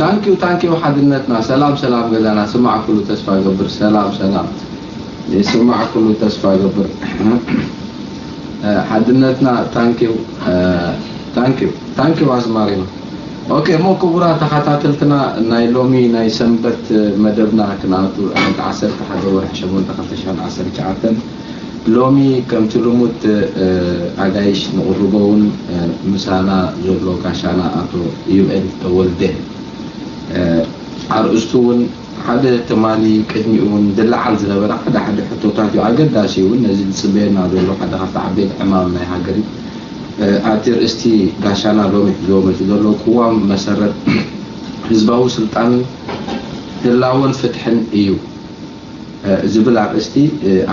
ታንኪዩ ታንኪዩ ሓድነትና። ሰላም ሰላም ገዛና። ስማዕ ኩሉ ተስፋ ገብር። ሰላም ሰላም። ይስማዕ ኩሉ ተስፋ ገብር። ሓድነትና። ታንኪዩ ታንኪዩ ታንኪዩ ኣዝማሪኖ። ኦኬ፣ እሞ ክቡራት ተኸታተልትና፣ ናይ ሎሚ ናይ ሰንበት መደብና ክንኣቱ ዕለት ዓሰርተ ሓደ ወርሒ ሸሞንተ ክልተ ሽሕን ዓሰርተ ትሽዓተን። ሎሚ ከምቲ ልሙድ ኣጋይሽ ንቕርቦ እውን ምሳና ዘሎ ጋሻና ኣቶ ዩኤል ተወልደ። ኣርእስቱ እውን ሓደ ትማሊ ቅድሚኡ እውን ዝለዓል ዝነበረ ሓደ ሓደ ሕቶታት እዩ። ኣገዳሲ እውን ነዚ ዝፅበየና ዘሎ ሓደ ካብቲ ዓበይቲ ዕማም ናይ ሃገር እዩ። ኣብቲ ርእስቲ ጋሻና ሎሚ ሒዝዎ መፂኡ ዘሎ ቅዋም መሰረት ህዝባዊ ስልጣንን ህላወን ፍትሕን እዩ ዝብል ኣርእስቲ፣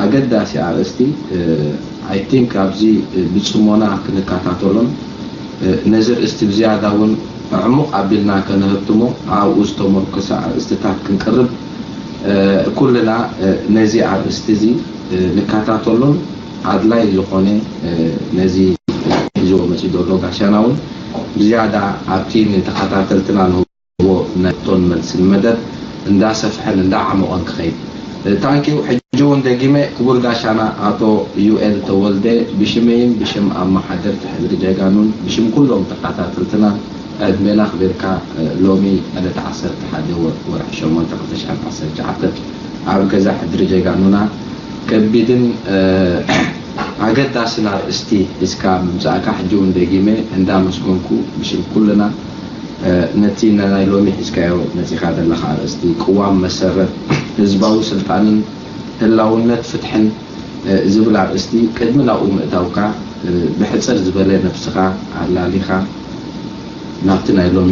ኣገዳሲ ኣርእስቲ። I think ኣብዚ ብፅሞና ክንከታተሎን ነዚ ርእስቲ ብዝያዳ እውን ዕሙቕ ኣቢልና ከነህብትሞ ኣብኡ ዝተመርኮሰ ኣርእስትታት ክንቅርብ ኩልና ነዚ ኣርእስቲ እዚ ንከታተሎን ኣድላይ ዝኾነ ነዚ ሒዝዎ መፂኡ ዘሎ ጋሻና እውን ብዝያዳ ኣብቲ ንተኸታተልትና ንህቦ ናይ ሕቶን መልስን መደብ እንዳሰፍሐን እንዳዓሞቐን ክኸይድ። ታንኪዩ። ሕጂ እውን ደጊመ ክቡር ጋሻና ኣቶ ዩኤል ተወልደ ብሽመይን ብሽም ኣመሓደርቲ ሕድሪ ጀጋኑን ብሽም ኩሎም ተኸታተልትና ዕድመ ላኽ ቤርካ ሎሚ ዕለት ዓሰርተ ሓደ ወርሒ ሸሞንተ ክልተ ሽሕን ዓሰርተ ትሽዓተን ኣብ ገዛ ሕድሪ ጀጋኑና ከቢድን ኣገዳስን ኣርእስቲ ሒዝካ ምምፃእካ ሕጂ እውን ደጊመ እንዳመስገንኩ ብሽም ኩልና ነቲ ናይ ሎሚ ሒዝካዮ መፂኻ ዘለኻ ኣርእስቲ ቅዋም መሰረት ህዝባዊ ስልጣንን ህላውነት ፍትሕን ዝብል ኣርእስቲ ቅድሚ ናብኡ ምእታውካ ብሕፅር ዝበለ ነብስኻ ኣላሊኻ ናብቲ ናይ ሎሚ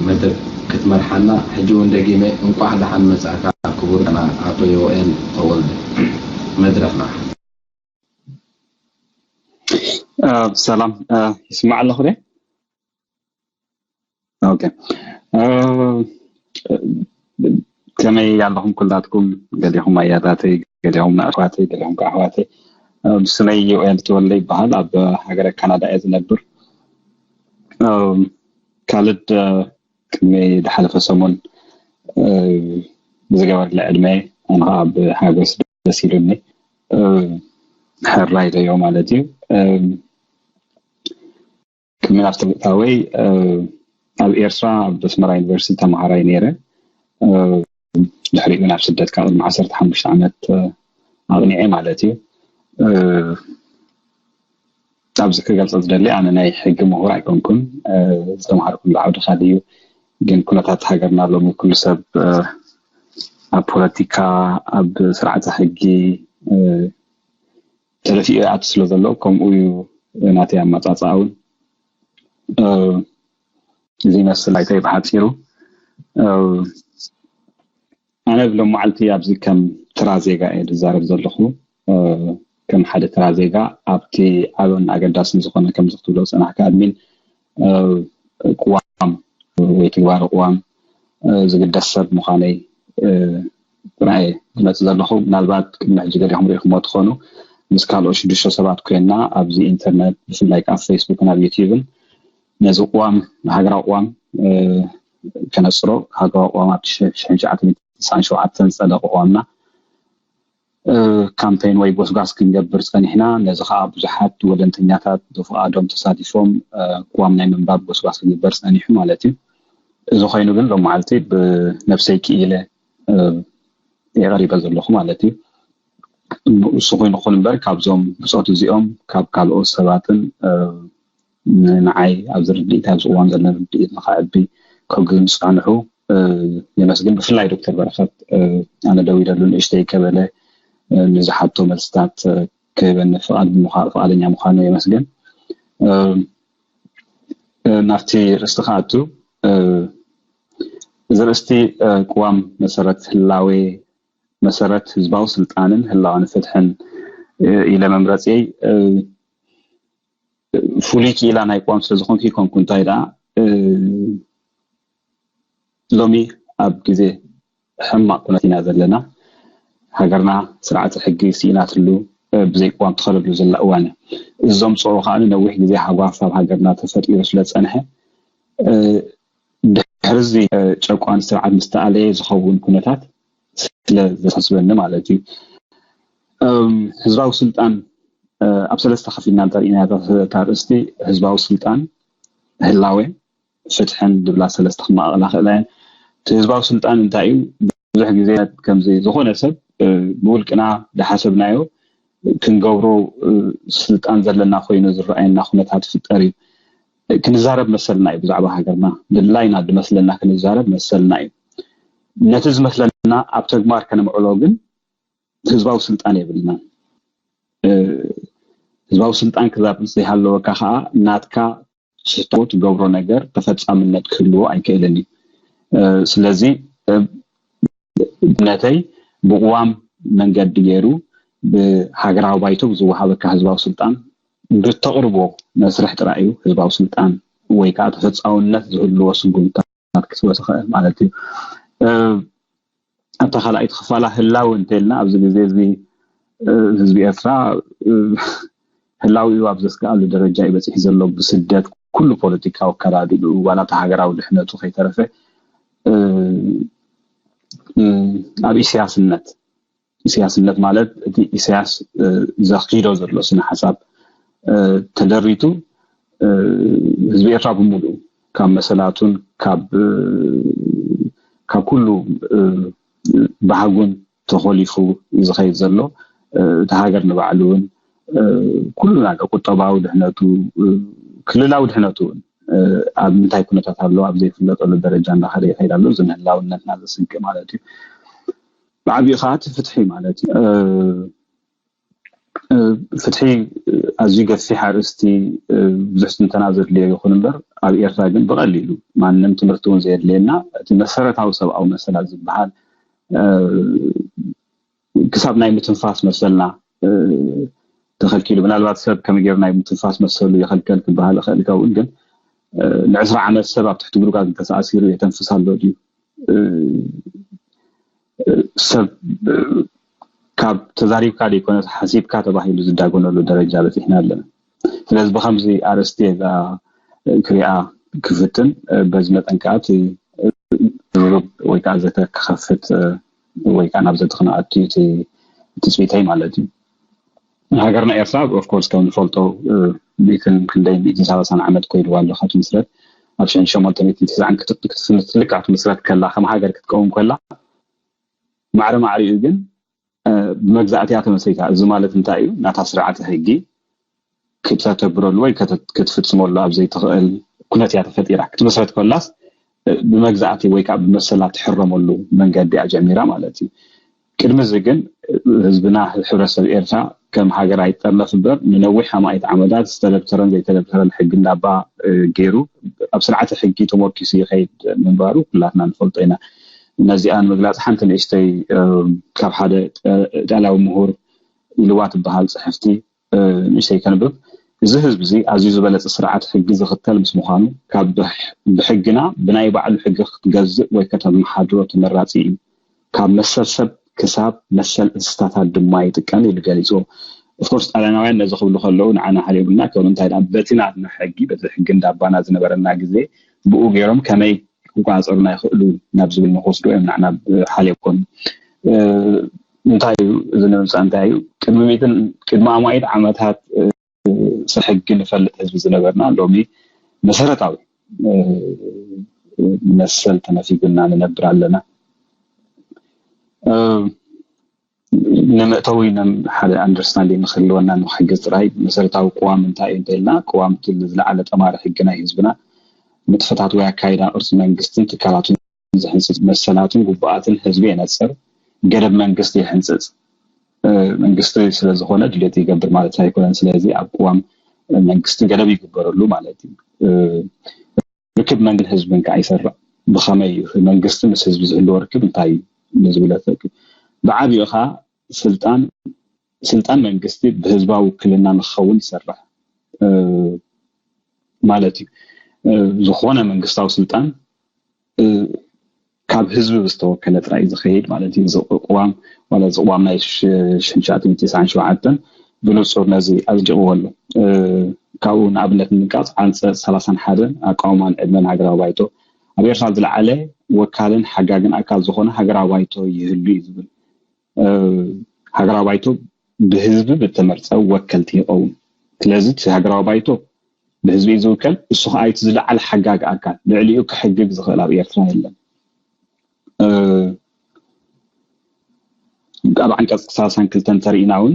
መደብ ክትመርሓና ሕጂ እውን ደጊመ እንቋዕ ደሓን መጻእካ ክቡር ኣቶ ዮኤል ተወልደ። መድረኽ ናኻ። ሰላም፣ ይስማዕ ኣለኹ ዶ? ኦኬ። ከመይ ኣለኹም ኩላትኩም? ገሊኹም ኣያታተይ፣ ገሊኹም ኣሕዋተይ፣ ገሊኹም ከዓ ኣሕዋተይ። ብስመይ ዮኤል ተወልደ ይበሃል። ኣብ ሃገረ ካናዳ እየ ዝነብር። ካልድ ቅድሚ ዝሓለፈ ሰሙን ብዝገበርለ ዕድመ ኣነ ከዓ ብሓጎስ ደስ ኢሉኒ። ሕራይ ደዮ ማለት እዩ። ቅድሚ ናብቲ ምእታወይ ኣብ ኤርትራ ኣብ ኣስመራ ዩኒቨርሲቲ ተምሃራይ ነይረ። ድሕሪኡ ናብ ስደት ካብ ቅድሚ ዓሰርተ ሓሙሽተ ዓመት ኣቕኒዐ ማለት እዩ። ኣብዚ ክገልፆ ዝደሊ ኣነ ናይ ሕጊ ምሁር ኣይኮንኩን። ዝተምሃርኩሉ ዓውዲ ካልእ እዩ። ግን ኩነታት ሃገርና ሎሚ ኩሉ ሰብ ኣብ ፖለቲካ ኣብ ስርዓተ ሕጊ ተደፊኡ ይኣቱ ስለ ዘሎ ከምኡ እዩ ናተይ ኣመፃፅኣ እውን እዚ ይመስል ኣይተይ ብሓፂሩ ኣነ ብሎም መዓልቲ ኣብዚ ከም ትራ ዜጋ እየ ዝዛረብ ዘለኹ ከም ሓደ ትራ ዜጋ ኣብቲ ዓብን ኣገዳስን ዝኾነ ከምዚ ክትብሎ ዝፀናሕካ ኣድሚን ቅዋም ወይ ትግባረ ቅዋም ዝግደስ ሰብ ምዃነይ ጥራይ ዝመፅእ ዘለኹ ምናልባት ቅድሚ ሕጂ ገሊኹም ሪኢኹሞ ትኾኑ ምስ ካልኦት ሽዱሽተ ሰባት ኮይና ኣብዚ ኢንተርነት ብፍላይ ከዓ ፌስቡክን ኣብ ዩትዩብን ነዚ ቅዋም ሃገራዊ ቅዋም ከነፅሮ ሃገራዊ ቅዋም ኣብ ሽሕን ትሽዓተ ሚእትን ተስዓን ሸውዓተን ዝፀደቐ ቅዋምና ካምፔን ወይ ጎስጓስ ክንገብር ፀኒሕና ነዚ ከዓ ብዙሓት ወለንተኛታት ብፍቓዶም ተሳቲፎም ቅዋም ናይ ምንባብ ጎስጓስ ክግበር ፀኒሑ ማለት እዩ እዚ ኮይኑ ግን ሎም መዓልቲ ብነብሰይ ክኢለ የቐሪበ ዘለኹ ማለት እዩ ንሱ ኮይኑ ክኹን እምበር ካብዞም ብፆት እዚኦም ካብ ካልኦት ሰባትን ንዓይ ኣብዚ ርድኢት ኣብዚ እዋን ዘለና ርድኢት ንኸዕቢ ከግዝም ዝፀንሑ የመስግን ብፍላይ ዶክተር በረኸት ኣነ ደው ኢለሉ ንእሽተይ ከበለ ንዝሓቶ መልስታት ክህበኒ ፍቓድ ብምዃ ፍቓደኛ ምዃኑ የመስግን ናብቲ ርእስቲ ክኣቱ እዚ ርእስቲ ቅዋም መሰረት ህላዌ መሰረት ህዝባዊ ስልጣንን ህላዋን ፍትሕን ኢለ መምረፂየይ ፍሉይ ክኢላ ናይ ቅዋም ስለዝኾንኩ ይኮንኩ እንታይ ደኣ ሎሚ ኣብ ግዜ ሕማቕ ኩነት ኢና ዘለና ሃገርና ስርዓተ ሕጊ ስኢናትሉ ብዘይ ቅዋም ትኸደሉ ዘላ እዋን እዞም ፀኦ ከዓ ነዊሕ ግዜ ሃጓፍ ኣብ ሃገርና ተፈጢሩ ስለዝፀንሐ ድሕርዚ ጨቋን ስርዓት ምስተኣለየ ዝኸውን ኩነታት ስለ ዘሳስበኒ ማለት እዩ። ህዝባዊ ስልጣን ኣብ ሰለስተ ከፊልና እንተሪኢና እታ ኣርእስቲ፣ ህዝባዊ ስልጣን፣ ህላዌ፣ ፍትሕን ዝብላ ሰለስተ ክመቓቕላ ክእላ እየን። እቲ ህዝባዊ ስልጣን እንታይ እዩ? ብዙሕ ግዜ ከምዚ ዝኾነ ሰብ ብውልቅና ዝሓሰብናዮ ክንገብሮ ስልጣን ዘለና ኮይኑ ዝረኣየና ኩነታት ይፍጠር እዩ። ክንዛረብ መሰልና እዩ፣ ብዛዕባ ሃገርና ድላይና ዝመስለና ክንዛረብ መሰልና እዩ። ነቲ ዝመስለና ኣብ ተግባር ከነምዕሎ ግን ህዝባዊ ስልጣን የብልናን። ህዝባዊ ስልጣን ክዛብ ዘይሃለወካ ከዓ ናትካ ትሕቶ ትገብሮ ነገር ተፈጻምነት ክህልዎ ኣይክእልን እዩ። ስለዚ እምነተይ ብቅዋም መንገዲ ገይሩ ብሃገራዊ ባይቶ ዝወሃበካ ህዝባዊ ስልጣን ብተቕርቦ መስርሕ ጥራይ እዩ ህዝባዊ ስልጣን ወይ ከዓ ተፈጻውነት ዝህልዎ ስጉምታት ክትወስድ ትኽእል ማለት እዩ። ኣብታ ካልኣይቲ ክፋላ ህላው እንተልና ኣብዚ ግዜ እዚ ህዝቢ ኤርትራ ህላዊኡ ኣብ ዘስክኣሉ ደረጃ እዩ በፂሑ ዘሎ። ብስደት ኩሉ ፖለቲካዊ ኣከዳድኡ ዋላ እቲ ሃገራዊ ድሕነቱ ከይተረፈ ኣብ ኢሳያስነት፣ ኢሳያስነት ማለት እቲ ኢሳያስ ዘኪዶ ዘሎ ስነ ሓሳብ ተደሪቱ ህዝቢ ኤርትራ ብምሉኡ ካብ መሰላቱን ካብ ካብ ኩሉ ባህጉን ተኾሊፉ እዩ ዝኸይድ ዘሎ። እቲ ሃገር ንባዕሉ እውን ኩሉ ነገር ቁጠባዊ ድሕነቱ፣ ክልላዊ ድሕነቱ እውን ኣብ ምንታይ ኩነታት ኣሎ ኣብ ዘይፍለጠሉ ደረጃ እንዳኸደ ይኸይድ ኣሎ። እዚ ንህላውነትና ዘስግእ ማለት እዩ። ብዓቢኡ ከዓ እቲ ፍትሒ ማለት እዩ። ፍትሒ ኣዝዩ ገፊሕ ኣርእስቲ፣ ብዙሕ ትንተና ዘድልዮ ይኹን እምበር ኣብ ኤርትራ ግን ብቐሊሉ ማንም ትምህርቲ እውን ዘየድልየና እቲ መሰረታዊ ሰብኣዊ መሰላት ዝበሃል ክሳብ ናይ ምትንፋስ መሰልና ተኸልኪሉ። ምናልባት ሰብ ከመይ ገይሩ ናይ ምትንፋስ መሰሉ ይኸልከል ክበሃል ይኽእል ይኸውን፣ ግን ንዕስራ ዓመት ሰብ ኣብ ትሕቲ ጉድጓድ እንተተኣሲሩ የተንፍስ ኣሎ ድዩ? ሰብ ካብ ተዛሪብካ ዘይኮነስ ሓሲብካ ተባሂሉ ዝዳጎነሉ ደረጃ በፂሕና ኣለና። ስለዚ ብከምዚ ኣርእስቲ እዛ ክሪኣ ክፍትን፣ በዚ መጠን ከዓ እቲ ዝርርብ ወይ ከዓ ዘተ ክኸፍት ወይ ከዓ ናብ ዘተ ክነኣቱ እዩ እቲ ትፅቢተይ ማለት እዩ። ሃገርና ኤርትራ ኦፍኮርስ ከም ንፈልጦ ሚእትን ክንደይ ሚእትን ሰላሳን ዓመት ኮይንዋ ኣሎ ካብ ትምስረት። ኣብ ሽሕን ሸሞንተ ሚእትን ትስዓን ክትልካ ክትምስረት ከላ ከም ሃገር ክትቀውም ከላ ማዕረ ማዕሪኡ ግን ብመግዛእቲ እያ ተመስሪታ። እዚ ማለት እንታይ እዩ? ናታ ስርዓተ ሕጊ ክተተግብረሉ ወይ ክትፍፅመሉ ኣብ ዘይትኽእል ኩነት እያ ተፈጢራ። ክትምስረት ከላስ ብመግዛእቲ ወይ ከዓ ብመሰላ ትሕረመሉ መንገዲ እያ ጀሚራ ማለት እዩ። ቅድሚ እዚ ግን ህዝብና፣ ሕብረተሰብ ኤርትራ ከም ሃገር ኣይጠርነፍ እምበር ንነዊሕ ኣማኢት ዓመታት ዝተደብተረን ዘይተደብተረን ሕጊ እንዳባ ገይሩ ኣብ ስርዓተ ሕጊ ተሞርኪሱ ይኸይድ ምንባሩ ኩላትና ንፈልጦ ኢና። ነዚኣ ንምግላፅ ሓንቲ ንእሽተይ ካብ ሓደ ኢጣልያዊ ምሁር ኢልዋ ትበሃል ፅሕፍቲ ንእሽተይ ከንብብ። እዚ ህዝቢ እዚ ኣዝዩ ዝበለፀ ስርዓት ሕጊ ዝኽተል ምስ ምዃኑ ካብ ብሕግና ብናይ ባዕሉ ሕጊ ክትገዝእ ወይ ከተመሓድሮ ተመራፂ እዩ። ካብ መሰል ሰብ ክሳብ መሰል እንስሳታት ድማ ይጥቀም ኢሉ ገሊፅዎ። ኦፍኮርስ ጣልያናውያን ነዚ ክብሉ ከለዉ ንዓና ሓልዮምና ክብሉ እንታይ ደኣ በቲ ናትና ሕጊ በቲ ሕጊ እንዳባና ዝነበረና ግዜ ብኡ ገይሮም ከመይ ክቋፀሩና ይኽእሉ ናብ ዝብል ንክወስዱ እዮም ንዓና ሓልዮም ኮኑ። እንታይ እዩ እዚ ንምምፃእ እንታይ እዩ? ቅድሚ ሚእትን ቅድሚ ኣማኢት ዓመታት ስለ ሕጊ ንፈልጥ ህዝቢ ዝነበርና ሎሚ መሰረታዊ መሰል ተነፊጉና ንነብር ኣለና። ንምእተዊ ሓደ ኣንደርስታንዲንግ ንክህልወና ንክሕግዝ ጥራይ መሰረታዊ ቅዋም እንታይ እዩ እንተኢልና ቅዋም ዝለዓለ ጠማሪ ሕጊ ናይ ህዝብና ንጥፈታት ወይ ኣካይዳ ቅርፂ መንግስትን ትካላቱን ዝሕንፅፅ መሰላትን ጉቡኣትን ህዝቢ የነፅር፣ ገደብ መንግስቲ ይሕንፅፅ። መንግስቲ ስለዝኾነ ድሌቱ ይገብር ማለት ኣይኮነን። ስለዚ ኣብ ቅዋም መንግስቲ ገደብ ይግበረሉ ማለት እዩ። ርክብ መንግስትን ህዝብን ከዓ ይሰርዕ። ብኸመይ እዩ መንግስቲ ምስ ህዝቢ ዝህልዎ ርክብ እንታይ እዩ ንዝብለ ርክብ ብዓብኡ ከዓ ስልጣን ስልጣን መንግስቲ ብህዝባዊ ውክልና ንክኸውን ይሰርሕ ማለት እዩ። ዝኾነ መንግስታዊ ስልጣን ካብ ህዝቢ ዝተወከለ ጥራይ ዝኸይድ ማለት እዩ። እዚ ቅዋም ዋላ እዚ ቅዋም ናይ ሽሕን ትሽዓን ሚእትን ተስዓን ሸውዓተን ብንጹር ነዚ ኣጽዲቕዎ ኣሎ። ካብኡ ንኣብነት ንምንቃጽ ዓንጸጽ ሰላሳን ሓደን ኣቃውማን ዕድመን ሃገራዊ ባይቶ ኣብ ኤርትራ ዝለዓለ ወካልን ሓጋግን ኣካል ዝኾነ ሃገራዊ ባይቶ ይህሉ እዩ ዝብል። ሃገራዊ ባይቶ ብህዝቢ ብተመርፀ ወከልቲ ይኸውን። ስለዚ እቲ ሃገራዊ ባይቶ ብህዝቢ እዩ ዝውከል። እሱ ከዓ እቲ ዝለዓለ ሓጋግ ኣካል፣ ልዕሊኡ ክሕግግ ዝኽእል ኣብ ኤርትራ የለን። ኣብ ዓንቀፅ ሰላሳን ክልተን እንተሪኢና እውን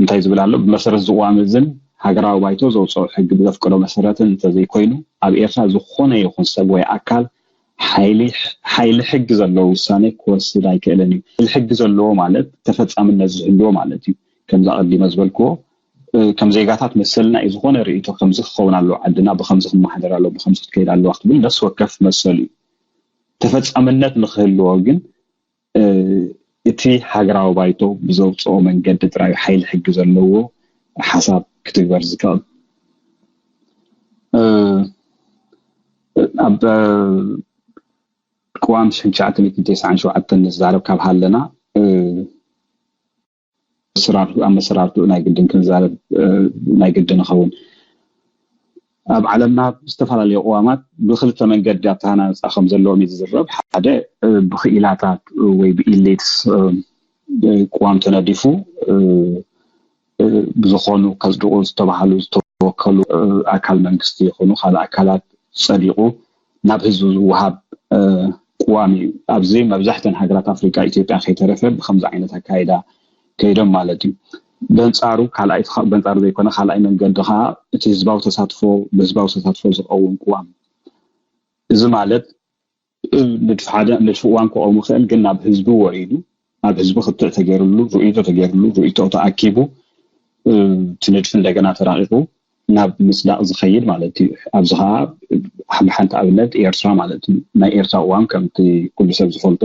እንታይ ዝብል ኣሎ? ብመሰረት ዝቕዋም እዝን ሃገራዊ ባይቶ ዘውፅኦ ሕጊ ብዘፍቅዶ መሰረትን እንተዘይኮይኑ ኣብ ኤርትራ ዝኾነ ይኹን ሰብ ወይ ኣካል ሓይሊ ሕጊ ዘለዎ ውሳኔ ክወስድ ኣይክእልን እዩ። ሓይሊ ሕጊ ዘለዎ ማለት ተፈፃምነት ዝህልዎ ማለት እዩ። ከምዛ ቀዲመ ዝበልክዎ ከም ዜጋታት መሰልና እዩ። ዝኾነ ርእይቶ ከምዚ ክኸውን ኣለዎ፣ ዓድና ብከምዚ ክመሓደር ኣለዎ፣ ብከምዚ ክትከይድ ኣለዋ ክትብል ነፍሲ ወከፍ መሰሉ እዩ። ተፈፃምነት ንክህልዎ ግን እቲ ሃገራዊ ባይቶ ብዘውፅኦ መንገዲ ጥራይ ሓይሊ ሕጊ ዘለዎ ሓሳብ ክትግበር ዝከእል። ኣብ ቅዋም ሽሕን ትሽዓተ ሚእትን ተስዓን ሸውዓተን ንዛረብ ካብ ሃለና ኣብ መሰራርትኡ ናይ ግድን ክንዛረብ ናይ ግድን ይኸውን። ኣብ ዓለምና ዝተፈላለዩ ቅዋማት ብክልተ መንገዲ ኣተሃናንፃ ከም ዘለዎም እዩ ዝዝረብ። ሓደ ብክኢላታት ወይ ብኢሊትስ ቅዋም ተነዲፉ ብዝኾኑ ከፅድቑ ዝተባሃሉ ዝተወከሉ ኣካል መንግስቲ ይኹኑ ካልእ ኣካላት ፀዲቑ ናብ ህዝቢ ዝወሃብ ቅዋም እዩ። ኣብዚ መብዛሕተን ሃገራት ኣፍሪቃ ኢትዮጵያ ከይተረፈ ብከምዚ ዓይነት ኣካይዳ ከይዶም ማለት እዩ። በንፃሩ ካልኣይ በንፃሩ ዘይኮነ ካልኣይ መንገዲ ከዓ እቲ ህዝባዊ ተሳትፎ ብህዝባዊ ተሳትፎ ዝቀውም ቅዋም። እዚ ማለት ንድፊ ሓደ ንድፊ ቅዋም ክቀውም ይኽእል፣ ግን ናብ ህዝቢ ወሪዱ ኣብ ህዝቢ ክትዕ ተገይርሉ ርእይቶ ተገይርሉ ርእይቶ ተኣኪቡ እቲ ንድፊ እንደገና ተራቂቁ ናብ ምፅዳቕ ዝኸይድ ማለት እዩ። ኣብዚ ከዓ ብሓንቲ ኣብነት ኤርትራ ማለት እዩ። ናይ ኤርትራ ቅዋም ከምቲ ኩሉ ሰብ ዝፈልጦ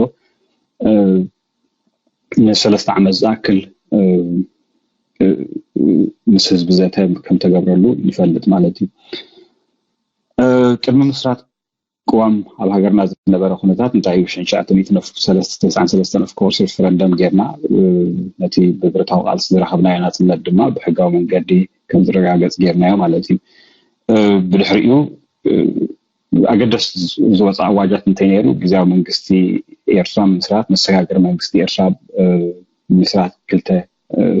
ንሰለስተ ዓመት ዝኣክል ምስ ህዝቢ ዘተ ከም ተገብረሉ ንፈልጥ ማለት እዩ። ቅድሚ ምስራት ቅዋም ኣብ ሃገርና ዝነበረ ኩነታት እንታይ እዩ? ሽሕን ትሽዓተ ሚእትን ተስዓን ሰለስተን ኦፍኮርስ ሪፈረንደም ጌርና ነቲ ብብረታዊ ቃልሲ ዝረኸብናዮ ናፅነት ድማ ብሕጋዊ መንገዲ ከም ዝረጋገፅ ጌርናዮ ማለት እዩ። ብድሕሪኡ ኣገደስ ዝወፃ ኣዋጃት እንተይ ነይሩ ግዜያዊ መንግስቲ ኤርትራ ምስራት መሰጋገሪ መንግስቲ ኤርትራ ምስራት ክልተ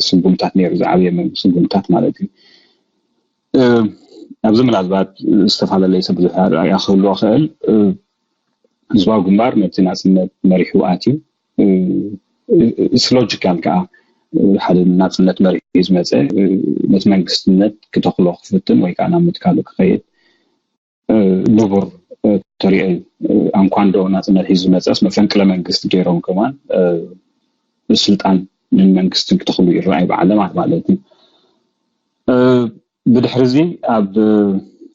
ስጉምታት ነይሩ ዝዓብየ ስጉምታት ማለት እዩ። ኣብዚ ምናልባት ዝተፈላለየ ሰብ ብዙሕ ኣረኣእያ ክህልዎ ክእል። ህዝባዊ ግንባር ነቲ ናፅነት መሪሑ ኣትዩ ሎጂካል ከዓ ሓደ ናፅነት መሪሑ ዝመፀ ነቲ መንግስትነት ክተክሎ ክፍትን ወይ ከዓ ናብ ምትካሉ ክኸይድ ንቡር ተሪኦ እዩ። ኣንኳንዶ ናፅነት ሒዙ ዝመፀስ መፈንቅለ መንግስቲ ገይሮም ከማን ስልጣን ንመንግስትን ክተክሉ ይረኣዩ ብዓለማት ማለት እዩ። ብድሕሪ እዚ ኣብ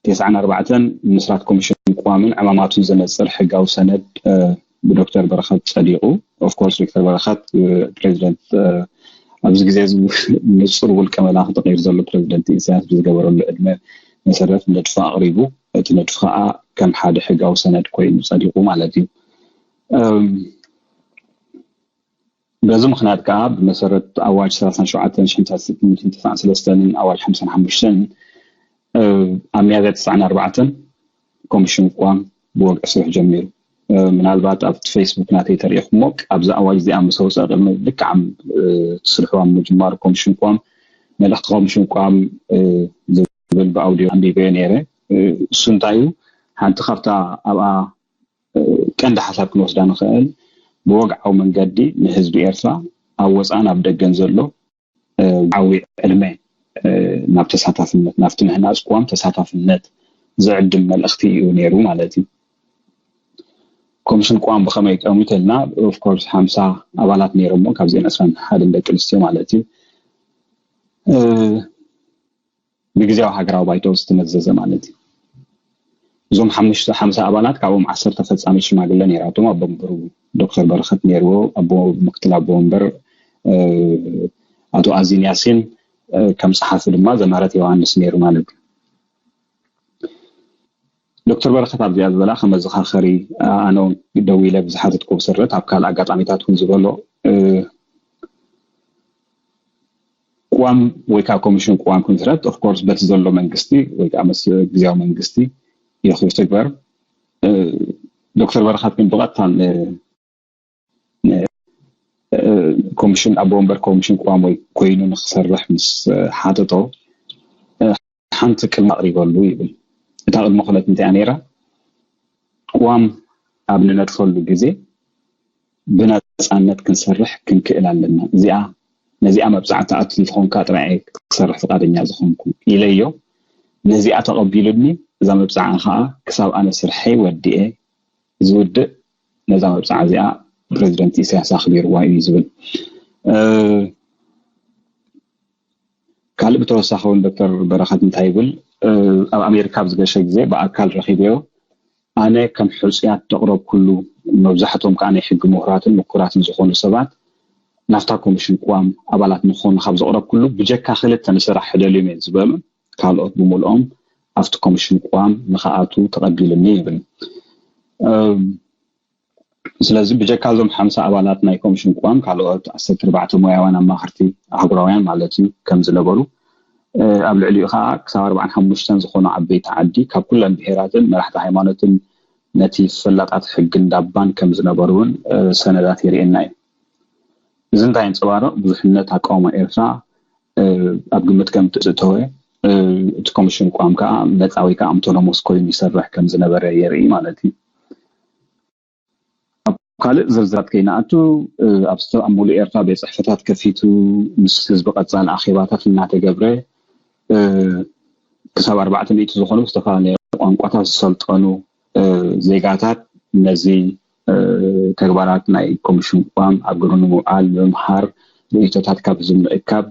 ተስዓን ኣርባዕተን ምስራት ኮሚሽን ቅዋምን ዕማማቱን ዘነፅር ሕጋዊ ሰነድ ብዶክተር በረኸት ፀዲቑ። ኦፍኮርስ ዶክተር በረኸት ፕሬዚደንት ኣብዚ ግዜ ንፁር ውልቀ መላኺ ተቐይሩ ዘሎ ፕሬዚደንት ኢሳያስ ብዝገበረሉ ዕድመ መሰረት ንድፊ ኣቕሪቡ። እቲ ንድፊ ከዓ ከም ሓደ ሕጋዊ ሰነድ ኮይኑ ፀዲቑ ማለት እዩ። በዚ ምኽንያት ከዓ ብመሰረት ኣዋጅ ሰላሳን ሸውዓተን ሽሕን ትሽዓተ ሚእትን ተስዓን ሰለስተን ኣዋጅ ሓምሳን ሓሙሽተን ኣብ ሚያዝያ ተስዓን ኣርባዕተን ኮሚሽን ቅዋም ብወግዒ ስርሑ ጀሚሩ። ምናልባት ኣብቲ ፌስቡክ ናተይ ተሪኢኹሞ ኣብዚ ኣዋጅ እዚኣ ምስ ኣውፅአ ቅድሚ ልክዕ ስርሑ ኣብ ምጅማሩ ኮሚሽን ቅዋም መልእኽቲ ኮሚሽን ቅዋም ዝብል ብኣውዲዮ ኣንቢበዮ ነይረ። እሱ እንታይ እዩ? ሓንቲ ካብታ ኣብኣ ቀንዲ ሓሳብ ክንወስዳ ንኽእል ብወግዓዊ መንገዲ ንህዝቢ ኤርትራ ኣብ ወፃእን ኣብ ደገን ዘሎ ዓዊ ዕድመ ናብ ተሳታፍነት ናብቲ ምህናፅ ቅዋም ተሳታፍነት ዝዕድም መልእኽቲ እዩ ነይሩ ማለት እዩ። ኮሚሽን ቅዋም ብኸመይ ቀሙ ተልና ኦፍኮርስ ሓምሳ ኣባላት ነይሮሞ ካብዚአን ዕስራን ሓደን ደቂ ኣንስትዮ ማለት እዩ። ብግዜያዊ ሃገራዊ ባይቶ ዝተመዘዘ ማለት እዩ። እዞም ሓሙሽተ ሓምሳ ኣባላት ካብኦም ዓሰርተ ፈፃሚት ሽማግለ ነይራቶም። ኣቦ ወንበሩ ዶክተር በረኸት ነይርዎ፣ ኣቦ ምክትል ኣቦ ወንበር ኣቶ ኣዚን ያሲን፣ ከም ፀሓፊ ድማ ዘማረት ዮሃንስ ነይሩ ማለት እዩ። ዶክተር በረኸት ኣብዚኣ ዝበላ ከመዘኻኸሪ ኣነ እውን ደዊለ ብዝሓተትኩ መሰረት ኣብ ካልእ ኣጋጣሚታት እውን ዝበሎ ቅዋም ወይ ከዓ ኮሚሽን ቅዋም ክምስረት ኦፍኮርስ በቲ ዘሎ መንግስቲ ወይ ከዓ ምስ ግዜያዊ መንግስቲ እዩ ክትግበር። ዶክተር በረኸት ግን ብቐጥታ ኮሚሽን ኣቦ ወንበር ኮሚሽን ቅዋም ወይ ኮይኑ ንክሰርሕ ምስ ሓተቶ ሓንቲ ቅድሚ ኣቕሪበሉ ይብል። እታ ቅድሚ ኩነት እንታይ ነይራ? ቅዋም ኣብ ንነድፈሉ ግዜ ብነፃነት ክንሰርሕ ክንክእል ኣለና። እዚኣ ነዚኣ መብፃዕቲ ኣትል ዝኾንካ ጥራይ ክሰርሕ ፍቃደኛ ዝኾንኩ ኢለዮ። ነዚኣ ተቐቢሉኒ እዛ መብፃዓ ከዓ ክሳብ ኣነ ስርሐይ ወዲኤ ዝውድእ ነዛ መብፃዓ እዚኣ ፕሬዚደንት ኢሳያስ ኣኽቢርዋ እዩ ዝብል። ካልእ ብተወሳኺ እውን ዶክተር በረኸት እንታይ ይብል? ኣብ ኣሜሪካ ኣብ ዝገሸ ግዜ ብኣካል ረኺበዮ። ኣነ ከም ሕፁያት ዘቕረብኩሉ፣ መብዛሕትኦም ከዓ ናይ ሕጊ ምሁራትን ምኩራትን ዝኾኑ ሰባት ናፍታ ኮሚሽን ቅዋም ኣባላት ንኾኑ ካብ ዘቕረብኩሉ ብጀካ ክልተ ንስራሕ ሕደልዮም እየ ዝበሉ ካልኦት ብምልኦም ኣብቲ ኮሚሽን ቅዋም ንክኣቱ ተቐቢልኒ ይብል። ስለዚ ብጀካ እዞም ሓምሳ ኣባላት ናይ ኮሚሽን ቅዋም ካልኦት ዓሰርተ ኣርባዕተ ሞያውያን ኣማኸርቲ ኣህጉራውያን ማለት እዩ ከም ዝነበሩ ኣብ ልዕሊኡ ከዓ ክሳብ ኣርባዓን ሓሙሽተን ዝኾኑ ዓበይቲ ዓዲ ካብ ኩለን ብሄራትን መራሕቲ ሃይማኖትን ነቲ ፈላጣት ሕግን ዳባን ከም ዝነበሩ እውን ሰነዳት የርእየና እዩ። እዚ እንታይ የንፀባርቕ? ብዙሕነት ኣቃውማ ኤርትራ ኣብ ግምት ከም እተወ እቲ ኮሚሽን ቋም ከዓ ነፃ ወይ ከዓ ኣውቶኖሞስ ኮይኑ ይሰርሕ ከም ዝነበረ የርኢ ማለት እዩ። ኣብ ካልእ ዝርዝራት ከይንኣቱ ኣብ ሙሉእ ኤርትራ ቤት ፅሕፈታት ከፊቱ ምስ ህዝቢ ቀፃሊ ኣኼባታት እናተገብረ ክሳብ ኣርባዕተ ሚእቲ ዝኾኑ ዝተፈላለዩ ቋንቋታት ዝሰልጠኑ ዜጋታት ነዚ ተግባራት ናይ ኮሚሽን ቋም ኣብ ግብሪ ንምውዓል፣ ንምምሃር፣ ርእይቶታት ካብ ህዝቢ ምእካብ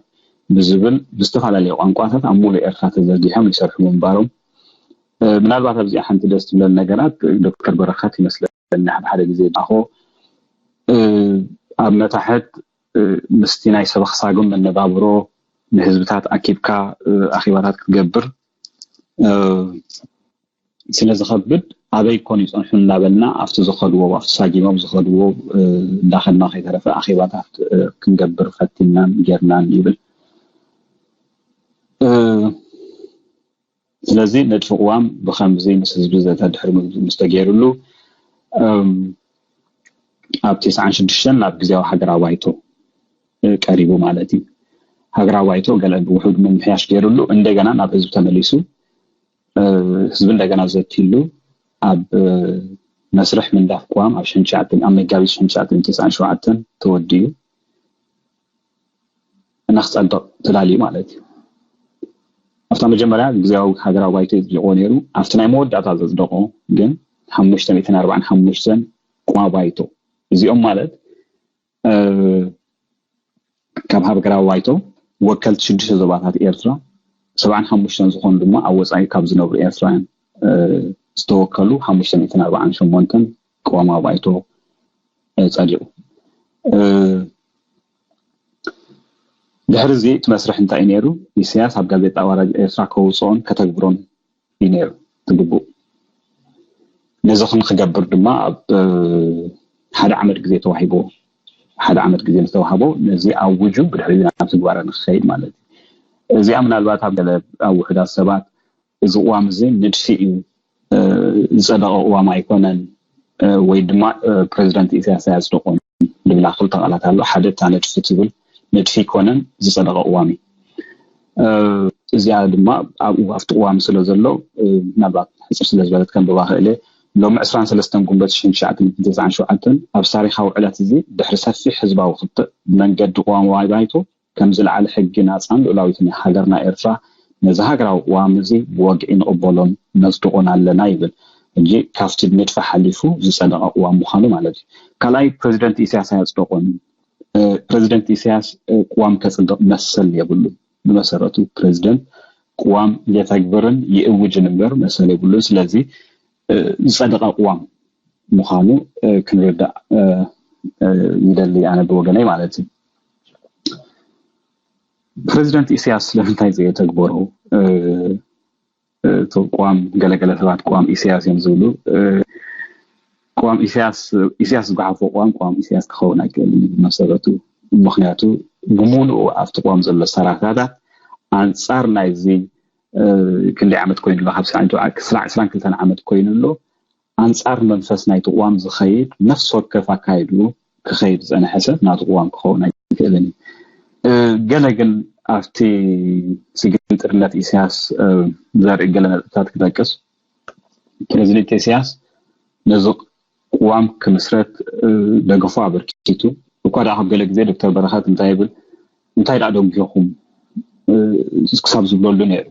ብዝብል ብዝተፈላለዩ ቋንቋታት ኣብ ሙሉእ ኤርትራ ተዘርጊሖም ይሰርሑ ምንባሮም ምናልባት ኣብዚኣ ሓንቲ ደስ ትብለን ነገራት ዶክተር በረኸት ይመስለኒ ሓደ ሓደ ግዜ ዳኾ ኣብ መታሕት ምስቲ ናይ ሰበኽሳግም መነባብሮ ንህዝብታት ኣኪብካ ኣኼባታት ክትገብር ስለ ዝኸብድ ኣበይ ኮን ይፀንሑ እናበልና ኣብቲ ዝኸድዎ ኣብቲ ሳጊሞም ዝኸድዎ እንዳኸድና ከይተረፈ ኣኼባታት ክንገብር ፈቲናን ጌርናን ይብል። ስለዚ ንድፊ ቅዋም ብኸምዚ ምስ ህዝቢ ዘተ ድሕሪ ምስ ተገይሩሉ ኣብ ተስዓን ሽዱሽተን ናብ ግዜያዊ ሃገራዊ ባይቶ ቀሪቡ ማለት እዩ። ሃገራዊ ባይቶ ገለ ብውሑድ ምምሕያሽ ገይሩሉ እንደገና ናብ ህዝቢ ተመሊሱ ህዝቢ እንደገና ዘቲሉ ኣብ መስርሕ ምንዳፍ ቅዋም ኣብ ሸንሻዓትን ኣብ መጋቢት ሸንሻዓትን ተስዓን ሸውዓተን ተወዲኡ እና ክፀድቕ ተዳልዩ ማለት እዩ። ኣብታ መጀመርያ ግዜያዊ ሃገራዊ ባይቶ የፅድቆ ነይሩ። ኣብቲ ናይ መወዳእታ ዘፅደቆ ግን ሓሙሽተ ሚእትን ኣርባዓን ሓሙሽተን ቅዋም ባይቶ እዚኦም ማለት ካብ ሃገራዊ ባይቶ ወከልቲ ሽዱሽተ ዞባታት ኤርትራ ሰብዓን ሓሙሽተን ዝኾኑ ድማ ኣብ ወፃኢ ካብ ዝነብሩ ኤርትራውያን ዝተወከሉ ሓሙሽተ ሚእትን ኣርባዓን ሸሞንተን ቅዋማዊ ባይቶ ጸዲቑ። ድሕሪ እዚ እቲ መስርሕ እንታይ እዩ ነይሩ? ኢሳያስ ኣብ ጋዜጣ ኣዋራጅ ኤርትራ ከውፅኦን ከተግብሮን እዩ ነይሩ ትግቡእ። ነዚ ክንክገብር ድማ ኣብ ሓደ ዓመት ግዜ ተዋሂቦ ሓደ ዓመት ግዜ ዝተዋህቦ ነዚ ኣውጁ ብድሕሪ ናብ ትግባረ ንክኸይድ ማለት እዩ። እዚኣ ምናልባት ኣብ ገለ ኣብ ውሕዳት ሰባት እዚ ቅዋም እዚ ንድፊ እዩ ዝፀደቐ ቅዋም ኣይኮነን ወይ ድማ ፕሬዚደንት ኢሳያስ ኣያፅደቆን ዝብላ ክልተ ቃላት ኣሎ። ሓደ እታ ንድፊ ትብል ንድፊ ኣይኮነን ዝፀደቐ ቅዋም እዩ። እዚኣ ድማ ኣብኡ ኣብቲ ቅዋም ስለ ዘሎ ምናልባት ሕፅር ስለ ዝበለት ከንብባ ክእል ሎሚ ዕስራን ሰለስተን ጉንበት ሽሕን ትሽዓተ ሚእትን ተስዓን ሸውዓተን ኣብዚ ታሪካዊ ዕለት እዚ ድሕሪ ሰፊሕ ህዝባዊ ክትዕ ብመንገዲ ቅዋማዊ ባይቶ ከም ዝለዓለ ሕጊ ናፃን ልኡላዊትን ሃገርና ኤርትራ ነዚ ሃገራዊ ቅዋም እዚ ብወግዒ ንቕበሎን ነፅድቆን ኣለና ይብል። ሕጂ ካብቲ ንድፊ ሓሊፉ ዝፀደቐ ቅዋም ምዃኑ ማለት እዩ። ካልኣይ ፕሬዚደንት ኢሳያስ ኣያፅደቆን ፕረዚደንት ኢሳያስ ቅዋም ከፅድቕ መሰል የብሉን። ብመሰረቱ ፕረዚደንት ቅዋም የተግብርን ይእውጅን እምበር መሰል የብሉን። ስለዚ ዝፀደቐ ቅዋም ምዃኑ ክንርዳእ ይደሊ ኣነ ብወገነይ ማለት እዩ። ፕረዚደንት ኢሳያስ ስለምንታይ ዘየተግበሮ እቲ ቅዋም ገለገለ ሰባት ቅዋም ኢሳያስ እዮም ዝብሉ። ቅዋም ኢሳያስ ኢሳያስ ዝጓሓፎ ቅዋም ቅዋም ኢሳያስ ክኸውን ኣይክእልን እዩ ብመሰረቱ። ምክንያቱ ብምሉኡ ኣብቲ ቅዋም ዘሎ ሰራሕታታት ኣንፃር ናይዚ ክንደይ ዓመት ኮይኑ ኣሎ ካብ ስራዕ ዕስራን ክልተን ዓመት ኮይኑ ኣሎ ኣንጻር መንፈስ ናይቲ ቅዋም ዝኸይድ ነፍሲ ወከፍ ኣካይድኡ ክኸይድ ዝጸንሐ ሰብ ናቱ ቅዋም ክኸውን ኣይክእልን እዩ። ገለ ግን ኣብቲ ስግንጥርነት ኢሳያስ ዘርኢ ገለ ነጥብታት ክጠቅስ፣ ፕረዚደንት ኢሳያስ ነዚ ቅዋም ክምስረት ደገፉ ኣበርኪቱ እኳ ደኣ ካብ ገለ ግዜ ዶክተር በረኸት እንታይ ይብል እንታይ ደኣ ደንጊኹም ክሳብ ዝብለሉ ነይሩ።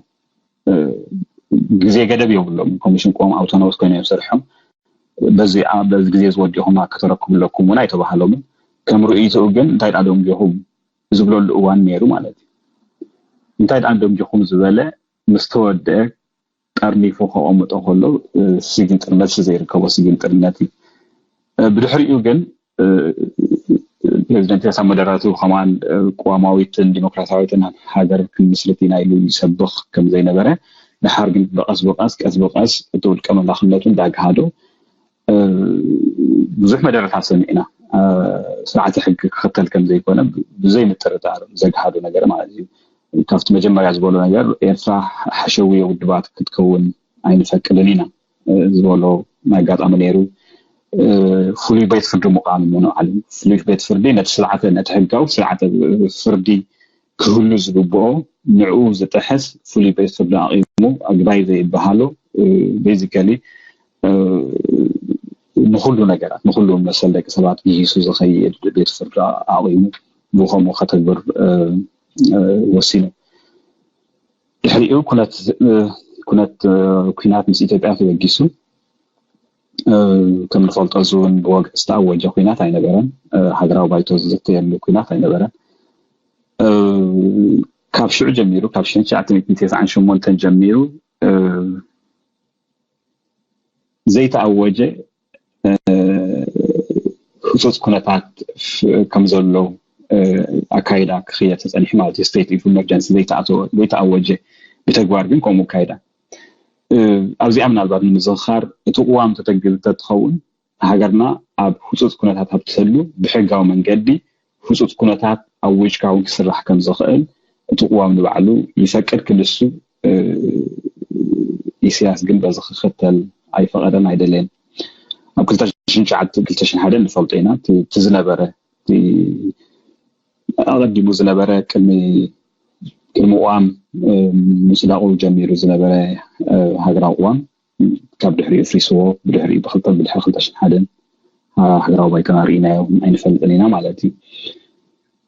ግዜ ገደብ የብሎም። ኮሚሽን ቅዋም ኣውቶኖመስ ኮይኖም እዮም ሰሪሖም። በዚ በዚ ግዜ ዝወዲኹም ከተረክቡ ኣለኩም እውን ኣይተባሃሎምን። ከም ርእይትኡ ግን እንታይ ደኣ ደንጊኹም ዝብለሉ እዋን ነይሩ ማለት እዩ። እንታይ ደኣ ደንጊኹም ዝበለ ምስ ተወደአ ጠርኒፉ ከቐምጦ ከሎ ስግንጥርነት ዘይርከቦ ስግንጥርነት እዩ። ብድሕሪኡ ግን ፕሬዚደንት ኢሳያስ ኣብ መደረቱ ከማን ቅዋማዊትን ዲሞክራሲያዊትን ሃገር ክንምስርት ኢና ኢሉ ይሰብኽ ከም ዘይነበረ፣ ድሓር ግን ብቐስ ብቐስ ቀስ ብቐስ እቲ ውልቀ መላኽነቱ እንዳግሃዶ ብዙሕ መደረታት ሰሚዕና። ስርዓተ ሕጊ ክኽተል ከም ዘይኮነ ብዘይ ምጥርጣር ዘግሃዶ ነገር ማለት እዩ። ካብቲ መጀመርያ ዝበሎ ነገር ኤርትራ ሓሸውየ ውድባት ክትከውን ኣይንፈቅድን ኢና ዝበሎ ኣጋጣሚ ነይሩ። ፍሉይ ቤት ፍርዲ ምቋም እሞ ንባዕሉ ፍሉይ ቤት ፍርዲ ነቲ ስርዓተ ነቲ ሕጋዊ ስርዓተ ፍርዲ ክህሉ ዝግብኦ ንዕኡ ዝጥሕስ ፍሉይ ቤት ፍርዲ ኣቂሙ ኣግባይ ዘይበሃሉ basically ንኩሉ ነገራት ንኩሉ መሰል ደቂ ሰባት ግሂሱ ዝኸይድ ቤት ፍርዲ ኣቂሙ ብከምኡ ከተግብር ወሲኑ። ድሕሪኡ ኩነት ኩናት ምስ ኢትዮጵያ ተበጊሱ ከም ንፈልጦ እዚ እውን ብወግዒ ዝተኣወጀ ኩናት ኣይነበረን። ሃገራዊ ባይቶ ዝዝተየሉ ኩናት ኣይነበረን። ካብ ሽዑ ጀሚሩ ካብ ሽሕን ትሽዓተ ሚእትን ተስዓን ሸሞንተን ጀሚሩ ዘይተኣወጀ ህፁፅ ኩነታት ከም ዘሎ ኣካይዳ ክኽየድ ተፀኒሑ ማለት እዩ። State of Emergency ዘይተኣወጀ ብተግባር ግን ከምኡ ኣካይዳ ኣብዚኣ ምናልባት ንምዝኽኻር እቲ ቅዋም ተተግቢሩ እንተትኸውን ሃገርና ኣብ ህፁፅ ኩነታት ኣብ ትህሉ ብሕጋዊ መንገዲ ህፁፅ ኩነታት ኣዊጅካ እውን ክስራሕ ከም ዝኽእል እቲ ቅዋም ንባዕሉ ይፈቅድ ክልሱ ኢሳያስ ግን በዚ ክኽተል ኣይፈቐደን ኣይደለየን። ኣብ ክልተ ሽሕን ትሽዓተ ክልተ ሽሕን ሓደን ንፈልጦ ኢና እቲ ዝነበረ ኣቐዲሙ ዝነበረ ቅድሚ ቅድሚ ቅዋም ምፅዳቑ ጀሚሩ ዝነበረ ሃገራዊ ቅዋም ካብ ድሕሪኡ ፍሪስዎ ብድሕሪኡ ብክልተ ብድሕሪ ክልተ ሽሕን ሓደን ሃገራዊ ባይቶና ርኢናዮ ኣይንፈልጥን ኢና ማለት እዩ።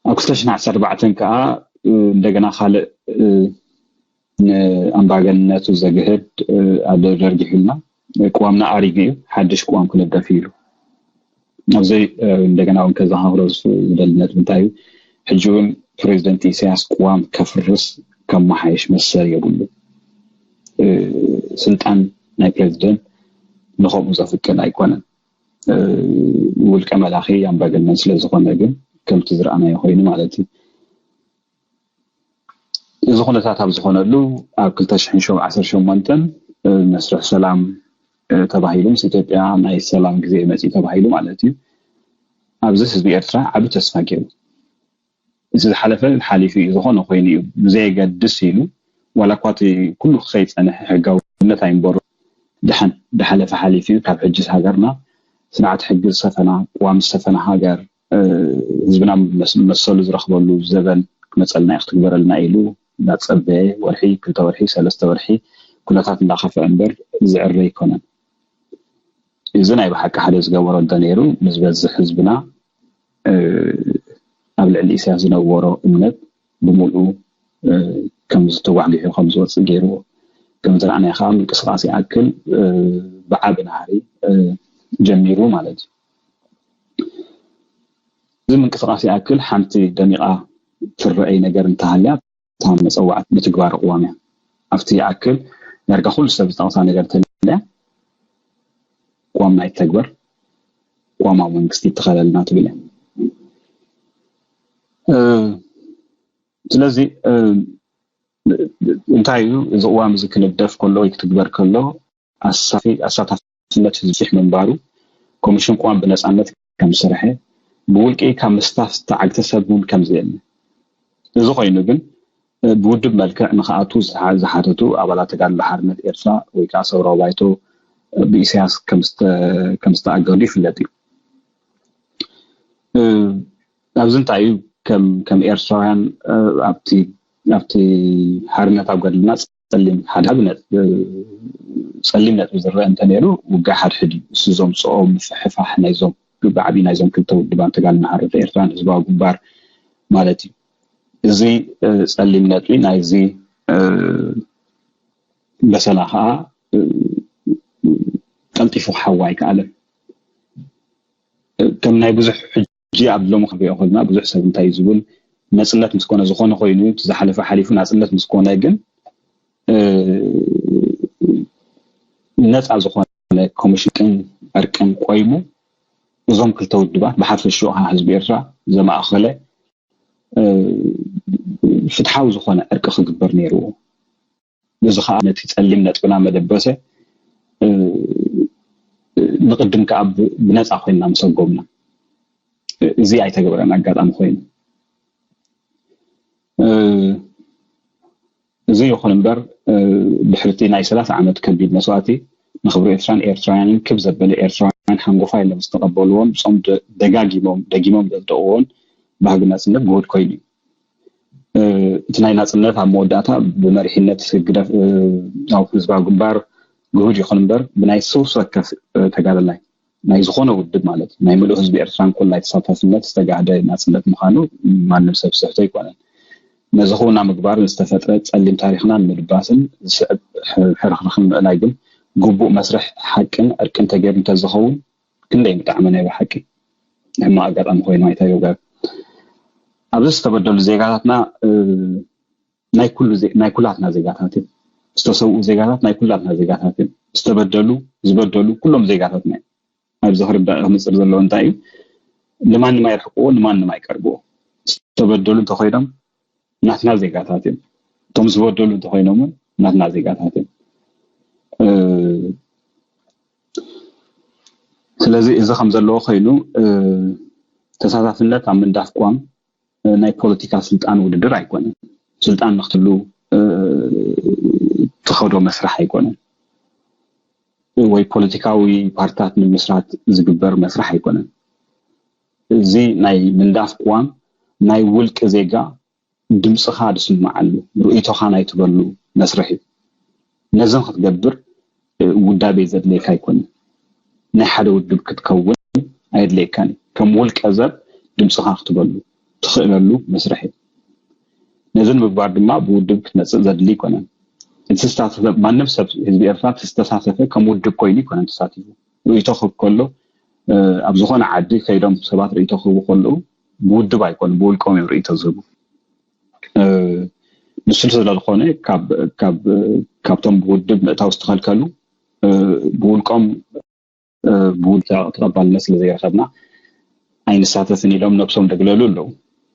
ኣብ ክልተ ሽሕን ዓሰርተ ኣርባዕተን ከዓ እንደገና ካልእ ንኣምባገነንነቱ ዘግህድ ኣደብ ደርጊ ሒዝና ቅዋምና ኣሪጉ እዩ፣ ሓድሽ ቅዋም ክንደፍ እዩ ኢሉ። ኣብዚ እንደገና እውን ከዘኻኽሮ ዝደሊ ነጥቢ እንታይ እዩ? ሕጂ እውን ፕሬዚደንት ኢሳያስ ቅዋም ከፍርስ ከመሓየሽ መሰል የብሉ። ስልጣን ናይ ፕሬዚደንት ንኸምኡ ዘፍቅድ ኣይኮነን። ውልቀ መላኺ ኣምባገነን ስለ ዝኾነ ግን ከምቲ ዝረኣናዮ ኮይኑ ማለት እዩ። እዚ ኩነታት ኣብ ዝኾነሉ ኣብ ክልተ ሽሕን ዓሰርተ ሸሞንተን መስርሕ ሰላም ተባሂሉ ምስ ኢትዮጵያ ናይ ሰላም ግዜ መፅኢ ተባሂሉ ማለት እዩ። ኣብዚ ህዝቢ ኤርትራ ዓቢ ተስፋ ገይሩ እቲ ዝሓለፈ ሓሊፉ እዩ ዝኾነ ኮይኑ እዩ ብዘየገድስ ኢሉ ዋላ እኳ እቲ ኩሉ ክኸይድ ፀንሐ ሕጋውነት ኣይንበሩ ድሓን ዝሓለፈ ሓሊፉ እዩ። ካብ ሕጅስ ሃገርና ስርዓት ሕጊ ዝሰፈና ቅዋም ዝሰፈና ሃገር ህዝብና መሰሉ ዝረኽበሉ ዘበን ክመፀልና እዩ ክትግበረልና ኢሉ እንዳፀበየ ወርሒ ክልተ ወርሒ ሰለስተ ወርሒ ኩነታት እንዳኸፍአ እምበር ዝዕረ ኣይኮነን። እዚ ናይ ብሓቂ ሓደ ዝገበሮ እንተነይሩ ንዝበዝሕ ህዝብና ኣብ ልዕሊ ኢሳያስ ዝነበሮ እምነት ብምልኡ ከም ዝተዋግሑ ከም ዝወፅእ ገይርዎ። ከም ዝረኣናዮ ከዓ ምንቅስቃስ ይኣክል ብዓቢ ናህሪ ጀሚሩ ማለት እዩ። እዚ ምንቅስቃስ ይኣክል ሓንቲ ደሚቓ ትረአይ ነገር እንተሃልያ እታ መፀዋዕቲ ምትግባር ቅዋም እያ። ኣብቲ ይኣክል ዳርጋ ኩሉ ሰብ ዝጠቕሳ ነገር እንተልያ ቅዋምና ይተግበር፣ ቅዋማዊ መንግስቲ ይተኸለልና ትብል እያ። ስለዚ እንታይ እዩ እዚ ቅዋም እዚ ክንደፍ ከሎ ወይ ክትግበር ከሎ ኣሳታፍነት ህዝቢ ምንባሩ፣ ኮሚሽን ቅዋም ብነፃነት ከም ዝሰርሐ፣ ብውልቂ ካብ ምስታፍ ዝተዓግተ ሰብ እውን ከም ዘየለ፣ እዚ ኮይኑ ግን ብውድብ መልክዕ ንክኣቱ ዝሓተቱ ኣባላት ተጋድሎ ሓርነት ኤርትራ ወይ ከዓ ሰውራዊ ባይቶ ብኢሳያስ ከም ዝተኣገዱ ይፍለጥ እዩ። ኣብዚ እንታይ እዩ? ከም ኤርትራውያን ኣብቲ ኣብቲ ሓርነት ኣብ ገድልና ጸሊም ሓድሓድ ጸሊም ነጥቢ ዝረአ እንተነይሩ ውግእ ሓድሕድ እዩ። እሱ ዘምፅኦ ምፍሕፋሕ ናይዞም ብዓብዪ ናይዞም ክልተ ውድባት ተጋድሎ ሓርነት ኤርትራን ህዝባዊ ግንባር ማለት እዩ። እዚ ጸሊም ነጥቢ ናይዚ በሰላ ከዓ ቀልጢፉ ክሓዋ ኣይከኣለን። ከም ናይ ብዙሕ ሕጂ ኣብ ሎሚ ክንሪኦ ከለና ብዙሕ ሰብ እንታይ እዩ ዝብል፣ ነፅነት ምስ ኮነ ዝኾነ ኮይኑ፣ እቲ ዝሓለፈ ሓሊፉ ናፅነት ምስ ኮነ ግን ነፃ ዝኾነ ኮሚሽን ዕርቅን ቆይሙ እዞም ክልተ ውድባት ብሓፈሽኡ ከዓ ህዝቢ ኤርትራ ዘማእኸለ ፍትሓዊ ዝኾነ ዕርቂ ክግበር ነይርዎ። እዚ ከዓ ነቲ ፀሊም ነጥብና መደበሰ ንቅድም ከዓ ብነፃ ኮይንና ምሰጎምና። እዚ ኣይተገበረን ኣጋጣሚ ኮይኑ። እዚ ይኹን እምበር ድሕርቲ ናይ ሰላሳ ዓመት ከቢድ መስዋእቲ ንክብሪ ኤርትራን ኤርትራውያንን ክብ ዘበለ ኤርትራውያን ሓንጎፋይ ኢሎም ዝተቐበልዎን ብጾም ደጋጊሞም ደጊሞም ዘጽደቕዎን ባህጊ ናጽነት ግሁድ ኮይኑ እዩ። እቲ ናይ ናጽነት ኣብ መወዳእታ ብመሪሕነት ህግደፍ ህዝባዊ ግንባር ግሁድ ይኹን እምበር ብናይ ስውስ ወከፍ ተጋደላይ ናይ ዝኾነ ውድብ ማለት ናይ ምሉእ ህዝቢ ኤርትራን ኩላይ ተሳታፍነት ዝተጋህደ ናጽነት ምዃኑ ማንም ሰብ ዝስሕቶ ኣይኮነን። ነዚ ክውና ምግባር ንዝተፈጥረ ጸሊም ታሪኽና ንምድባስን ዝስዕብ ሕርኽርኽን ምእላይ ግን ግቡእ መስርሕ ሓቅን ዕርቅን ተገይሩ እንተዝኸውን ክንደይ ምጠዓመ ናይ ብሓቂ። ሕማቕ ኣጋጣሚ ኮይኑ ኣይታዮ ጋር ኣብዚ ዝተበደሉ ዜጋታትና ናይ ኩሉ ናይ ኩላትና ዜጋታት እዮም። ዝተሰውኡ ዜጋታት ናይ ኩላትና ዜጋታት እዮም። ዝተበደሉ ዝበደሉ ኩሎም ዜጋታትና እዮም። ኣብዚ ክርዳእ ክምፅር ዘለዎ እንታይ እዩ? ንማንም ኣይርሕቅዎ፣ ንማንም ኣይቀርብዎ። ዝተበደሉ እንተኮይኖም ናትና ዜጋታት እዮም። እቶም ዝበደሉ እንተኮይኖም እውን ናትና ዜጋታት እዮም። ስለዚ እዚ ከም ዘለዎ ኮይኑ ተሳታፍነት ኣብ ምንዳፍ ቅዋም ናይ ፖለቲካ ስልጣን ውድድር ኣይኮነን። ስልጣን ንክትሉ ትኸዶ መስራሕ ኣይኮነን። ወይ ፖለቲካዊ ፓርትታት ንምስራት ዝግበር መስራሕ ኣይኮነን። እዚ ናይ ምንዳፍ ቅዋም ናይ ውልቂ ዜጋ ድምፅኻ ዝስማዓሉ ርእይቶኻ ናይ ትበሉ መስርሕ እዩ። ነዚ ንክትገብር ውዳቤ ዘድልየካ ኣይኮነን። ናይ ሓደ ውድብ ክትከውን ኣየድልየካን እዩ። ከም ውልቀ ሰብ ድምፅኻ ክትበሉ ትኽእለሉ መስርሕ እዩ። ነዚ ንምግባር ድማ ብውድብ ክትመፅእ ዘድሊ ኣይኮነን። እቲ ዝተሳተፈ ማንም ሰብ ህዝቢ ኤርትራ ዝተሳተፈ ከም ውድብ ኮይኑ ኣይኮነን ተሳቲፉ። ርእይቶ ክህብ ከሎ ኣብ ዝኾነ ዓዲ ከይዶም ሰባት ርእይቶ ክህቡ ከለዉ ብውድብ ኣይኮኑ ብውልቆም እዮም ርእይቶ ዝህቡ። ንሱ ስለዝኾነ ካብቶም ብውድብ ምእታው ዝተኸልከሉ ብውልቆም ብውልቂ ተቐባልነት ስለዘይረኸብና ኣይንሳተፍን ኢሎም ነብሶም ደግለሉ ኣለዉ።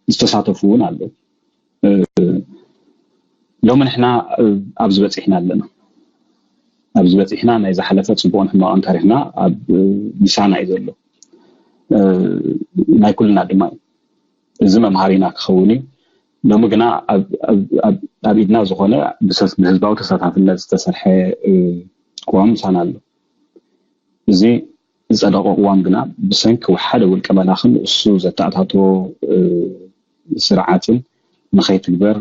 ዝተሳተፉ እውን ኣለዉ። ሎሚ ንሕና ኣብዚ በፂሕና ኣለና። ኣብዚ በፂሕና ናይ ዝሓለፈ ፅቡቕን ሕማቕን ታሪኽና ኣብ ምሳና እዩ ዘሎ። ናይ ኩልና ድማ እዩ። እዚ መምሃሪና ክኸውን እዩ። ሎሚ ግና ኣብ ኢድና ዝኾነ ብህዝባዊ ተሳታፍነት ዝተሰርሐ ቅዋም ምሳና ኣሎ። እዚ ዝፀደቐ ቅዋም ግና ብሰንኪ ሓደ ውልቀ መላኽን እሱ ዘተኣታትዎ ስርዓትን ንኸይትግበር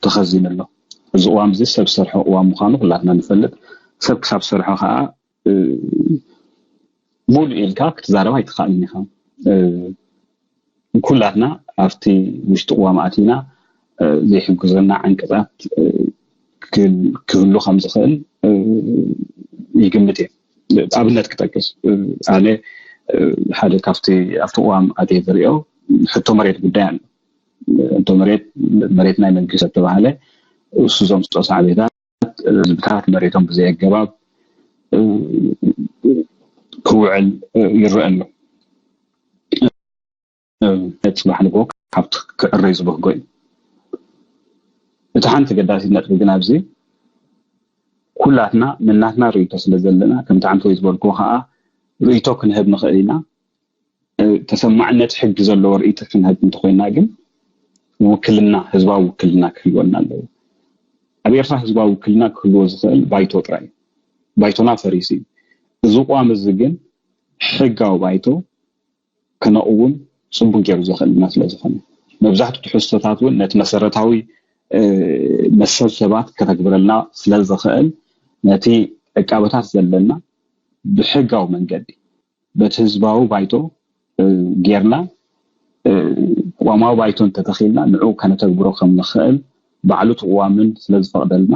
ተኸዚኑ ኣሎ። እዚ ቅዋም እዚ ሰብ ዝሰርሖ ቅዋም ምዃኑ ኩላትና ንፈልጥ። ሰብ ክሳብ ዝሰርሖ ከዓ ሙሉእ ኢልካ ክትዛረብ ኣይትኽእልን ኢኻ። ኩላትና ኣብቲ ውሽጢ ቅዋም ኣቲና ዘይሕግዘና ዓንቀፃት ክህሉ ከም ዝኽእል ይግምት እየ። ኣብነት ክጠቅስ ኣነ ሓደ ካብቲ ኣብቲ ቅዋም ኣትየ ዝሪኦ ሕቶ መሬት ጉዳይ ኣሎ። ሕቶ መሬት መሬት ናይ መንግስቲ ዝተባሃለ እሱ ዘምፅኦ ሳዕቤታት ህዝብታት መሬቶም ብዘይ ኣገባብ ክውዕል ይረአ ኣሎ። ፅባሕ ንግሆ ካብቲ ክዕረይ ዝብህጎ እዩ። እቲ ሓንቲ ገዳሲት ነጥቢ ግን ኣብዚ ኩላትና ነናትና ርእይቶ ስለ ዘለና ከምቲ ዓንተወይ ዝበልክዎ ከዓ ርእይቶ ክንህብ ንኽእል ኢና። ተሰማዕነት ሕጊ ዘለዎ ርእይቲ ክንህብ እንተኮይና ግን ውክልና ህዝባዊ ውክልና ክህልወና ኣለዎ። ኣብ ኤርትራ ህዝባዊ ውክልና ክህልዎ ዝኽእል ባይቶ ጥራይ እዩ። ባይቶና ፈሪሱ እዩ። እዚ ቅዋም እዚ ግን ሕጋዊ ባይቶ ከነቕውም ጽቡቅ ገይሩ ዘኽእልና ስለ ዝኾነ፣ መብዛሕትኡ ትሕዝቶታት እውን ነቲ መሰረታዊ መሰል ሰባት ከተግብረልና ስለ ዝኽእል፣ ነቲ ዕቃበታት ዘለና ብሕጋዊ መንገዲ በቲ ህዝባዊ ባይቶ ጌርና፣ ቅዋማዊ ባይቶ እንተተኺልና ንዕኡ ከነተግብሮ ከም ንኽእል ባዕሉ እቲ ቅዋምን ስለ ዝፈቕደልና፣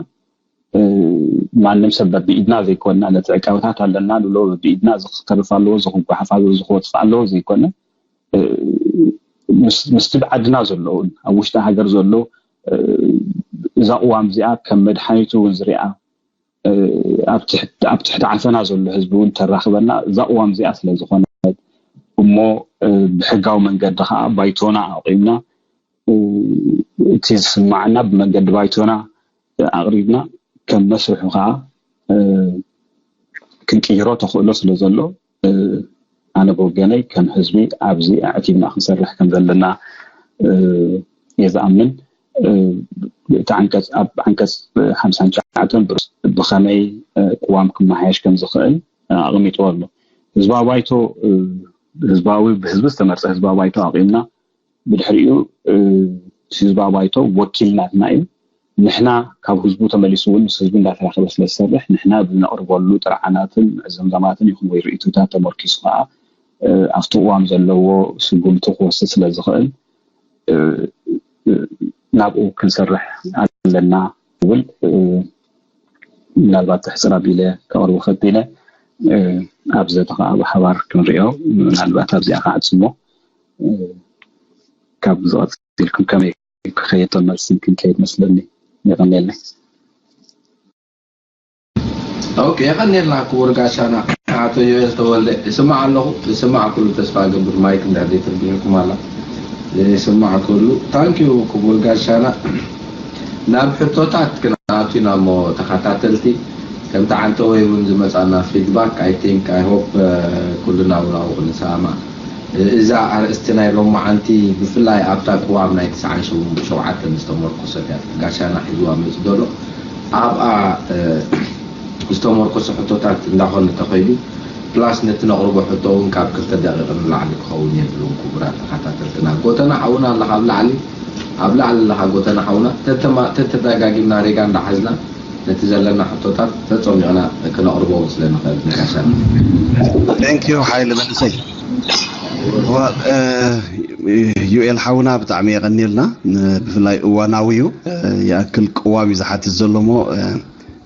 ማንም ሰብ በብኢድና ዘይኮንና፣ ነቲ ዕቃበታት ኣለና ንብሎ በብኢድና፣ እዚ ክተርፍ ኣለዎ፣ እዚ ክጓሓፍ ኣለዎ፣ እዚ ክወፅእ ኣለዎ ዘይኮነ፣ ምስቲ ብዓድና ዘለውን ኣብ ውሽጢ ሃገር ዘሎ እዛ ቅዋም እዚኣ ከም መድሓኒቱ እውን ዝሪኣ፣ ኣብ ትሕቲ ዓፈና ዘሎ ህዝቢ እውን ተራኽበና እዛ ቅዋም እዚኣ ስለ ዝኾነት፣ እሞ ብሕጋዊ መንገዲ ከዓ ባይቶና ኣቑምና፣ እቲ ዝስማዓና ብመንገዲ ባይቶና ኣቕሪብና፣ ከም መስርሑ ከዓ ክንቅይሮ ተኽእሎ ስለ ዘሎ፣ ኣነ ብወገነይ ከም ህዝቢ ኣብዚ ኣዕቲብና ክንሰርሕ ከም ዘለና እየ ዝኣምን። እቲ ዓንቀፅ ኣብ ዓንቀፅ ሓምሳን ትሽዓተን ብኸመይ ቅዋም ክመሓየሽ ከም ዝኽእል ኣቐሚጥዎ ኣሎ። ህዝባዊ ባይቶ ህዝባዊ ብህዝቢ ዝተመርፀ ህዝባዊ ባይቶ ኣቒምና ብድሕሪኡ ህዝባዊ ባይቶ ወኪል ናትና እዩ። ንሕና ካብ ህዝቡ ተመሊሱ እውን ምስ ህዝቢ እንዳተራኸበ ስለ ዝሰርሕ ንሕና ብነቕርበሉ ጥርዓናትን ምዕዘምዛማትን ይኹን ወይ ርእይቶታት ተመርኪሱ ከዓ ኣብቲ ቅዋም ዘለዎ ስጉምቲ ክወስድ ስለ ዝኽእል ናብኡ ክንሰርሕ ኣለና ዝብል ምናልባት ተሕፅር ኣቢለ ከቕርቦ ከቢለ ኣብዚ ዘተ ከዓ ብሓባር ክንሪኦ ምናልባት ኣብዚኣ ክዓፅሞ ካብ ዝቐፅል ኢልኩም ከመይ ክኸየቶ መልስን ክንከይድ መስለኒ። የቐንየለይ። ኦኬ፣ የቐንየልና ክቡር ጋሻና ኣቶ ዮኤል ተወልደ። ይስማዕ ኣለኹ፣ ይስማዕ ኩሉ ተስፋ ገብር። ማይክ እንድሕር ዘይተርጊሕኩም ኣላ ይስማዕ ኩሉ። ታንኪዩ ክቡር ጋሻና። ናብ ሕቶታት ክንኣቱ ኢና እሞ ተኸታተልቲ ከምቲ ዓንተወይ እውን ዝመፃና ፊድባክ I think I hope ኩልና እውን ኣብኡ ክንሰማማዕ እዛ ኣርእስቲ ናይ ሎማዓንቲ ብፍላይ ኣብታ ቅዋም ናይ ትስዓን ሸውዓተን ዝተመርኮሰት እያ ጋሻና ሒዝዋ መፂኡ ዘሎ ኣብኣ ዝተመርኮሰ ሕቶታት እንዳኾነ ተኸይዱ plus ነቲ ነቕርቦ ሕቶ እውን ካብ ክልተ ደቂቕ ንላዕሊ ክኸውን የብሉን ክቡራት ተኸታተልትና ጎተና ሓውና ኣለኻ ኣብ ላዕሊ ኣብ ላዕሊ ኣለኻ ጎተና ሓውና ተተደጋጊምና ሬጋ እንዳሓዝና ነቲ ዘለና ሕቶታት ተጸሚቕና ክነቕርቦ እውን ስለ ንኽእል ንጋሻና። Thank you ሓይለ መንእሰይ። ዩኤል ሓውና ብጣዕሚ የቐንየልና። ብፍላይ እዋናዊ እዩ። ይኣክል ቅዋም እዩ ዝሓትት ዘሎ እሞ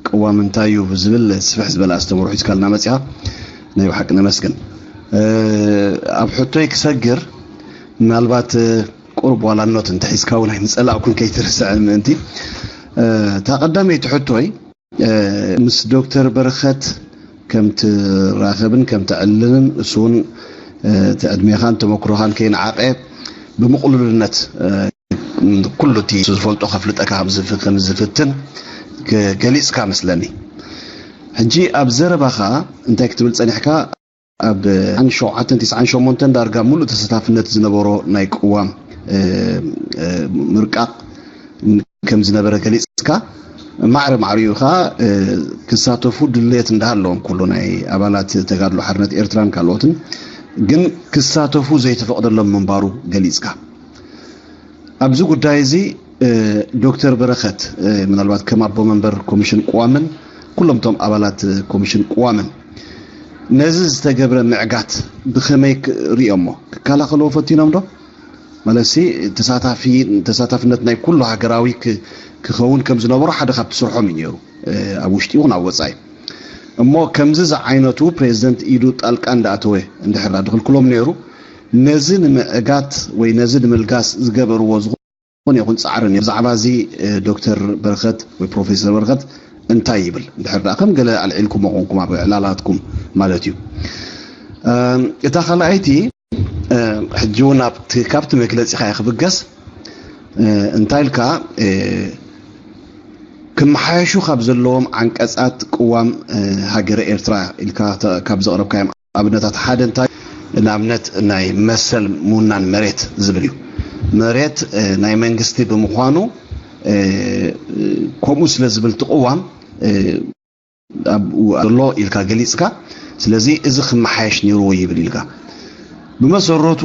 ቅዋም እንታይ እዩ ብዝብል ስፍሕ ዝበለ ኣስተምህሮ ሒዝካልና መፂኻ ናይ ብሓቂ ነመስግን። ኣብ ሕቶይ ክሰግር ምናልባት ቁሩብ ዋላ ኖት እንተሒዝካ እውን ኣይምፀላእኩን ከይትርስዐን ምእንቲ እታ ቀዳመይቲ ሕቶይ ምስ ዶክተር በረኸት ከም ትራኸብን ከም ተዕልልን እሱ እውን እቲ ዕድሜኻን ተመክሮኻን ከይነዓቐ ብምቕሉልነት ኩሉ እቲ ዝፈልጦ ከፍልጠካ ከም ዝፍትን ገሊፅካ መስለኒ። ሕጂ ኣብ ዘረባኻ እንታይ ክትብል ፀኒሕካ ኣብ ሸውዓተን ትስዓን ሸሞንተን ዳርጋ ሙሉእ ተሳታፍነት ዝነበሮ ናይ ቅዋም ምርቃቕ ከም ዝነበረ ገሊፅካ ማዕረ ማዕሪኡ ከዓ ክሳተፉ ድሌት እንዳሃለዎም ኩሉ ናይ ኣባላት ተጋድሎ ሓርነት ኤርትራን ካልኦትን ግን ክሳተፉ ዘይተፈቕደሎም ምንባሩ ገሊፅካ ኣብዚ ጉዳይ እዚ ዶክተር በረኸት ምናልባት ከም ኣቦ መንበር ኮሚሽን ቅዋምን ኩሎም እቶም ኣባላት ኮሚሽን ቅዋምን ነዚ ዝተገብረ ምዕጋት ብኸመይ ሪኦሞ ክከላኸልዎ ፈቲኖም ዶ? ማለት ተሳታፍነት ናይ ኩሉ ሃገራዊ ክኸውን ከም ዝነበሮ ሓደ ካብቲ ስርሖም እዩ ነይሩ ኣብ ውሽጢ ይኹን ኣብ ወፃኢ። እሞ ከምዚ ዝዓይነቱ ፕሬዚደንት ኢዱ ጣልቃ እንዳኣተወ እንድሕር ድኽልክሎም ነይሩ ነዚ ንምዕጋት ወይ ነዚ ንምልጋስ ዝገበርዎ ዝኾነ ይኹን ፃዕሪ ነይሩ። ብዛዕባ እዚ ዶክተር በረኸት ወይ ፕሮፌሰር በረኸት እንታይ ይብል እንድሕር ደኣ ከም ገለ ኣልዒልኩም መኾንኩም ኣብ ዕላላትኩም ማለት እዩ። እታ ካልኣይቲ ሕጂ እውን ኣብቲ ካብቲ መግለፂኻ ክብገስ እንታይ ኢልካ ክመሓየሹ ካብ ዘለዎም ዓንቀፃት ቅዋም ሃገረ ኤርትራ ኢልካ ካብ ዘቕረብካዮም ኣብነታት ሓደ እንታይ ንኣብነት ናይ መሰል ምውናን መሬት ዝብል እዩ። መሬት ናይ መንግስቲ ብምዃኑ ከምኡ ስለ ዝብል ትቕዋም ኣብኡ ዘሎ ኢልካ ገሊፅካ ስለዚ እዚ ክመሓየሽ ነይርዎ ይብል ኢልካ። ብመሰረቱ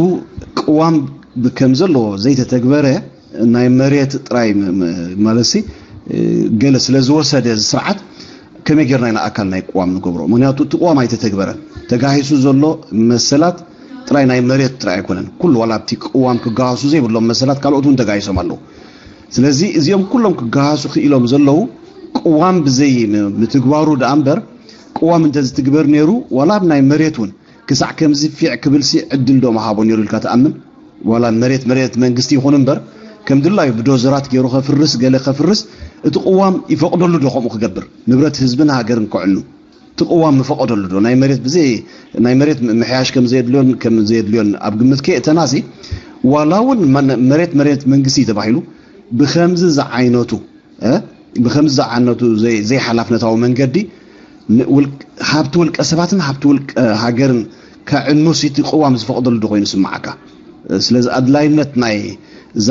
ቅዋም ከም ዘለዎ ዘይተተግበረ ናይ መሬት ጥራይ ማለትሲ ገለ ስለ ዝወሰደ እዚ ስርዓት ከመይ ጌርና ኢና ኣካል ናይ ቅዋም ንገብሮ? ምክንያቱ እቲ ቅዋም ኣይተተግበረን። ተጋሂሱ ዘሎ መሰላት ጥራይ ናይ መሬት ጥራይ ኣይኮነን። ኩሉ ዋላ ኣብቲ ቅዋም ክጋሃሱ ዘይብሎም መሰላት ካልኦት እውን ተጋሂሶም ኣለዉ። ስለዚ እዚኦም ኩሎም ክጋሃሱ ክኢሎም ዘለዉ ቅዋም ብዘይ ምትግባሩ ደኣ እምበር ቅዋም እንተዝትግበር ነይሩ ዋላ ኣብ ናይ መሬት እውን ክሳዕ ከምዚ ፊዕ ክብልሲ ዕድል ዶ ምሃቦ ነይሩ ኢልካ ትኣምን? ዋላ መሬት መሬት መንግስቲ ይኹን እምበር ከም ድላዩ ብዶዘራት ገይሩ ከፍርስ ገለ ከፍርስ እቲ ቅዋም ይፈቅደሉ ዶ ከምኡ ክገብር ንብረት ህዝብን ሃገርን ከዕኑ? እቲ ቅዋም ምፈቀደሉ ዶ ናይ መሬት ብዘይ ናይ መሬት ምሕያሽ ከም ዘየድልዮን ከም ዘየድልዮን ኣብ ግምት ከየእተናሲ ዋላ እውን መሬት መሬት መንግስቲ ተባሂሉ ብከምዚ ዝዓይነቱ ብከምዚ ዝዓነቱ ዘይሓላፍነታዊ መንገዲ ሃብቲ ውልቀ ሰባትን ሃብቲ ውልቀ ሃገርን ከዕኑ ሲቲ ቅዋም ዝፈቅደሉ ዶ ኮይኑ ስምዓካ? ስለዚ ኣድላይነት ናይ እዛ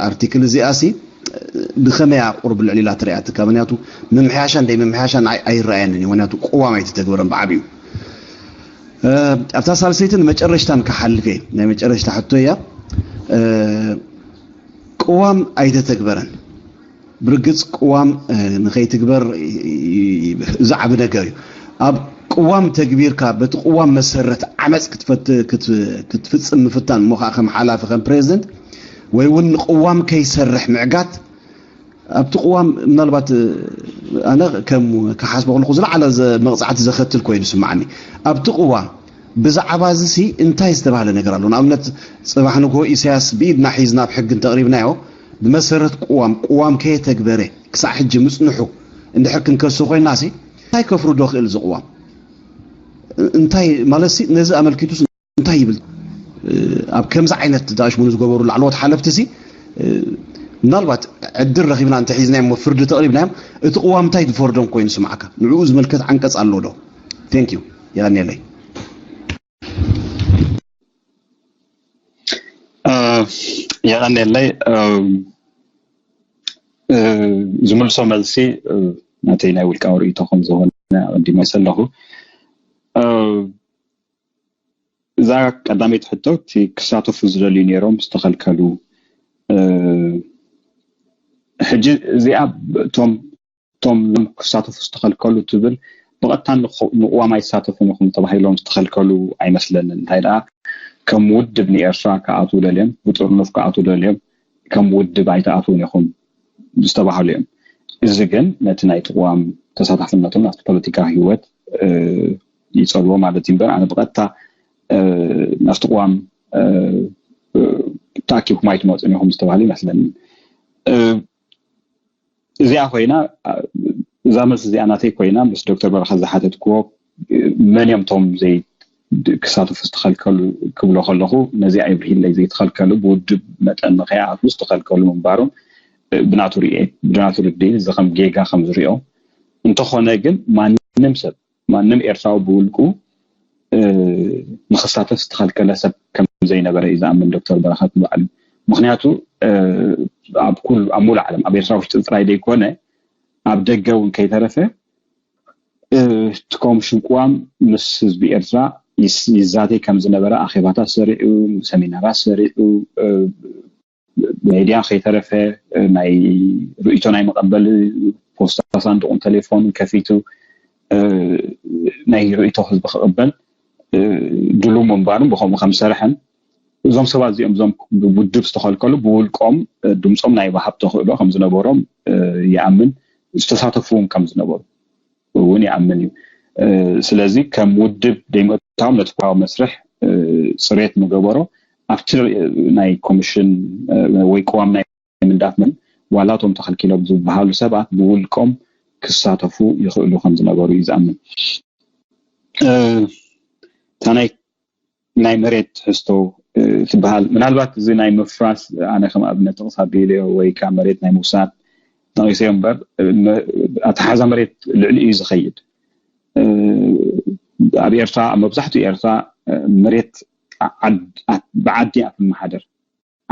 ኣርቲክል እዚኣ ሲ ብከመይ ኣቁርብ ልዕል ኢላ ትሪኣ ትካ ምክንያቱ ምምሕያሻ እንደይ ምምሕያሻ ኣይረኣየንን እዩ ምክንያቱ ቅዋም ኣይተተግበረን ብዓብዩ ኣብታ ሳልሰይትን መጨረሽታን ክሓልፍ እየ ናይ መጨረሽታ ሕቶ እያ ቅዋም ኣይተተግበረን ብርግጽ ቅዋም ንኸይትግበር ዝዓቢ ነገር እዩ ኣብ ቅዋም ተግቢርካ በቲ ቅዋም መሰረት ዓመፅ ክትፍፅም ምፍታን እሞ ከዓ ከም ሓላፊ ከም ፕሬዚደንት ወይ እውን ንቅዋም ከይሰርሕ ምዕጋት ኣብቲ ቅዋም ምናልባት ኣነ ከም ክሓስቦ ከለኩ ዝለዓለ መቕፃዕቲ ዘኸትል ኮይኑ ስማዓኒ ኣብቲ ቅዋም ብዛዕባ እዚ ሲ እንታይ ዝተባህለ ነገር ኣሎ ንኣብነት ፅባሕ ንግሆ ኢሳያስ ብኢድና ሒዝና ኣብ ሕጊ እንተቕሪብናዮ ብመሰረት ቅዋም ቅዋም ከየተግበረ ክሳዕ ሕጂ ምፅንሑ እንድሕር ክንከሶ ኮይና ሲ እንታይ ከፍርዶ ክእል እዚ ቅዋም እንታይ ማለት ሲ ነዚ ኣመልኪቱ እንታይ ይብል ኣብ ከምዚ ዓይነት ዳሽሙን ዝገበሩ ላዕለዎት ሓለፍቲ ሲ ምናልባት ዕድል ረኺብና እንተሒዝና እሞ ፍርዲ ተቕሪብናዮም እቲ ቅዋም እንታይ ዝፈርዶም ኮይኑ ስምዓካ ንዕኡ ዝምልከት ዓንቀፅ ኣሎ ዶ thank you የቐንየለይ የቐንየለይ ዝምልሶ መልሲ ናተይ ናይ ውልቃዊ ርእይቶ ከም ዝኾነ ኣቐዲመ ኣለኹ እዛ ቀዳመይቲ ሕቶ እቲ ክሳተፉ ዝደልዩ ነይሮም ዝተኸልከሉ ሕጂ እዚኣ እቶም እቶም ክሳተፉ ዝተኸልከሉ ትብል ብቐጥታ ንቅዋም ኣይሳተፉን ኢኹም ተባሂሎም ዝተኸልከሉ ኣይመስለንን እንታይ ደኣ ከም ውድብ ንኤርትራ ክኣትዉ ደልዮም ብጥርኑፍ ክኣትዉ ደልዮም ከም ውድብ ኣይትኣትዉን ኢኹም ዝተባሃሉ እዮም እዚ ግን ነቲ ናይ ትቕዋም ተሳታፍነቶም ናብቲ ፖለቲካ ህይወት ይፀልዎ ማለት እዩ እምበር ኣነ ብቐጥታ ናብቲ ቅዋም ተኣኪብኩም ኣይትመፁን ኢኹም ዝተባሃሉ ይመስለኒ እዚኣ ኮይና እዛ መልሲ እዚኣ ናተይ ኮይና ምስ ዶክተር በረኸት ዝሓተትክዎ መን እዮም ቶም ዘይ ክሳተፉ ዝተኸልከሉ ክብሎ ከለኹ ነዚኣ ይብርሂለይ ዘይተኸልከሉ ብውድብ መጠን ንኸይኣትዉ ዝተኸልከሉ ምንባሮም ብናቱ ርኤ ብናቱ ርድኢት እዚ ከም ጌጋ ከም ዝሪኦ እንተኾነ ግን ማንም ሰብ ማንም ኤርትራዊ ብውልቁ ንክሳተፍ ዝተኸልከለ ሰብ ከም ዘይነበረ እዩ ዝኣምን ዶክተር በረኸት ንባዕሉ ምክንያቱ ኣብ ኩሉ ኣብ ሙሉ ዓለም ኣብ ኤርትራ ውሽጢ ጥራይ ዘይኮነ ኣብ ደገ እውን ከይተረፈ እቲ ኮሚሽን ቅዋም ምስ ህዝቢ ኤርትራ ይዛተይ ከም ዝነበረ ኣኼባታት ሰሪዑ ሰሚናራት ሰሪዑ ሜድያ ከይተረፈ ናይ ርእይቶ ናይ መቐበሊ ፖስታ ሳንዱቕን ቴሌፎንን ከፊቱ ናይ ርእይቶ ህዝቢ ክቕበል ድሉ ምንባሩን ብከምኡ ከም ዝሰርሐን እዞም ሰባት እዚኦም እዞም ውድብ ዝተኸልከሉ ብውልቆም ድምፆም ናይ ወሃብ ተኽእሎ ከም ዝነበሮም ይኣምን ዝተሳተፉ እውን ከም ዝነበሩ እውን ይኣምን እዩ ስለዚ ከም ውድብ ደይምእታዎም ነቲ ፖለቲካዊ መስርሕ ፅሬት ምገበሮ ኣብቲ ናይ ኮሚሽን ወይ ቅዋም ናይ ምንዳፍ ምን ዋላ እቶም ተኸልኪሎም ዝበሃሉ ሰባት ብውልቆም ክሳተፉ ይኽእሉ ከም ዝነበሩ እዩ ዝኣምን እታ ናይ ናይ መሬት ትሕዝቶ ትበሃል ምናልባት እዚ ናይ ምፍራስ ኣነ ከም ኣብነት ጥቕስ ኣቢለዮ ወይ ከዓ መሬት ናይ ምውሳድ ጠቂሰዮ እምበር ኣተሓዛ መሬት ልዕሊ እዩ ዝኸይድ ኣብ ኤርትራ መብዛሕትኡ ኤርትራ መሬት ብዓዲ እያ ትመሓደር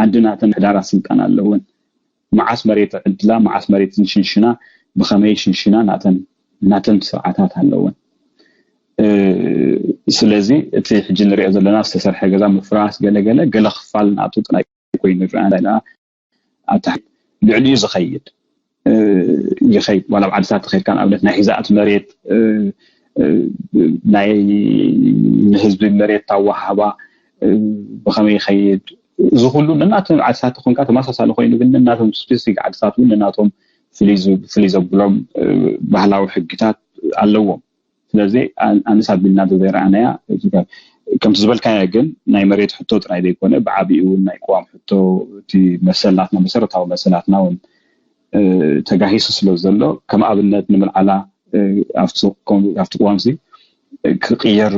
ዓዲ ናተን ሕዳራ ስልጣን ኣለወን መዓስ መሬት ዕድላ መዓስ መሬት ሽንሽና ብኸመይ ሽንሽና ናተን ናተን ስርዓታት ኣለወን ስለዚ እቲ ሕጂ ንሪኦ ዘለና ዝተሰርሐ ገዛ ምፍራስ ገለገለ ገለ ክፋል ናቱ ጥራይ ኮይኑ ይረኣና ኢና። ኣብ ታሕቲ ልዕሊኡ ዝኸይድ ይኸይድ። ዋላ ኣብ ዓድታት ተኸይድካ ንኣብነት ናይ ሒዛእቲ መሬት ናይ ንህዝቢ መሬት ታዋሃባ ብኸመይ ይኸይድ፣ እዚ ኩሉ ነናቶም ዓድታት ኮንካ ተመሳሳሊ ኮይኑ ግን ነናቶም ስፔሲፊክ ዓድታት እውን ነናቶም ፍልይ ዘብሎም ባህላዊ ሕግታት ኣለዎም። ስለዚ ኣንስ ኣቢልና ዘይረኣናያ ከምቲ ዝበልካዮ ግን ናይ መሬት ሕቶ ጥራይ ዘይኮነ ብዓቢኡ እውን ናይ ቅዋም ሕቶ እቲ መሰላትና መሰረታዊ መሰላትና እውን ተጋሂሱ ስለ ዘሎ ከም ኣብነት ንምልዓላ ኣብቲ ቅዋም ሲ ክቅየር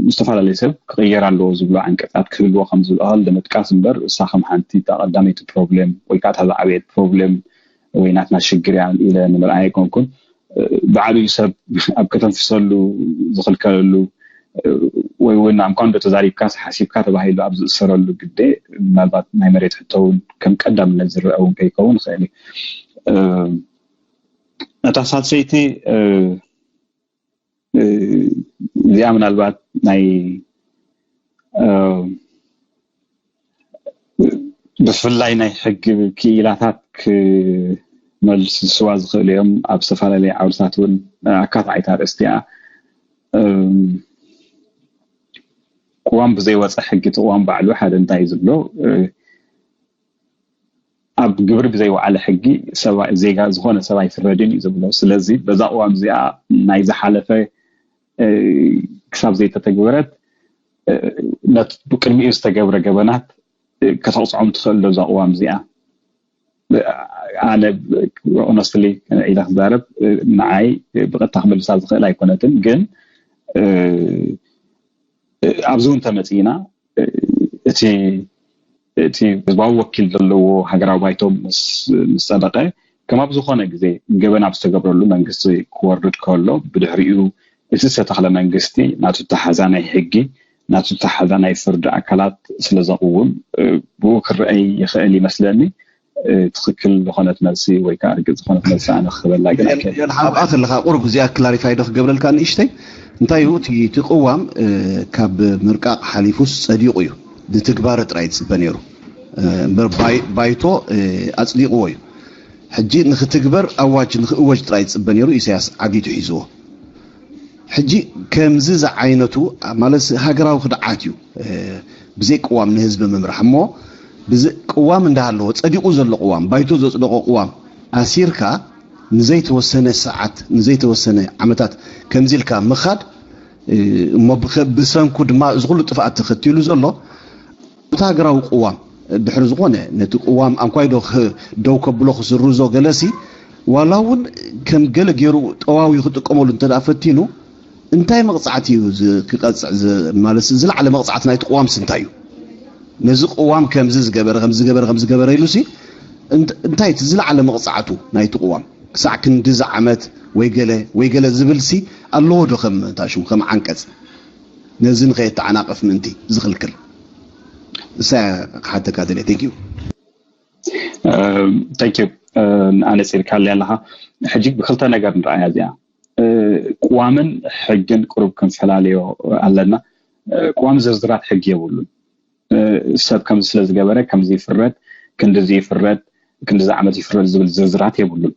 ዝተፈላለየ ሰብ ክቅየር ኣለዎ ዝብሎ ዓንቀፃት ክህልዎ ከም ዝብሃል ንምጥቃስ እምበር እሳ ከም ሓንቲ ቀዳመይቲ ፕሮብሌም ወይ ከዓ ዝዓበየት ፕሮብሌም ወይ ናትና ሽግር እያ ኢለ ንምርኣይ ኣይኮንኩን። ብዓብዩ ሰብ ኣብ ከተንፍሰሉ ዝኽልከለሉ ወይ እውን ኣምኳን ዶ ተዛሪብካስ ሓሲብካ ተባሂሉ ኣብ ዝእሰረሉ ግደ ምናልባት ናይ መሬት ሕቶ እውን ከም ቀዳምነት ዝረአ እውን ከይከውን ይኽእል እዩ። እታ ሳልሰይቲ እዚኣ ምናልባት ናይ ብፍላይ ናይ ሕጊ ክኢላታት ክመልስዋ ዝኽእሉ እዮም። ኣብ ዝተፈላለዩ ዓውድታት እውን ኣካታዒት ኣርእስቲ እያ። ቅዋም ብዘይወፀ ሕጊ እቲ ቅዋም ባዕሉ ሓደ እንታይ እዩ ዝብሎ ኣብ ግብሪ ብዘይወዓለ ሕጊ ዜጋ ዝኾነ ሰብ ኣይፍረድን እዩ ዝብሎ። ስለዚ በዛ ቅዋም እዚኣ ናይ ዝሓለፈ ክሳብ ዘይተተግበረት ነቲ ብቅድሚኡ ዝተገብረ ገበናት ከተቕፅዖም ትኽእል ዶ እዛ ቅዋም እዚኣ? ኣነ ኦነስትሊ ኢለ ክዛረብ ንዓይ ብቐጥታ ክመልሳ ዝኽእል ኣይኮነትን። ግን ኣብዚ እውን ተመፂእና እቲ እቲ ህዝባዊ ወኪል ዘለዎ ሃገራዊ ባይቶ ምስ ጸደቀ ከም ኣብ ዝኾነ ግዜ ገበን ኣብ ዝተገብረሉ መንግስቲ ክወርድ ከሎ ብድሕሪኡ እቲ ዝተተኽለ መንግስቲ ናቱ ተሓዛ ናይ ሕጊ ናቱ ተሓዛ ናይ ፍርዲ ኣካላት ስለ ዘቕውም ብኡ ክረአይ ይኽእል ይመስለኒ። ትኽክል ዝኾነት መልሲ ወይ ከዓ ርግፅ ዝኾነት መልሲ ኣነ ክህበላ ግን ኣብኣ ከለካ ቁሩብ እዚኣ ክላሪፋይ ዶ ክገብረልካ ንእሽተይ እንታይ እዩ እቲ ቅዋም ካብ ምርቃቕ ሓሊፉስ ጸዲቑ እዩ ንትግባረ ጥራይ ዝፅበ ነይሩ እምበር ባይቶ ኣፅዲቕዎ እዩ። ሕጂ ንክትግበር ኣዋጅ ንክእወጅ ጥራይ ዝፅበ ነይሩ ኢሳያስ ዓጊቱ ሒዝዎ። ሕጂ ከምዚ ዝዓይነቱ ማለት ሃገራዊ ክድዓት እዩ። ብዘይ ቅዋም ንህዝቢ ምምራሕ እሞ ቅዋም እንዳሃለዎ ፀዲቑ ዘሎ ቅዋም ባይቶ ዘፅደቆ ቅዋም ኣሲርካ ንዘይተወሰነ ሰዓት ንዘይተወሰነ ዓመታት ከምዚ ኢልካ ምኻድ እሞ ብሰንኩ ድማ እዚ ኩሉ ጥፍኣት ተኸቲሉ ዘሎ እቲ ሃገራዊ ቅዋም ድሕሪ ዝኾነ ነቲ ቅዋም ኣንኳይዶ ደው ከብሎ ክስርዞ ገለሲ ዋላ እውን ከም ገለ ገይሩ ጠዋዊ ክጥቀመሉ እንተ ፈቲኑ እንታይ መቕፃዕቲ እዩ ክቐፅዕ ማለት ዝለዓለ መቕፃዕቲ ናይቲ ቅዋምስ እንታይ እዩ? ነዚ ቅዋም ከምዚ ዝገበረ ከምዚ ዝገበረ ከምዚ ዝገበረ ኢሉሲ እንታይ እቲ ዝለዓለ መቕፃዕቱ ናይቲ ቅዋም ክሳዕ ክንዲዚ ዓመት ወይ ገለ ወይ ገለ ዝብልሲ ኣለዎ ዶ ከም ታሽሙ ከም ዓንቀፅ ነዚ ንኸየተዓናቕፍ ምእንቲ ዝኽልክል እሳ ክሓተካ ደለ thank you thank you ኣነፂርካለይ ኣለኻ ሕጂ ብክልተ ነገር ንረኣያ እዚኣ ቅዋምን ሕግን ቅሩብ ክንፈላለዮ ኣለና። ቅዋም ዝርዝራት ሕጊ የብሉን። ሰብ ከምዚ ስለ ዝገበረ ከምዚ ይፍረድ፣ ክንድዚ ይፍረድ፣ ክንድዚ ዓመት ይፍረድ ዝብል ዝርዝራት የብሉን።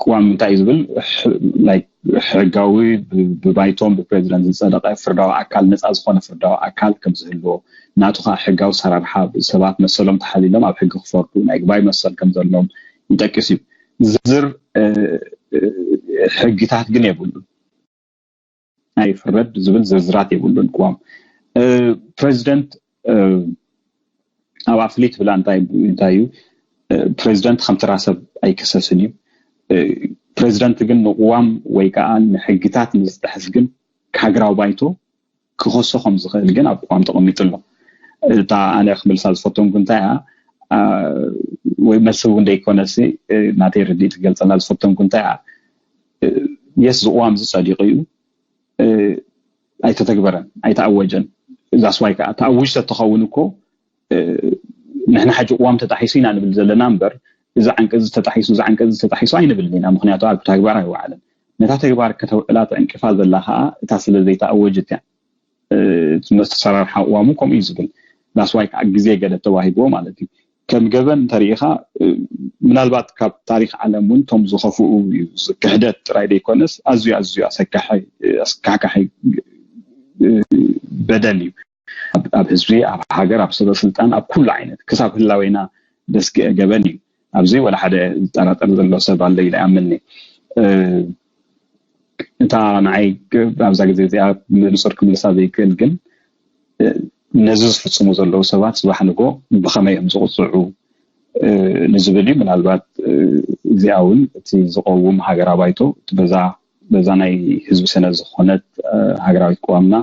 ቅዋም እንታይ እዩ ዝብል ሕጋዊ ብባይቶን ብፕሬዚደንት ዝፀደቀ ፍርዳዊ ኣካል ነፃ ዝኾነ ፍርዳዊ ኣካል ከም ዝህልዎ ናቱ ከዓ ሕጋዊ ሰራርሓ ሰባት መሰሎም ተሓሊሎም ኣብ ሕጊ ክፈርዱ ናይ ግባይ መሰል ከም ዘለዎም ይጠቅስ እዩ። ዝርዝር ሕግታት ግን የብሉን። ናይ ፍረድ ዝብል ዝርዝራት የብሉን። ቅዋም ፕሬዚደንት ኣብኣ ፍልይ ትብላ እንታይ እንታይ እዩ? ፕሬዚደንት ከም ተራ ሰብ ኣይክሰስን እዩ። ፕሬዚደንት ግን ንቅዋም ወይ ከዓ ንሕግታት ንዝጥሕስ ግን ሃገራዊ ባይቶ ክኸሶ ከም ዝኽእል ግን ኣብ ቅዋም ተቐሚጡ ኣሎ። እታ ኣነ ክምልሳ ዝፈተንኩ እንታይ እያ ወይ መስል እውን ደይኮነሲ ናተይ ርድኢት ክገልፀላ ዝፈተንኩ እንታይ እያ የስ ዝቅዋም ዝፀዲቁ እዩ ኣይተተግበረን ኣይተኣወጀን እዛ ስዋይ ከዓ ተኣውጅ ተተኸውን እኮ ንሕና ሕጂ ቅዋም ተጣሒሱ ኢና ንብል ዘለና እምበር እዚ ዓንቀዚ ተጣሒሱ እዚ ዓንቀዚ ተጣሒሱ ኣይንብልን ኢና ምክንያቱ ኣብ ተግባር ኣይወዓለን ነታ ተግባር ከተውዕላ ትዕንቅፋ ዘላ ከዓ እታ ስለ ዘይተኣወጀት እያ። እቲ መስተሰራርሓ ቅዋሙ ከምኡ እዩ ዝብል። ዳስዋይ ከዓ ግዜ ገደብ ተዋሂብዎ ማለት እዩ። ከም ገበን እንተሪኢኻ ምናልባት ካብ ታሪክ ዓለም እውን እቶም ዝኸፍኡ እዩ። ክሕደት ጥራይ ዘይኮነስ ኣዝዩ ኣዝዩ ኣሰካሕካሒ በደል እዩ። ኣብ ህዝቢ፣ ኣብ ሃገር፣ ኣብ ሰበ ስልጣን፣ ኣብ ኩሉ ዓይነት ክሳብ ህላዌና ደስግአ ገበን እዩ። ኣብዚ ወላ ሓደ ዝጠራጠር ዘሎ ሰብ ኣሎ ኢለ ኣምኒ። እታ ንዓይ ኣብዛ ግዜ እዚኣ ብንጹር ክምልሳ ዘይክእል ግን ነዚ ዝፍጽሙ ዘለዉ ሰባት ጽባሕ ንጎ ብኸመይ እዮም ዝቕጽዑ ንዝብል እዩ። ምናልባት እዚኣ እውን እቲ ዝቐውም ሃገራዊ ባይቶ በዛ በዛ ናይ ህዝቢ ሰነድ ዝኾነት ሃገራዊት ቅዋምና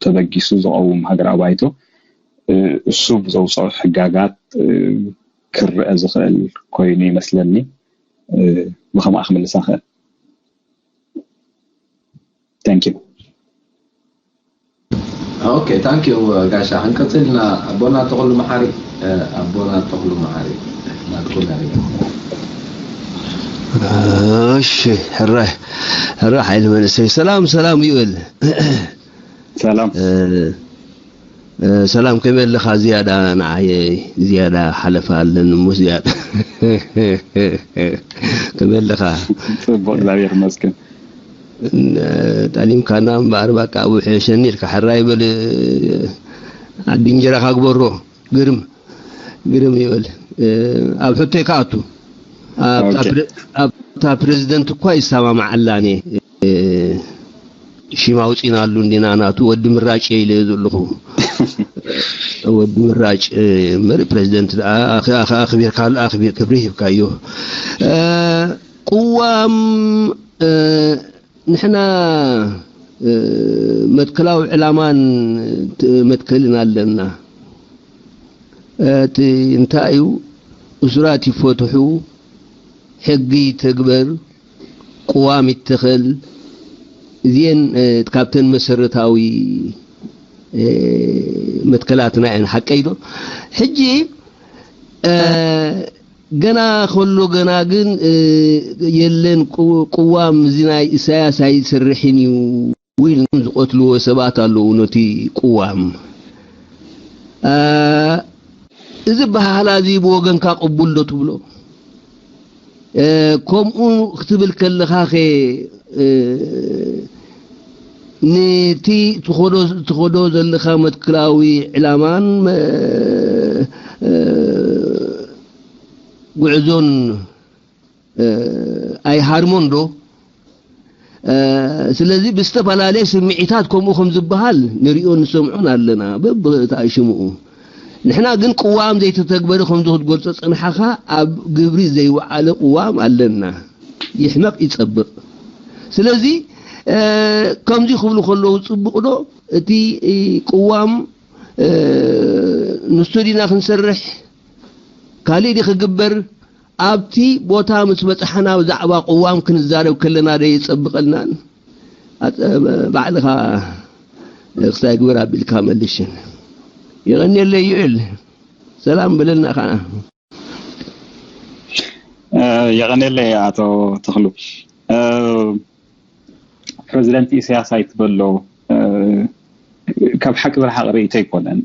ተበጊሱ ዝቐውም ሃገራዊ ባይቶ እሱ ብዘውፅኦ ሕጋጋት ክረአ ዝኽእል ኮይኑ ይመስለኒ። ብኸምኣ ክምልሳ ክእል። Thank you። ኦኬ፣ thank you ጋሻ። ክንቀፅልና ኣቦና ተኽሉ መሓሪ ኣቦና ተኽሉ መሓሪ ናትኩም። እሺ፣ ሕራይ ሕራይ ሓይሊ መንእሰይ። ሰላም ሰላም ይብል። ሰላም ሰላም፣ ከመይ ኣለኻ? ዝያዳ ንዓየ ዝያዳ ሓለፋ ኣለኒ እሞ ዝያዳ ከመይ ኣለኻ? ጽቡቕ፣ እግዚኣብሔር ይመስገን። ጠሊምካና እምበኣር በቃ ውሕሸኒ ኢልካ ሕራይ በል። ዓዲ እንጀራኻ ግበሮ። ግርም ግርም ይበል። ኣብ ሕቶይ ክኣቱ ኣብታ ፕሬዚደንት እኳ ይሰማማዓላን እየ። ሽም ኣውፂናሉ እንዲና ናቱ ወዲ ምራጭ እየ ኢለ ዘለኹ። ወዲ ምራጭ መሪ ፕሬዚደንት ኣኽቢርካሉ ኣኽቢር ክብሪ ሂብካዮ። ቅዋም ንሕና መትከላዊ ዕላማን መትከልን ኣለና። እቲ እንታይ እዩ? እሱራት ይፈትሑ፣ ሕጊ ይተግበር፣ ቅዋም ይተኸል። እዚአን ካብተን መሰረታዊ መትከላትና እየን። ሓቀይ ዶ? ሕጂ ገና ከሎ ገና ግን የለን ቅዋም እዚ ናይ ኢሳያስ ኣይሰርሕን እዩ ኢሎም ዝቐትልዎ ሰባት ኣለዉ። ነቲ ቅዋም እዚ በሃላ እዚ ብወገንካ ቅቡል ዶ ትብሎ? ከምኡ ክትብል ከለኻ ኸ ነቲ ትኸዶ ዘለኻ መትክላዊ ዕላማን ጉዕዞን ኣይሃርሞን ዶ? ስለዚ ብዝተፈላለየ ስምዒታት ከምኡ ከም ዝበሃል ንሪኦን ንሰምዖን ኣለና በብእታ ሽምኡ። ንሕና ግን ቅዋም ዘይተተግበረ ከምዚ ክትገልጾ ጸንሓኻ ኣብ ግብሪ ዘይወዓለ ቅዋም ኣለና። ይሕመቕ ይጸብቕ። ስለዚ ከምዚ ክብሉ ከለዉ ጽቡቕ ዶ እቲ ቅዋም ንሱ ዲና ክንሰርሕ ካሊእ ዲ ክግበር ኣብቲ ቦታ ምስ በጻሕና ብዛዕባ ቅዋም ክንዛረብ ከለና ዶ የጸብቐልናን? ባዕልኻ ክሳይ ግበር ኣቢልካ መልሽን። የቐንየለይ ይእል ሰላም በለልና ከዓ። የቐንየለይ ኣቶ ተኽሉ። ፕሬዚደንት ኢሳያስ ኣይትበሎ ካብ ሓቂ ዝረሓቕ ርእይቶ ኣይኮነን።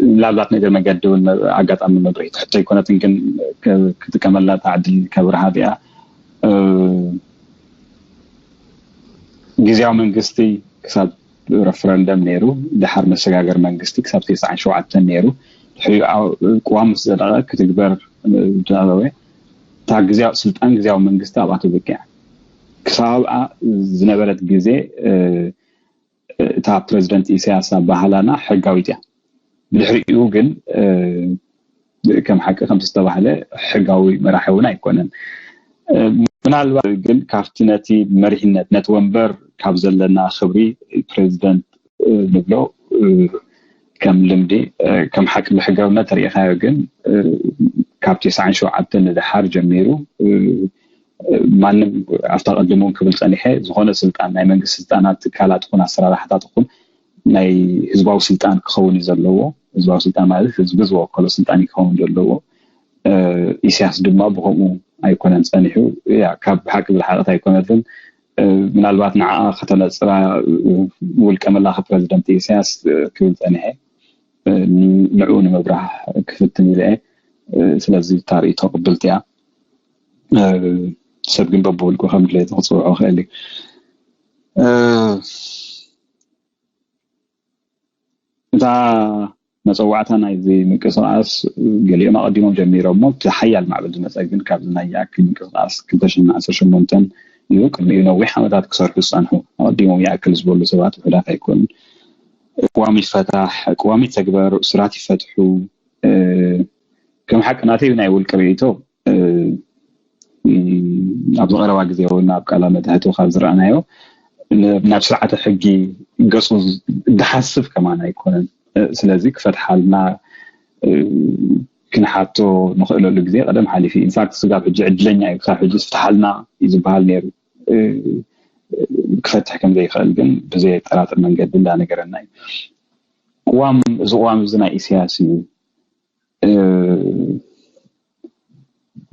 ምናልባት ነገር መገዲ እውን ኣጋጣሚ መብርሂ ትሕቶ ኣይኮነትን፣ ግን ክጥቀመላ እታ ዕድል ከብርሃ እዚኣ ግዜያዊ መንግስቲ ክሳብ ረፈረንደም ነይሩ፣ ድሓር መሰጋገር መንግስቲ ክሳብ ተስዓን ሸውዓተን ነይሩ። ድሕሪኡ ቅዋም ምስ ዘደቐ ክትግበር ዝነበረ እታ ግዜያዊ ስልጣን ግዜያዊ መንግስቲ ኣብኣ ተዘጊዓ። ክሳብ ኣብኣ ዝነበረት ግዜ እታ ፕረዚደንት ኢሳያስ ኣበሃህላና ሕጋዊት እያ። ብድሕሪኡ ግን ከም ሓቂ ከም ዝተባህለ ሕጋዊ መራሒ እውን ኣይኮነን። ምናልባት ግን ካብቲ ነቲ መሪሕነት ነቲ ወንበር ካብ ዘለና ክብሪ ፕረዚደንት ንብሎ ከም ልምዲ ከም ሓቂ ብሕጋውነት ተሪኢኻዮ ግን ካብ ተስዓን ሸውዓተን ንደሓር ጀሚሩ ማንም ኣብታ ቀድም እውን ክብል ጸኒሐ ዝኾነ ስልጣን ናይ መንግስቲ ስልጣናት ትካላት ይኹን ኣሰራርሓታት ይኹን ናይ ህዝባዊ ስልጣን ክኸውን እዩ ዘለዎ። ህዝባዊ ስልጣን ማለት ህዝቢ ዝወከሎ ስልጣን እዩ ክኸውን ዘለዎ። ኢሳያስ ድማ ብኸምኡ ኣይኮነን ጸኒሑ። ያ ካብ ሓቂ ዝረሓቐት ኣይኮነትን። ምናልባት ንዓ ከተነጽራ ውልቀ መላኺ ፕረዚደንት ኢሳያስ ክብል ጸኒሐ፣ ንዕኡ ንምብራህ ክፍትን ኢለ እየ። ስለዚ እታ ርእይቶ ቅብልቲ እያ። ሰብ ግን በብውልቁ ከም ድሌቱ ክጽውዖ ይኽእል እዩ። እታ መጸዋዕታ ናይዚ ምንቅስቃስ ገሊኦም ኣቐዲሞም ጀሚሮሞ፣ እቲ ሓያል ማዕበል ዝመጸ ግን ካብዚ ናይ ይኣክል ምንቅስቃስ ክልተ ሽሕን ዓሰርተ ሸሞንተን እዩ። ቅድሚኡ ነዊሕ ዓመታት ክሰርሑ ዝጸንሑ ኣቐዲሞም ይኣክል ዝበሉ ሰባት ውሑዳት ኣይኮኑን። ቅዋም ይፈታሕ፣ ቅዋም ይተግበር፣ እሱራት ይፈትሑ። ከም ሓቂ ናተይ ናይ ውልቀ ርእይቶ ኣብዚ ቀረባ ግዜ እውን ኣብ ቃለ መሕትቱ ካብ ዝረኣናዮ ናብ ስርዓተ ሕጊ ገፁ ዝሓስብ ከማን ኣይኮነን። ስለዚ ክፈትሓልና ክንሓቶ ንኽእለሉ ግዜ ቀደም ሓሊፉ። ኢንፋክት ስጋብ ሕጂ ዕድለኛ እዩ፣ ክሳብ ሕጂ ፍትሓልና እዩ ዝበሃል ነይሩ። ክፈትሕ ከም ዘይኽእል ግን ብዘየጠራጥር መንገዲ እንዳነገረና እዩ። ቅዋም፣ እዚ ቅዋም እዚ ናይ ኢሳያስ እዩ።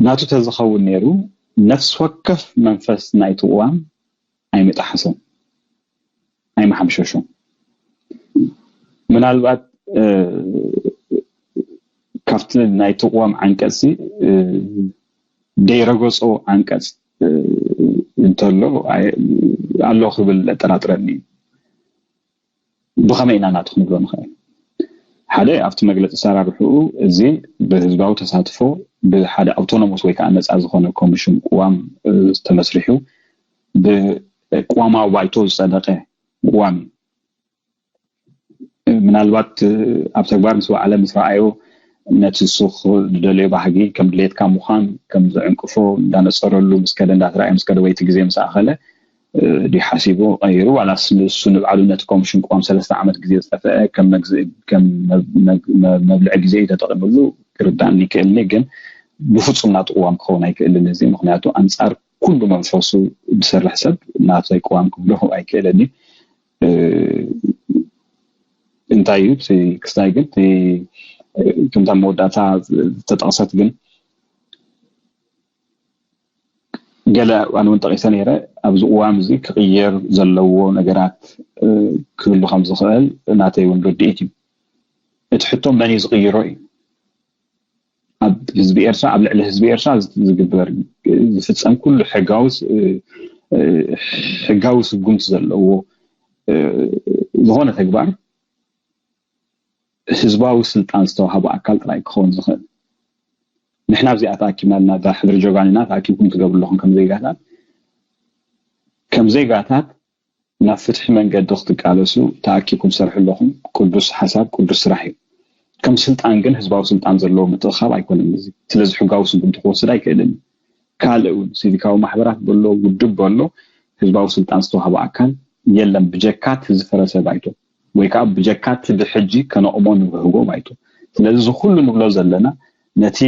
ናቱ ተዝኸውን ነይሩ፣ ነፍሲ ወከፍ መንፈስ ናይቲ ቅዋም ኣይምጠሓሶን፣ ኣይመሓምሸሾን። ምናልባት ካብቲ ናይቲ ቅዋም ዓንቀፅ ደይረገፆ ዓንቀፅ እንተሎ ኣሎ ክብል ኣጠራጥረኒ እዩ። ብኸመይ ኢና ናቱ ክንብሎ ንኽእል? ሓደ ኣብቲ መግለፂ ኣሰራርሕኡ እዚ ብህዝባዊ ተሳትፎ ብሓደ ኣውቶኖሞስ ወይ ከዓ ነፃ ዝኾነ ኮሚሽን ቅዋም ተመስሪሑ ብቅዋማዊ ባይቶ ዝፀደቀ ቅዋም እዩ። ምናልባት ኣብ ተግባር ምስ ወዓለ ምስ ረኣዮ ነቲ እሱ ዝደለዮ ባህጊ ከም ድሌትካ ምዃን ከም ዝዕንቅፎ እንዳነፀረሉ ምስ ከደ እንዳተረኣየ ምስ ከደ ወይ እቲ ግዜ ምስ ኣኸለ ድዩ ሓሲቡ ቀይሩ ዋላስ ንሱ ንባዕሉ ነቲ ኮሚሽን ቅዋም ሰለስተ ዓመት ግዜ ዝጠፈአ ከም መብልዒ ግዜ እዩ ተጠቂምሉ ክርዳእኒ ይክእልኒ። ግን ብፍፁም ናቱ ቅዋም ክኸውን ኣይክእልን እዚ። ምክንያቱ ኣንፃር ኩሉ መንፈሱ ዝሰርሕ ሰብ ናተይ ቅዋም ክብሎ ኣይክእልን እዩ። እንታይ እዩ እቲ ክስታይ ግን ከምታ መወዳእታ ዝተጠቕሰት ግን ገለ ኣነ እውን ጠቂሰ ነይረ። ኣብዚ ቅዋም እዚ ክቕየር ዘለዎ ነገራት ክህሉ ከም ዝኽእል ናተይ እውን ርድኢት እዩ። እቲ ሕቶ መን እዩ ዝቕይሮ እዩ። ኣብ ህዝቢ ኤርትራ፣ ኣብ ልዕሊ ህዝቢ ኤርትራ ዝግበር ዝፍጸም ኩሉ ሕጋዊ ሕጋዊ ስጉምቲ ዘለዎ ዝኾነ ተግባር ህዝባዊ ስልጣን ዝተዋህቦ ኣካል ጥራይ ክኸውን ዝኽእል። ንሕና ኣብዚኣ ተኣኪብና ኣለና፣ እዛ ሕድሪ ጆጋኒና ተኣኪብኩም ትገብሩ ኣለኹም ከም ዜጋታት፣ ከም ዜጋታት ናብ ፍትሒ መንገዲ ክትቃለሱ ተኣኪብኩም ትሰርሑ ኣለኹም። ቅዱስ ሓሳብ፣ ቅዱስ ስራሕ እዩ። ከም ስልጣን ግን ህዝባዊ ስልጣን ዘለዎ ምትእኻብ ኣይኮነን እዚ። ስለዚ ሕጋዊ ስጉምቲ ክወስድ ኣይክእልን እዩ። ካልእ እውን ሲቪካዊ ማሕበራት በሎ፣ ውድብ በሎ፣ ህዝባዊ ስልጣን ዝተዋህቦ ኣካል የለን ብጀካ እቲ ዝፈረሰ ባይቶ ወይ ከዓ ብጀካ እቲ ብሕጂ ከነቕሞ ንብህጎ ባይቶ። ስለዚ እዚ ኩሉ ንብሎ ዘለና ነቲ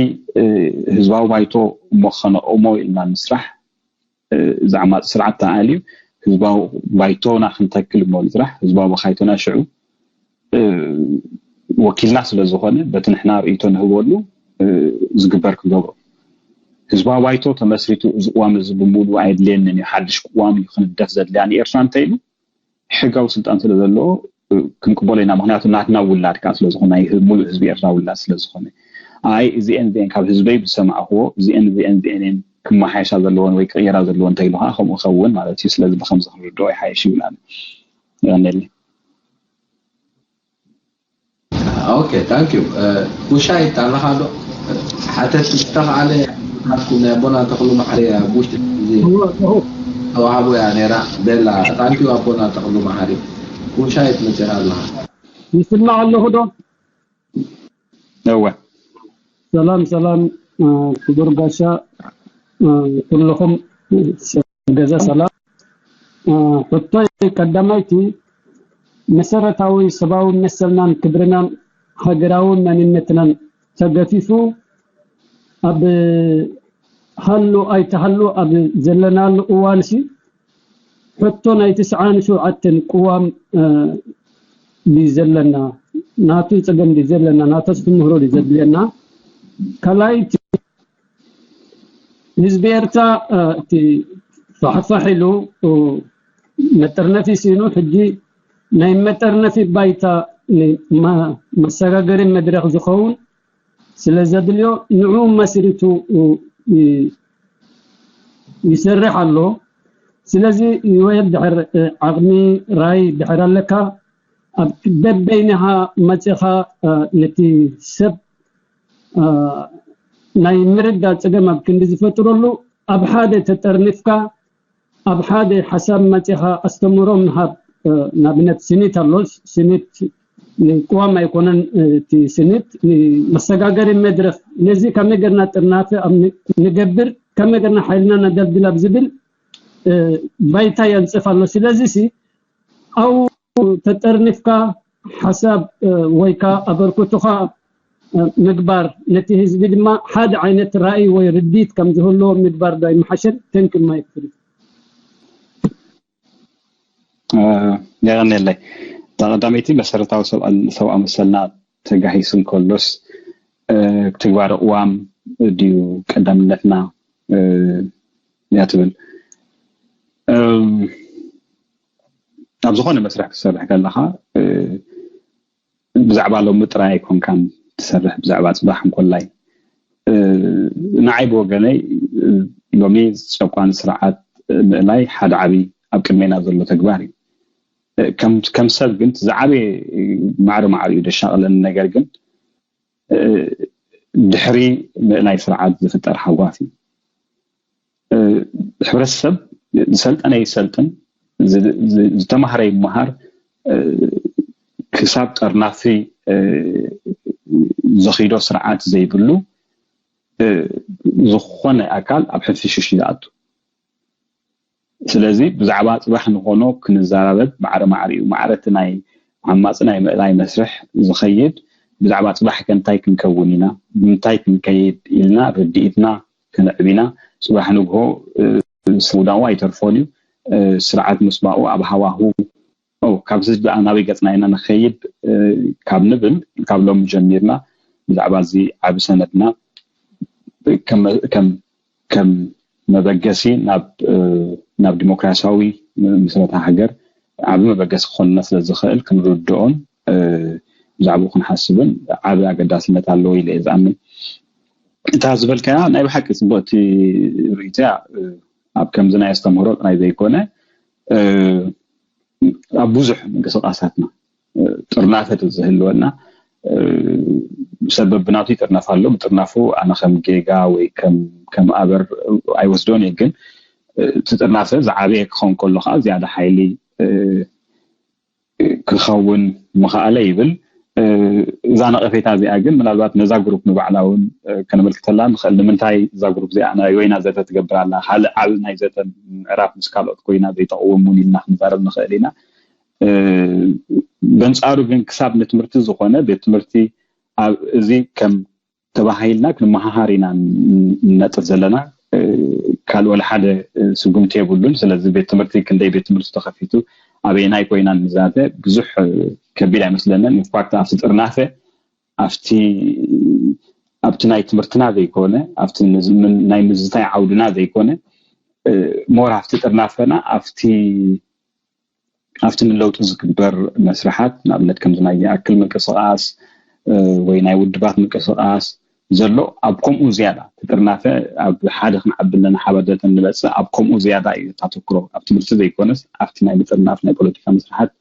ህዝባዊ ባይቶ እሞ ከነቕሞ ኢልና ንምስራሕ ዝዓማፅ ስርዓት ተኣልዩ ህዝባዊ ባይቶና ክንተክል እሞ ንስራሕ ህዝባዊ ባይቶና ሽዑ ወኪልና ስለ ዝኾነ በቲ ንሕና ርእይቶ ንህበሉ ዝግበር ክገብሮ። ህዝባዊ ባይቶ ተመስሪቱ እዚ ቅዋም እዚ ብምሉኡ ኣየድልየንን እዩ፣ ሓድሽ ቅዋም እዩ ክንደፍ ዘድልያ ንኤርትራ እንተኢሉ ሕጋዊ ስልጣን ስለ ዘለዎ ክንቅበሎ ኢና። ምክንያቱ ናትና ውላድ ከዓ ስለ ዝኾነ፣ ናይ ሙሉእ ህዝቢ ኤርትራ ውላድ ስለ ዝኾነ። ኣይ እዚኤን እዚኤን ካብ ህዝበይ ብዝሰማዕክዎ እዚኤን እዚኤን እዚኤን እየን ክመሓየሻ ዘለዎን ወይ ክቕየራ ዘለዎን እንተኢሉ ከዓ ከምኡ ክኸውን ማለት እዩ። ስለዚ ብከምዚ ክንርድኦ ይሓይሽ ይብል ኣነ። የቐንየለይ። ኦኬ ታንክ ዩ። ኩሻይ ኣለኻ ዶ? ሓተት ዝተኽኣለ ናይ ኣቦና ተኽሉ መሓሪ ኣብ ውሽጢ ተዋሃቡ እያ ነይራ። ቤላ ታንክ ዩ ኣቦና ተኽሉ መሓሪ። ኩሻይ ትመፅኻ ኣለኻ። ይስማዕ ኣለኹ ዶ? እወ። ሰላም ሰላም ክቡር ጋሻ ኩልኹም ገዛ ሰላም። ሕቶይ ቀዳማይቲ መሰረታዊ ሰብኣዊ መሰልናን ክብርናን ሃገራዊ መንነትናን ተገፊፉ ኣብ ሃሉ ኣይተሃሉ ኣብ ዘለናሉ እዋንሲ ሕቶ ናይ ትስዓን ሸውዓተን ቅዋም ድዩ ዘለና? ናቱ ፀገም ድዩ ዘለና? ናቱ ኣስተምህሮ ድዩ ዘድልየና? ካልኣይቲ ህዝቢ ኤርትራ እቲ ፋሕፋሕ ኢሉ መጠርነፊ ሲኑ ሕጂ ናይ መጠርነፊ ባይታ መሰጋገሪ መድረክ ዝኸውን ስለ ዘድልዮ ንዑ መስሪቱ ይሰርሕ ኣሎ። ስለዚ ወይ ድሕር ዓቕሚ ራይ ድሕር ኣለካ ኣብ በበይንኻ መፂኻ ነቲ ሰብ ናይ ምርዳእ ፀገም ኣብ ክንዲ ዝፈጥረሉ ኣብ ሓደ ተጠርኒፍካ ኣብ ሓደ ሓሳብ መፂኻ ኣስተምሮ ምሃብ። ንኣብነት ስኒት ኣሎ። ስኒት ንቅዋም ኣይኮነን እቲ ስኒት ንመሰጋገሪ መድረክ ነዚ ከመይ ገርና ጥርናፈ ንገብር ከመይ ገርና ሓይልና ነደልድል ኣብ ዝብል ባይታ የንፅፍ ኣሎ። ስለዚ ሲ ኣብኡ ተጠርኒፍካ ሓሳብ ወይ ከዓ ኣበርክቶኻ ምግባር ነቲ ህዝቢ ድማ ሓደ ዓይነት ራእይ ወይ ርዲት ከም ዝህልዎ ምግባር ዶ ኣይምሓሸን? ተንክማ ይፍል የቀንየለይ። ቀዳመይቲ መሰረታዊ ሰብኣዊ መሰልና ተጋሂሱ እንከሎስ ትግባረ ቅዋም ድዩ ቀዳምነትና እያ ትብል። ኣብ ዝኾነ መስርሕ ክትሰርሕ ከለኻ ብዛዕባ ሎሚ ጥራይ ኣይኮንካን ትሰርሕ፣ ብዛዕባ ፅባሕ እንኮላይ። ንዓይ ብወገነይ ሎሚ ጨቋኒ ስርዓት ምእላይ ሓደ ዓብዪ ኣብ ቅድሜና ዘሎ ተግባር እዩ። ከም ሰብ ግን ዝዓበየ ማዕረ ማዕሪኡ ደሻቕለኒ ነገር ግን ድሕሪ ምእላይ ስርዓት ዝፍጠር ሓጓፍ እዩ። ሕብረተሰብ ዝሰልጠነ ይሰልጥን፣ ዝተማህረ ይመሃር፣ ክሳብ ጠርናፊ ዘኺዶ ስርዓት ዘይብሉ ዝኾነ ኣካል ኣብ ሕንፍሽሽ እዩ ዝኣቱ። ስለዚ ብዛዕባ ፅባሕ ንኾኖ ክንዘራረብ ማዕረ ማዕሪኡ ማዕረ እቲ ናይ ዓማፂ ናይ ምእላይ መስርሕ ዝኸይድ ብዛዕባ ፅባሕ ከ እንታይ ክንከውን ኢና ብምንታይ ክንከይድ ኢልና ርድኢትና ከነዕብ ኢና። ፅባሕ ንግሆ ሰውዳዋ ኣይተርፎን እዩ። ስርዓት ምስባኡ ኣብ ሃዋሁ ካብዚ ደኣ ናበይ ገፅና ኢና ንኸይድ ካብ ንብል ካብ ሎሚ ጀሚርና ብዛዕባ እዚ ዓቢ ሰነድና ከም መበገሲ ናብ ዲሞክራሲያዊ ምስረታ ሃገር ዓቢ መበገሲ ክኾንና ስለ ዝኽእል ክንርድኦን ብዛዕባኡ ክንሓስብን ዓቢ ኣገዳስነት ኣለዎ ኢለ እየ ዝኣምን። እታ ዝበልካያ ናይ ብሓቂ ፅቡቕቲ ርእይቶ እያ። ኣብ ከምዚ ናይ ኣስተምህሮ ጥራይ ዘይኮነ ኣብ ብዙሕ ምንቅስቃሳትና ጥርናፈ ዝህልወና ሰብ ብናቱ ይጥርነፍ ኣሎ። ብጥርናፉ ኣነ ከም ጌጋ ወይ ከም ኣበር ኣይወስዶን እየ። ግን እቲ ጥርናፈ ዝዓበየ ክኸውን ከሎ ከዓ ዝያዳ ሓይሊ ክኸውን ምኽኣለ ይብል። እዛ ነቐፌታ እዚኣ ግን ምናልባት ነዛ ግሩፕ ንባዕላ እውን ከነመልክተላ ንኽእል። ንምንታይ እዛ ግሩፕ እዚኣ ናይ ወይና ዘተ ትገብር ኣላ? ካልእ ዓቢ ናይ ዘተ ምዕራፍ ምስ ካልኦት ኮይና ዘይተቕውም እውን ኢልና ክንዛረብ ንኽእል ኢና። በንጻሩ ግን ክሳብ ንትምህርቲ ዝኾነ ቤት ትምህርቲ ኣብ እዚ ከም ተባሂልና ክንመሃሃር ኢና ንነጥፍ ዘለና። ካልእ ወላ ሓደ ስጉምቲ የብሉን። ስለዚ ቤት ትምህርቲ ክንደይ ቤት ትምህርቲ ተኸፊቱ ኣበየናይ ኮይና ንዛተ ብዙሕ ከቢድ ኣይመስለንን። ኢንፋክት ኣብቲ ጥርናፈ ኣብቲ ኣብቲ ናይ ትምህርትና ዘይኮነ ኣብቲ ናይ ምዝታይ ዓውድና ዘይኮነ ሞር ኣብቲ ጥርናፈና ኣብቲ ኣብቲ ንለውጢ ዝግበር መስርሓት ንኣብነት ከምዚ ናይ ይኣክል ምንቅስቃስ ወይ ናይ ውድባት ምንቅስቃስ ዘሎ ኣብ ከምኡ ዝያዳ ትጥርናፈ ኣብ ሓደ ክንዓቢ ኣለና ሓባር ዘተ ንበፅእ ኣብ ከምኡ ዝያዳ እዩ ተተክሮ ኣብ ትምህርቲ ዘይኮነስ ኣብቲ ናይ ምጥርናፍ ናይ ፖለቲካ መስርሓት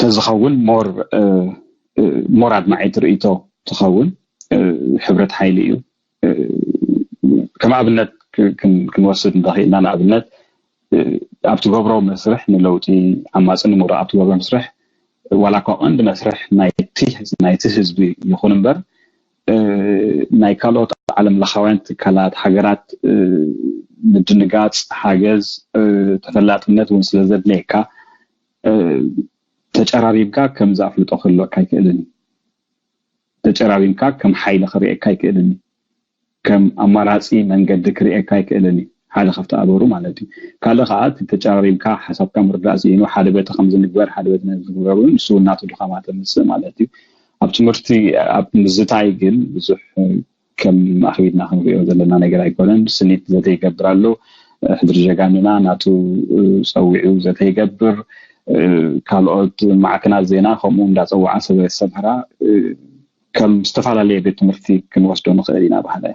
ተዝኸውን ሞር ሞር ኣድማዒ ትርእይቶ ትኸውን ሕብረት ሓይሊ እዩ። ከም ኣብነት ክንወስድ እንተኽኢልና ንኣብነት ኣብ ትገብሮ መስርሕ ንለውጢ ዓማፂ ንምውዳቕ ኣብ ትገብሮ መስርሕ ዋላ እኳ ቀንዲ መስርሕ ናይቲ ህዝቢ ይኹን እምበር ናይ ካልኦት ዓለም ለኻውያን ትካላት ሃገራት ምድንጋፅ ሓገዝ ተፈላጥነት እውን ስለ ዘድለየካ ተጨራሪብካ ከምዚ ኣፍልጦ ክህልወካ ኣይክእልን እዩ። ተጨራሪብካ ከም ሓይሊ ክርእየካ ኣይክእልን እዩ። ከም ኣማራፂ መንገዲ ክርእየካ ኣይክእልን እዩ። ሓደ ካብቲ ኣበሩ ማለት እዩ። ካልእ ከዓ እቲ ተጨራሪብካ ሓሳብካ ምርዳእ ስኢኑ ሓደ በቲ ከምዚ ንግበር ሓደ በቲ ነዚ ንግበር እውን ንሱ እውን ናቱ ድኻማት ተምፅእ ማለት እዩ። ኣብ ትምህርቲ ኣብ ምዝታይ ግን ብዙሕ ከም ኣኽቢድና ክንሪኦ ዘለና ነገር ኣይኮነን። ስኒት ዘተ ይገብር ኣሎ። ሕድሪ ጀጋንና ናቱ ጸዊዑ ዘተ ይገብር። ካልኦት ማዕከናት ዜና ከምኡ እንዳጸውዓ ሰብ ሰምሃራ ከም ዝተፈላለየ ቤት ትምህርቲ ክንወስዶ ንኽእል ኢና ባህለ።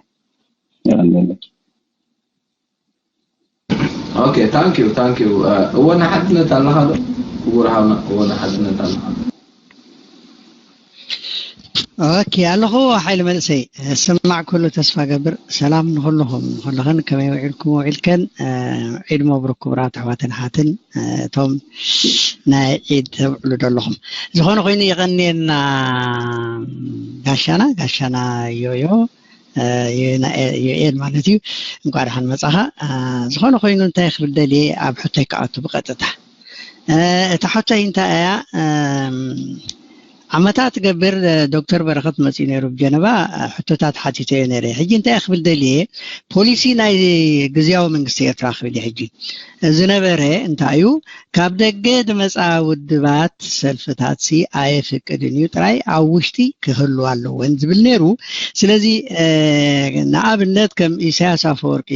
ኦኬ ታንክ ዩ ታንክ ዩ። እወ ንሓድነት ኣለኻ ዶ ክቡር ሓውና? እወ ንሓድነት ኣለኻ ዶ? ኦኬ ኣለኹ። ሓይሊ መንእሰይ ስማዕ ኩሉ ተስፋ ገብር። ሰላም ንኹልኹም ንኹልኽን፣ ከመይ ውዒልኩም ውዒልከን? ዒድ መብሩክ ክቡራት ኣሕዋትን ሓትን፣ እቶም ናይ ዒድ ተብዕሉ ዘለኹም። ዝኾነ ኮይኑ የቐንየና ጋሻና ጋሻና ዮዮ ዮኤል ማለት እዩ። እንኳዕ ደሓን መጻኻ። ዝኾነ ኮይኑ እንታይ ክብል ደልየ ኣብ ሕቶይ ክኣቱ ብቐጥታ። እታ ሕቶይ እንታይ እያ? ዓመታት ገብር ዶክተር በረኸት መፂኡ ነይሩ ብጀነባ ሕቶታት ሓቲተዮ ነይረ። ሕጂ እንታይ ክብል ደልየ ፖሊሲ ናይ ግዝያዊ መንግስቲ ኤርትራ ክብል እዩ። ሕጂ ዝነበረ እንታይ እዩ? ካብ ደገ ዝመፃ ውድባት ሰልፍታት ሲ ኣየፍቅድን እዩ ጥራይ ኣብ ውሽጢ ክህሉ ኣለወን ዝብል ነይሩ። ስለዚ ንኣብነት ከም ኢሳያስ ኣፈወርቂ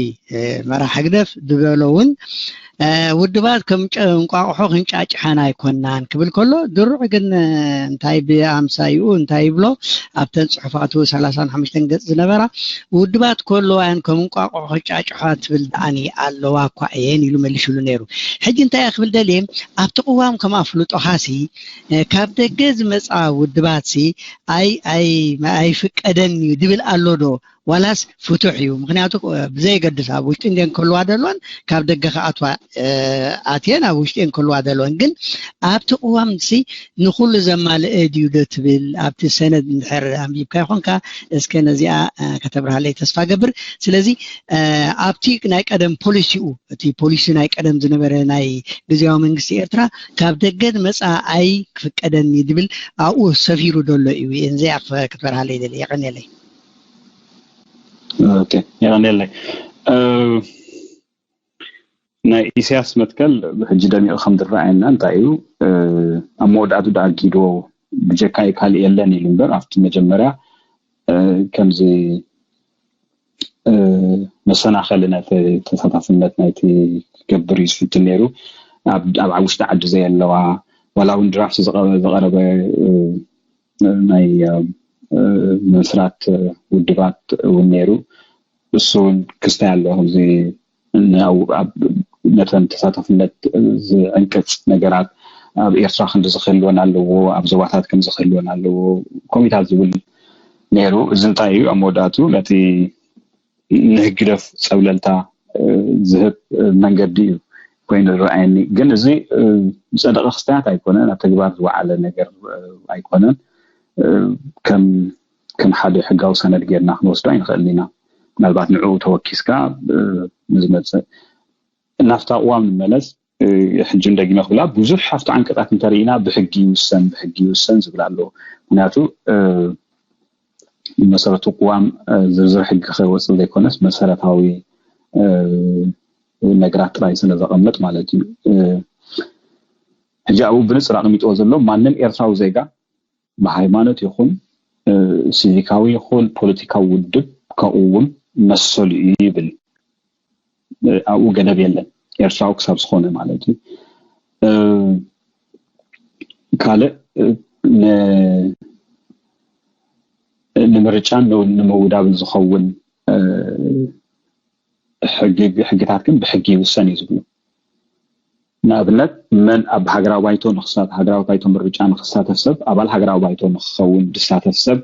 መራሕ ህግደፍ ዝበሎ እውን ውድባት ከም እንቋቑሖ ክንጫጭሓን ኣይኮናን ክብል ከሎ ድሩዕ ግን እንታይ ብኣምሳይኡ እንታይ ይብሎ ኣብተን ፅሑፋቱ ሰላሳን ሓሙሽተን ገፅ ዝነበራ ውድባት ከለዋን ከም እንቋቑሖ ክጫጭሓ ትብል ደኣኒ ኣለዋ እኳ እየን ኢሉ መሊሽሉ ነይሩ። ሕጂ እንታይ ክብል ደልየ ኣብቲ ቅዋም ከም ኣፍልጦኻሲ ካብ ደገ ዝመፃ ውድባትሲ ኣይ ኣይ ኣይፍቀደን እዩ ድብል ኣሎ ዶ ዋላስ ፍቱሕ እዩ? ምክንያቱ ብዘየገድስ ኣብ ውሽጢ እንድየን ክህልዋ ደልወን ካብ ደገ ክኣትዋ ኣትየን ኣብ ውሽጢ እየን ክህልዋ ደልወን ግን ኣብቲ ቅዋም ሲ ንኩሉ ዘማልአ ድዩ ዶ ትብል ኣብቲ ሰነድ እንድሕር ኣንቢብካ ይኮንካ እስከ ነዚኣ ከተብርሃለይ ተስፋ ገብር። ስለዚ ኣብቲ ናይ ቀደም ፖሊሲኡ እቲ ፖሊሲ ናይ ቀደም ዝነበረ ናይ ግዝያዊ መንግስቲ ኤርትራ ካብ ደገ ዝመፃ ኣይ ክፍቀደኒ ድብል ኣብኡ ሰፊሩ ደሎ እዩ። እዚኣ ክትበርሃለይ ደሊ የቀንየለይ። የቀንየለይ። ናይ ኢሳያስ መትከል ብሕጂ ደሚቑ ከም ዝረኣየና እንታይ እዩ ኣብ መወዳእቱ ደኣ ጊዶ ብጀካይ ካልእ የለን ኢሉ እምበር ኣብቲ መጀመርያ ከምዚ መሰናኸሊ ናይቲ ተሳታፍነት ናይቲ ክገብር እዩ ዝፍትን ነይሩ። ኣብ ውሽጢ ዓዲ ዘየለዋ ዋላ እውን ድራፍት ዝቐረበ ናይ ምስራት ውድባት እውን ነይሩ። እሱ እውን ክስታይ ኣሎ ከምዚ ነተን ተሳታፍነት ዝዕንቅፅ ነገራት ኣብ ኤርትራ ክንዲ ዝክህልወን ኣለዎ፣ ኣብ ዞባታት ከም ዝክህልወን ኣለዎ ኮሚታት ዝብል ነይሩ። እዚ እንታይ እዩ ኣብ መወዳእቱ ነቲ ንህግደፍ ፀብለልታ ዝህብ መንገዲ እዩ ኮይኑ ዝረኣየኒ። ግን እዚ ዝፀደቐ ክስታያት ኣይኮነን፣ ኣብ ተግባር ዝወዓለ ነገር ኣይኮነን። ከም ከም ሓደ ሕጋዊ ሰነድ ጌርና ክንወስዶ ኣይንኽእልን ኢና። ምናልባት ንዕኡ ተወኪስካ ንዝመፅእ እናብታ ቅዋም ንመለስ። ሕጂ ደጊመ ክብላ ብዙሕ ኣብቲ ዓንቀፃት እንተርኢና ብሕጊ ይውሰን ብሕጊ ይውሰን ዝብል ኣሎ። ምክንያቱ ብመሰረቱ ቅዋም ዝርዝር ሕጊ ከይወፅእ ዘይኮነስ መሰረታዊ ነገራት ጥራይ ስለ ዘቐምጥ ማለት እዩ። ሕጂ ኣብኡ ብንፅር ኣቐሚጥዎ ዘሎ ማንም ኤርትራዊ ዜጋ ብሃይማኖት ይኹን ሲቪካዊ ይኹን ፖለቲካዊ ውድብ ከቕውም መሰሉ እዩ ይብል። ኣብኡ ገደብ የለን፣ ኤርትራዊ ክሳብ ዝኾነ ማለት እዩ። ካልእ ንምርጫን ንምውዳብን ዝኸውን ሕግታት ግን ብሕጊ ይውሰን እዩ ዝብሉ። ንኣብነት መን ኣብ ሃገራዊ ባይቶ ንክሳተፍ፣ ሃገራዊ ባይቶ ምርጫ ንክሳተፍ ሰብ፣ ኣባል ሃገራዊ ባይቶ ንክኸውን ዝሳተፍ ሰብ፣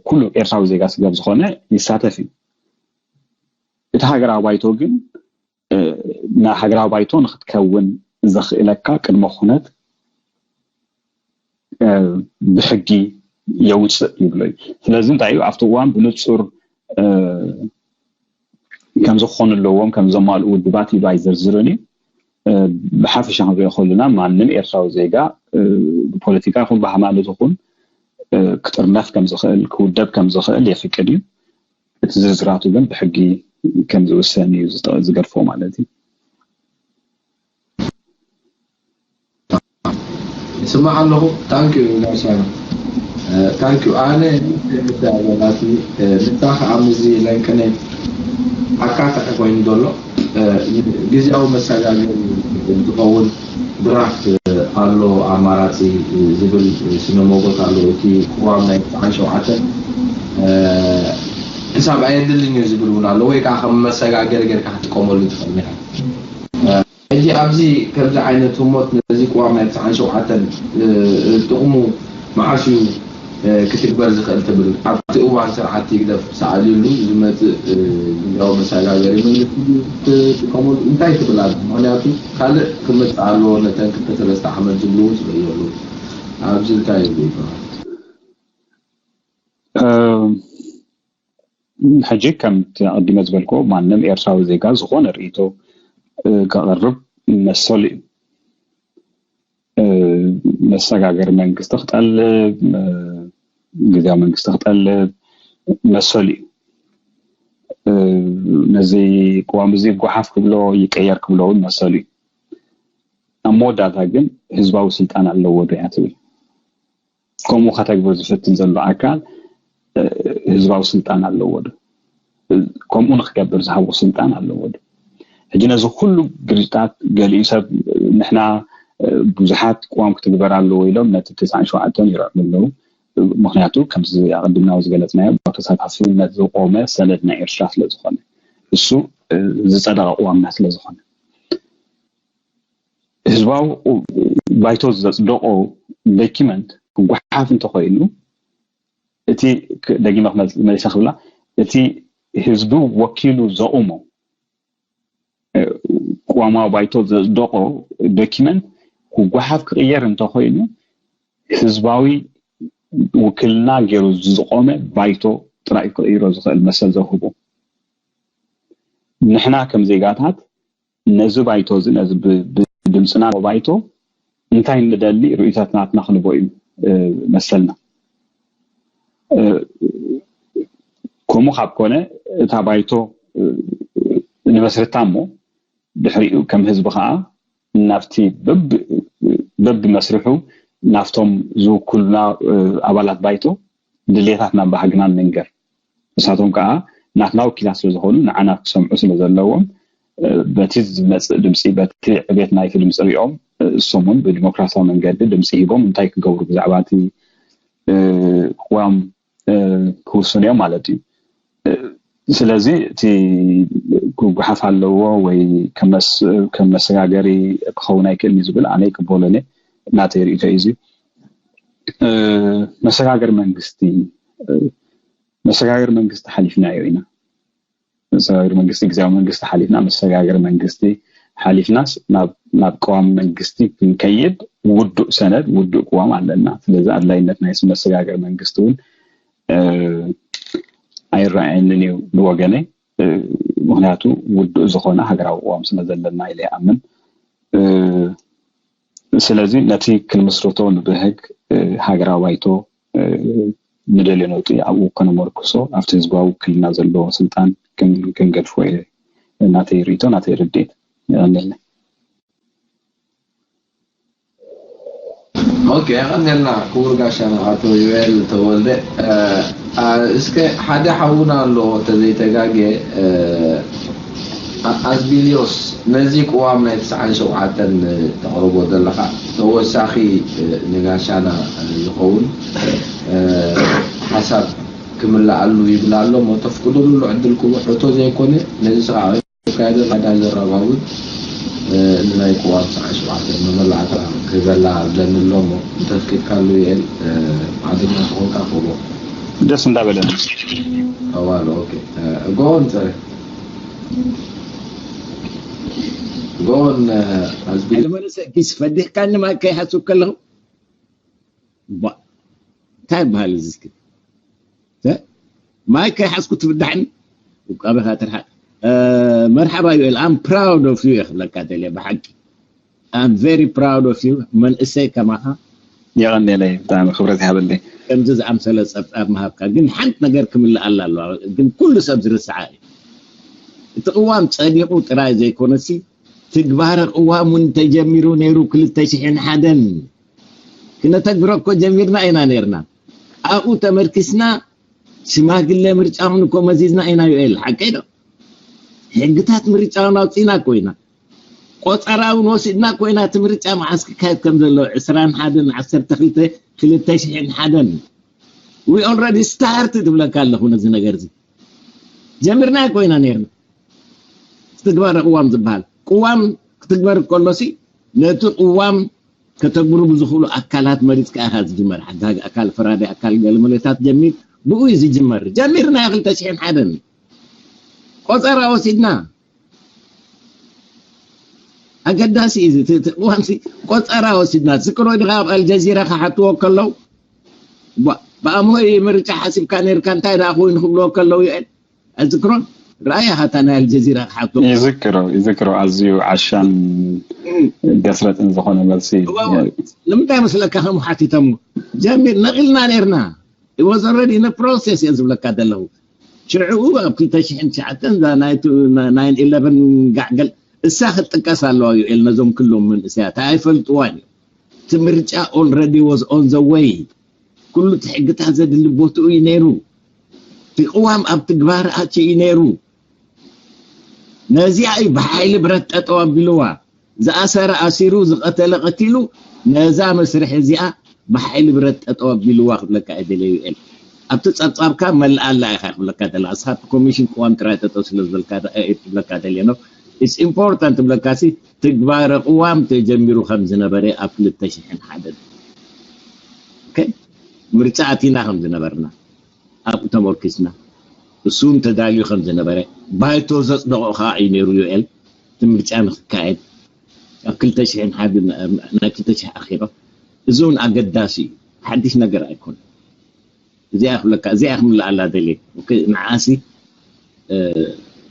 ኩሉ ኤርትራዊ ዜጋ ስገብ ዝኾነ ይሳተፍ እዩ። እቲ ሃገራዊ ባይቶ ግን ንሃገራዊ ባይቶ ንክትከውን ዘኽእለካ ቅድመ ኩነት ብሕጊ የውፅእ ይብሎ እዩ። ስለዚ እንታይ እዩ ኣብቲ እዋን ብንፁር ከምዚ ክኾኑ ኣለዎም ከም ዘማልኡ ውድባት ኢሉ ኣይዘርዝርን እዩ። ብሓፈሻ ክንሪኦ ከለና ማንም ኤርትራዊ ዜጋ ብፖለቲካ ይኹን ብሃይማኖት ይኹን ክጥርነፍ ከም ዝኽእል ክውደብ ከም ዝኽእል የፍቅድ እዩ። እቲ ዝርዝራቱ ግን ብሕጊ ከም ዝውሰን እዩ ዝገድፎ ማለት እዩ። ይስማዕ ኣለኹ። ታንክ ዩ ጋሻ። ታንኪዩ። ኣነ ምሳባላቲ ንታ ከዓ ምዚ ለንቅነ ኣካታዒ ኮይኑ ዘሎ ግዜያዊ መሰጋገሪ ዝኸውን ድራፍት ኣሎ ኣማራፂ ዝብል ስነ ሞጎት ኣሎ። እቲ ቅዋም ናይ ትስዓን ሸውዓተን ክሳብ ኣየድልን እዩ ዝብል እውን ኣሎ። ወይ ከዓ ከም መሰጋገሪ ጌርካ ክትጥቀመሉ ትኽእል ኢኻ። ሕጂ ኣብዚ ከምዚ ዓይነት ህሞት ነዚ ቅዋም ናይ ትስዓን ሸውዓተን ጥቕሙ መዓስ እዩ ክትግበር ዝኽእል ትብል? ኣብቲ እዋን ስርዓት ህግደፍ ሰኣልሉ ዝመፅእ ግዜያዊ መሰጋገሪ መንግስቲ ትጥቀመሉ እንታይ ትብል ኣላ? ምክንያቱ ካልእ ክመፅእ ኣለዎ፣ ነተን ክልተ ሰለስተ ዓመት ዝብሉ እውን ስለ ዘለዉ ኣብዚ እንታይ ይብሉ ይበሃል? ሕጂ ከምቲ ኣቐዲመ ዝበልክዎ ማንም ኤርትራዊ ዜጋ ዝኾነ ርእይቶ ከቕርብ መሰሉ እዩ። መሰጋገሪ መንግስቲ ክጠልብ፣ ግዜያዊ መንግስቲ ክጠልብ መሰሉ እዩ። ነዚ ቅዋም እዚ ይጓሓፍ ክብሎ ይቀየር ክብሎ እውን መሰሉ እዩ። ኣብ መወዳእታ ግን ህዝባዊ ስልጣን ኣለዎ ዶ እያ ትብል? ከምኡ ከተግብር ዝፍትን ዘሎ ኣካል ህዝባዊ ስልጣን ኣለዎ ዶ? ከምኡ ንክገብር ዝሃቦ ስልጣን ኣለዎ ዶ? ሕጂ ነዚ ኩሉ ግርጭታት ገሊኡ ሰብ ንሕና ብዙሓት ቅዋም ክትግበር ኣለዎ ኢሎም ነቲ ተስዓን ሸውዓተን ይርዕሙ ኣለዉ። ምክንያቱ ከምዚ ኣቐዲምና ዝገለፅናዮ ብተሳታፍነት ዝቆመ ሰነድ ናይ ኤርትራ ስለዝኾነ እሱ ዝፀደቐ ቅዋምና ስለዝኾነ ህዝባዊ ባይቶ ዘፅደቆ ዶኪመንት ክጓሓፍ እንተኮይኑ እቲ ደጊመ መሊሰ ክብላ እቲ ህዝቢ ወኪሉ ዘቑሞ ቅዋማዊ ባይቶ ዘፅደቆ ዶኪመንት ክጓሓፍ ክቕየር እንተኮይኑ ህዝባዊ ውክልና ገይሩ ዝቆመ ባይቶ ጥራይ ክቕይሮ ዝኽእል መሰል ዘውህቦ። ንሕና ከም ዜጋታት ነዚ ባይቶ እዚ ነዚ ብድምፅና ባይቶ እንታይ ንደሊ ርእይቶታት ናትና ክንቦ እዩ መሰልና። ከምኡ ካብ ኮነ እታ ባይቶ ንመስርታ እሞ ድሕሪኡ ከም ህዝቢ ከዓ ናብቲ በብመስርሑ ናብቶም ዝውክሉና ኣባላት ባይቶ ድሌታትናን ባህግናን ንንገር። ንሳቶም ከዓ ናትና ወኪላት ስለዝኾኑ ንዓና ክሰምዑ ስለዘለዎም በቲ ዝመፅእ ድምፂ በቲ ዕቤት ናይቲ ድምፂ ሪኦም እሶም እውን ብዲሞክራሲያዊ መንገዲ ድምፂ ሂቦም እንታይ ክገብሩ ብዛዕባ እቲ ቅዋም ክውስኑ እዮም ማለት እዩ። ስለዚ እቲ ክጉሓፍ ኣለዎ ወይ ከም መሰጋገሪ ክኸውን ኣይክእልን እዩ ዝብል ኣነ ይቅበሎን እየ። ናተይ ርእይቶ እዩ እዚ። መሰጋገሪ መንግስቲ መሰጋገሪ መንግስቲ ሓሊፍናዮ ኢና። መሰጋገሪ መንግስቲ ግዜያዊ መንግስቲ ሓሊፍና መሰጋገሪ መንግስቲ ሓሊፍናስ ናብ ቅዋሚ መንግስቲ ክንከይድ ውዱእ ሰነድ ውዱእ ቅዋም ኣለና። ስለዚ ኣድላይነት ናይ መሰጋገሪ መንግስቲ እውን ኣይረኣየንን እዩ ብወገነይ። ምክንያቱ ውዱእ ዝኾነ ሃገራዊ ቅዋም ስለ ዘለና ኢለ ይኣምን። ስለዚ ነቲ ክንምስርቶ ንብህግ ሃገራዊ ባይቶ ንደልዮ ነውጢ ኣብኡ ከነመርክሶ ኣብቲ ህዝባዊ ውክልና ዘለዎ ስልጣን ክንገድፎ እየ ናተይ ርእይቶ ናተይ ርድኢት። የቐንየለይ። ኦኬ፣ የቐንየልና ክቡር ጋሻና ኣቶ ዮኤል ተወልደ። እስከ ሓደ ሓውና ኣሎ ተዘይተጋገ ኣዝቢልዮስ ነዚ ቅዋም ናይ ትስዓን ሸውዓተን ተቕርቦ ዘለኻ ተወሳኺ ንጋሻና ዝኸውን ሓሳብ ክምልኣሉ ይብል ኣሎ እሞ ተፍቅዱሉ ዕድል ክቡ ሕቶ ዘይኮነ ነዚ ስኻ ካደ ዳ ዘረባውን ንናይ ቅዋም ትስዓን ሸውዓተን መመላእታ ክህበላ ኣለኒ ኣሎ እሞ እንተፍቂድካሉ የል ዓደኛ ዝኾንካ ክቦ ደስ እንዳበለኒ ኣዋሎ ኦኬ ጎን ፀረ ጎን ኣዝቢ መለሰ ኪስ ፈዲሕካኒ ማይ ከይሓስብ ከለኹ እንታይ ይበሃል እዚ እስኪ ማይ ከይሓዝኩ ትብዳሕኒ ውቃበኻ ትርሓቅ መርሓባ ዩኤል ኣም ፕራውድ ኦፍ ዩ ክብለካ ደልየ ብሓቂ ኣም ቨሪ ፕራውድ ኦፍ ዩ መንእሰይ ከማኻ የቐንየለይ ብጣዕሚ ክብረት ይሃበለይ። ከምዚ ዝኣምሰለ ጸብጻብ ምሃብካ ግን ሓንቲ ነገር ክምልኣላ ኣለዋ ግን ኩሉ ሰብ ዝርስዓ እዩ እቲ ቅዋም ጸዲቑ ጥራይ ዘይኮነሲ ትግባረ ቅዋም እውን ተጀሚሩ ነይሩ ክልተ ሽሕን ሓደን ክነተግብሮ እኮ ጀሚርና ኢና ነይርና ኣብኡ ተመርኪስና ሽማግለ ምርጫ እውን እኮ መዚዝና ኢና። ዩኤል፣ ሓቀይ ዶ? ሕግታት ምርጫ እውን ኣውፂና እኮ ኢና። ቆፀራ እውን ወሲድና እኮ ኢና። እቲ ምርጫ መዓስ ክካየድ ከም ዘለዎ ዕስራን ሓደን ዓሰርተ ክልተ ክልተ ሽሕን ሓደን we already start ትብለካ ኣለኹ። ነዚ ነገር እዚ ጀሚርና እኮ ኢና ነርና። ትግባረ ቅዋም ዝበሃል ቅዋም ክትግበር ከሎሲ ነቲ ቅዋም ከተግብሩ ብዝኽእሉ ኣካላት መሪፅካ ኢኻ ዝጅመር። ሓጋጊ ኣካል፣ ፈራዲ ኣካል፣ ገለመለታት ጀሚር ብኡ እዩ ዝጅመር። ጀሚርና ክልተ ሽሕን ሓደን ቆፀራ ወሲድና። ኣገዳሲ እዩ እዚ። እቲ እቲ ቅዋምሲ ቆፀራ ወሲድና። ትዝክሮ ዲኻ ኣብ ኣልጀዚራ ክሓትዎ ከለዉ ባ- ብኣምሆይ ምርጫ ሓሲብካ ነርካ እንታይ ደኣ ኮይኑ ክብልዎ ከለዉ ዩኤል ኣዝክሮን ራእያ ሃታ ናይ ኣልጀዚራ ክሓቶ ይዝክሮ ይዝክሮ ኣዝዩ ዓሻን ገስረጥን ዝኾነ መልሲ እዋ፣ እዋ። ንምንታይ መስለካ ከምኡ ሓቲቶም ጀሚር ነቒልና ነርና። It was already in a process እየ ዝብለካ ዘለኹ። ሽዑ ኣብ ክልተ ሽሕን ትሽዓተን እዛ ናይ ቱ- ናይ- ናይን ኢለቨን ጋዕገል እሳ ክትጥቀስ ኣለዋ ዩኤል ነዞም ክሎም መንእሰያት ኣይፈልጥዋን እዩ። እቲ ምርጫ already was on the way። ኩሉ እቲ ሕግታት ዘድሊ ቦትኡ እዩ ነይሩ። እቲ ቅዋም ኣብ ትግባር ኣትዩ እዩ ነይሩ። ነዚኣ እዩ ብሓይሊ ብረት ጠጠው ኣቢልዋ። ዝኣሰረ ኣሲሩ፣ ዝቐተለ ቀቲሉ። ነዛ መስርሕ እዚኣ ብሓይሊ ብረት ጠጠው ኣቢልዋ ክብለካ እየ ደልየ ዩኤል። ኣብቲ ጸብጻብካ መልኣላ ኢኻ ክብለካ ደለ ኣስኻ ኮሚሽን ቅዋም ጥራይ ጠጠው ስለ ዝበልካ ደ- እየ ክብለካ ደልየ ነው። It's important ትብለካ ሲ ትግባረ ቅዋም ተጀሚሩ ከም ዝነበረ ኣብ ክልተ ሽሕን ሓደን ምርጫ ኣቲና ከም ዝነበርና ኣብኡ ተመርኪስና እሱን ተዳልዩ ከም ዝነበረ ባይቶ ዘፅደቆ ከዓ እዩ ነይሩ ዩኤል እቲ ምርጫ ንክካየድ ኣብ ክልተ ሽሕን ሓደን ናይ ክልተ ሽሕ ኣኼባ እዚ እውን ኣገዳሲ እዩ ሓድሽ ነገር ኣይኮነ እዚኣ ክብለካ እዚኣ ክምልኣላ ደልየ ንዓሲ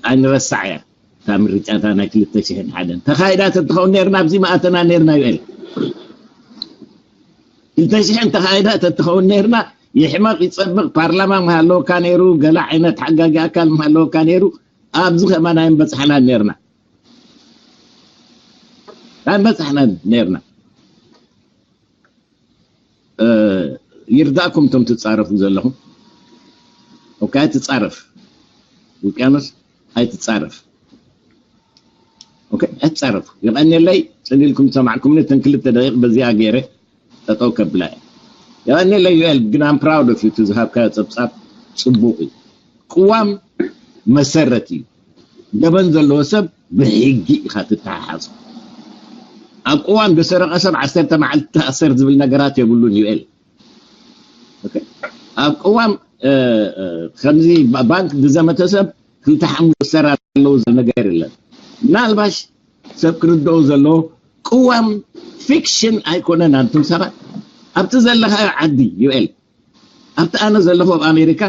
ኣይንረሳዕ እያ እታ ምርጫ እታ ናይ ክልተ ሽሕን ሓደን ተኻይዳ ተትኸውን ነርና ኣብዚ መኣተና ነርና ዩኤል ክልተ ሽሕን ተኻይዳ ተትኸውን ነርና ይሕመቕ ይፀብቕ ፓርላማ ምሃለወካ ነይሩ ገለ ዓይነት ሓጋጊ ኣካል ምሃለወካ ነይሩ ኣብዚ ከማን ኣይንበፅሓና ነርና ኣይንበፅሓና ነርና ይርዳእኩም እቶም ትፃረፉ ዘለኹም ኦኬ ኣይትፃረፍ ውቅያኖስ ኣይትፃረፍ ኦኬ ኣይትፃረፍ የቐንየለይ ፅሊልኩም ዝሰማዕኩምኒ እተን ክልተ ደቂቕ በዚኣ ገይረ ጠጠው ከብላ እየ የቐንየለይ ዩኤል ግን I'm proud of you ዝሃብካዮ ፀብፃብ ፅቡቅ እዩ ቅዋም መሰረት እዩ ገበን ዘለዎ ሰብ ብሕጊ ኢኻ ትተሓሓዝ ኣብ ቅዋም ዝሰረቐ ሰብ ዓሰርተ መዓልቲ ተኣሰር ዝብል ነገራት የብሉን ዩኤል ኣብ ቅዋም ከምዚ ባንክ ዝዘመተ ሰብ ክልተ ሓሙሽተ ሰር ኣለዉ ዝብል ነገር የለን ምናልባሽ ሰብ ክርድኦ ዘለዎ ቅዋም ፊክሽን ኣይኮነን ኣንቱም ሰባት ኣብቲ ዘለኻዮ ዓዲ ዩኤል ኣብቲ ኣነ ዘለኹ ኣብ ኣሜሪካ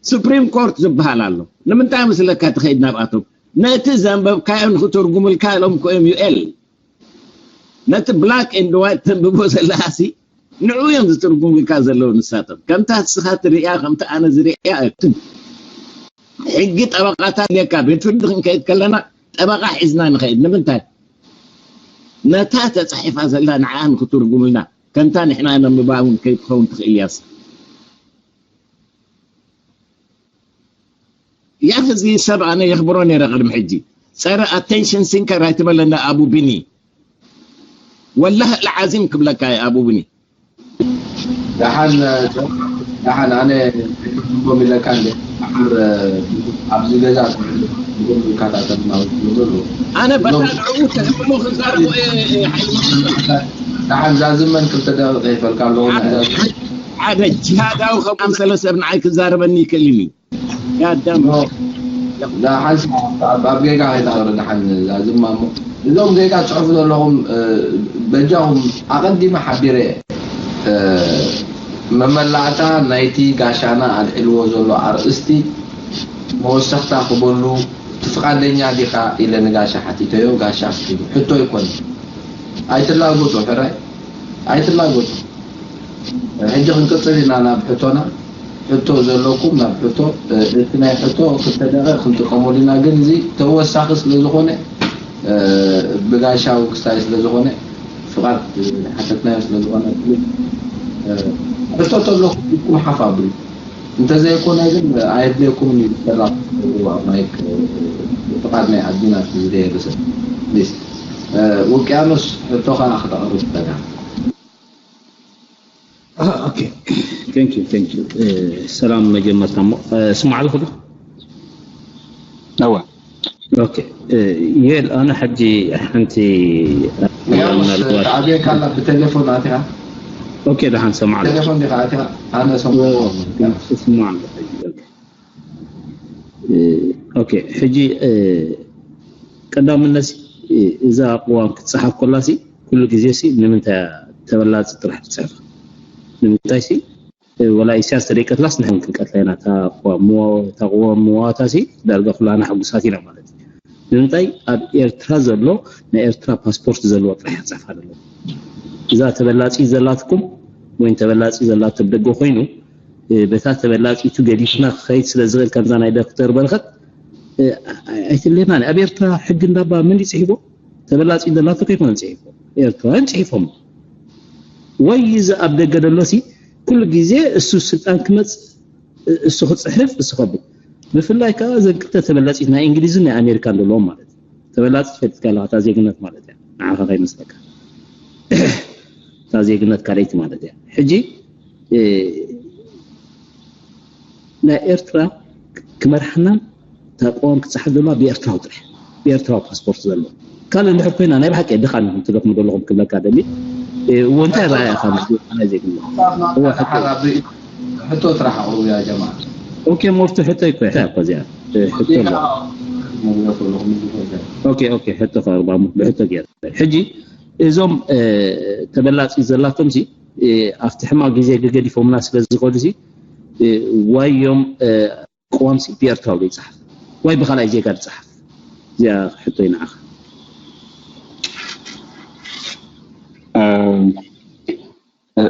ሱፕሪም ኮርት ዝበሃል ኣሎ ንምንታይ መስለካ ትኸይድ ናብኣቶም ነቲ ዘንበብካዮ ንክትርጉምልካ ኢሎም ኮዮም ዩኤል ነቲ black and white ተንብቦ ዘለካሲ ንዑ እዮም ዝትርጉምልካ ዘለዉ ንሳቶም ከምታ እስኻ ትርእያ ከምቲ ኣነ ዝርእያ ኣይኮን ሕጊ ጠበቃታት የካ ቤት ፍርዲ ክንከይድ ከለና ጠበቃ ሒዝና ንኸይድ ንምንታይ ነታ ተፃሒፋ ዘላ ንዓ ንክትርጉምልና ከምታ ንሕና ነንብባ እውን ከይትኸውን ትኽእል እያ ያ ህዝቢ ሰብ ኣነ የኽብሮ ነይረ ቅድሚ ሕጂ ጸረ attention seeker ኣይትበለና ኣቡ ቢኒ ወላህ العظيم ክብለካ እየ ኣቡ ቢኒ ደሓን ደሓን ኣነ ኮም ኢለካ እንደ ደሓር ኣብዚ ገዛ ይከታተልና ዘሎ ኣነ በታ ንዕኡ ትሕምሉ ክዛረቡ ደሓን ዛዝመን ክልተ ደቂቕ ይፈልካ ኣለዎ ሓደ ጅሃዳዊ ከም ኣምሰለ ሰብ ንዓይ ክዛረበኒ ይክእል እዩ ያዳም ደሓን ኣብ ጌጋ ከይትኣረ ደሓን ዛዝማ እሞ እዞም ጌጋ ትፅሕፉ ዘለኹም በጃኹም ኣቐዲመ ሓቢረ መመላእታ ናይቲ ጋሻና ኣልዒልዎ ዘሎ ኣርእስቲ መወሰኽታ ክበሉ ትፍቓደኛ ዲኻ ኢለ ንጋሻ ሓቲተዮ ጋሻ ኣስኪሉ ሕቶ ይኮን ኣይትላገጹ ሕራይ ኣይትላገጹ ሕጂ ክንቅጽል ኢና ናብ ሕቶና ሕቶ ዘለኩም ናብ ሕቶ እቲ ናይ ሕቶ ክልተ ደቂቕ ክንጥቀመሉ ኢና ግን እዚ ተወሳኺ ስለ ዝኾነ ብጋሻዊ ክስታይ ስለ ዝኾነ ፍቓድ ሓተትናዮ ስለ ዝኾነ ሕቶ ተለኩም ሓፍ ኣብሉ። እንተዘይኮነ ግን ኣየድልየኩምን እዩ። ዝሰራ ኣብ ማይክ ፍቓድ ናይ ኣዲና ዝደየሉ ሰብ ፕሊስ። ውቅያኖስ፣ ሕቶኻ ክተቕርብ ጸጋ። ኦኬ፣ ቴንክ ዩ፣ ቴንክ ዩ። ሰላም። መጀመርታ እሞ ስማዕ ኣለኹ ዶ? እወ። ኦኬ፣ ዮኤል፣ ኣነ ሕጂ ሓንቲ ያውስ ተዓብየካ ኣላ ብቴሌፎን ኣትያ። ኦኬ፣ ደሓን ሰማዕ ኣለኹ። ቴሌፎን ዲኻ ኣትያ? ኣነ ሰምዖ። ስማዕ ኣለኹ። ኦኬ፣ ኦኬ፣ ሕጂ ቀዳምነት እዛ ቅዋም ክትፀሓፍ ከላ ሲ ኩሉ ግዜ ሲ ንምንታይ እያ ተበላፂ ጥራሕ ትፅሕፍ? ንምንታይ ሲ ወላ ኢሳያስ ተደይቀትላስ ንሕን ክንቀትላ ኢና። እታ ቅዋም ምዋ- እታ ቅዋም ምዋታ ሲ ዳርጋ ኩላና ሕጉሳት ኢና ማለት እዩ። ንምንታይ ኣብ ኤርትራ ዘሎ ናይ ኤርትራ ፓስፖርት ዘለዎ ጥራሕ ክፅሕፍ ኣለዎ። እዛ ተበላፂ ዘላትኩም ወይ ተበላፂ ዘላቶ ደገ ኮይኑ በታ ተበላፂቱ ገዲፍና ክኸይድ ስለ ዝኽእል ከምዛ ናይ ዶክተር በረኸት ኣይትሌና። ኣብ ኤርትራ ሕጊ እንዳባ መን ይፅሒፎ? ተበላፂ ዘላቶ ከይኮነ ፅሒፎ ኤርትራውያን ፅሒፎም ወይ እዚ ኣብ ደገ ደሎ ሲ ኩሉ ግዜ እሱ ስልጣን ክመፅ እሱ ክፅሕፍ እሱ ከብል ብፍላይ ከዓ እዘን ክልተ ተበላፂት ናይ እንግሊዝን ናይ ኣሜሪካን ዘለዎም ማለት እዩ። ተበላፂት ፈልጥካ ኣለካ እታ ዜግነት ማለት እያ ንዓኻ ከይመስለካ እታ ዜግነት ካልኣይቲ ማለት እያ። ሕጂ ናይ ኤርትራ ክመርሓናን እታ ቅዋም ክፀሓፍ ዘለዋ ብኤርትራዊ ጥራሕ ብኤርትራዊ ፓስፖርት ዘለዎ ካልእ እንድሕር ኮይና ናይ ብሓቂ ድኻን ኢኹም ትደኽሙ ዘለኹም ክብለካ ደሊ እዎ እንታይ ረኣያ ኢኻ ናይ ዜግነት እዎ ሕቶ ሕቶ ጥራሕ ኣቕርቡ ያ ጀማ። ኦኬ ሞፍቱ ሕቶ ይኮ እኮ እዚኣ ሕቶ ኣለዋ። ኦኬ ኦኬ ሕቶ ከቕርባ እሞ ብሕቶ ገይረ ሕጂ እዞም ተበላፂ ዘላቶም ሲ ኣብቲ ሕማቕ ግዜ ገገዲፎምና ስለ ዝኸዱ ሲ ዋዮም ቅዋም ሲ ብኤርትራዊ ዘይፀሓፍ ዋይ ብካልኣይ ዜጋ ዝፀሓፍ እዚኣ ሕቶይ ንዓኻ።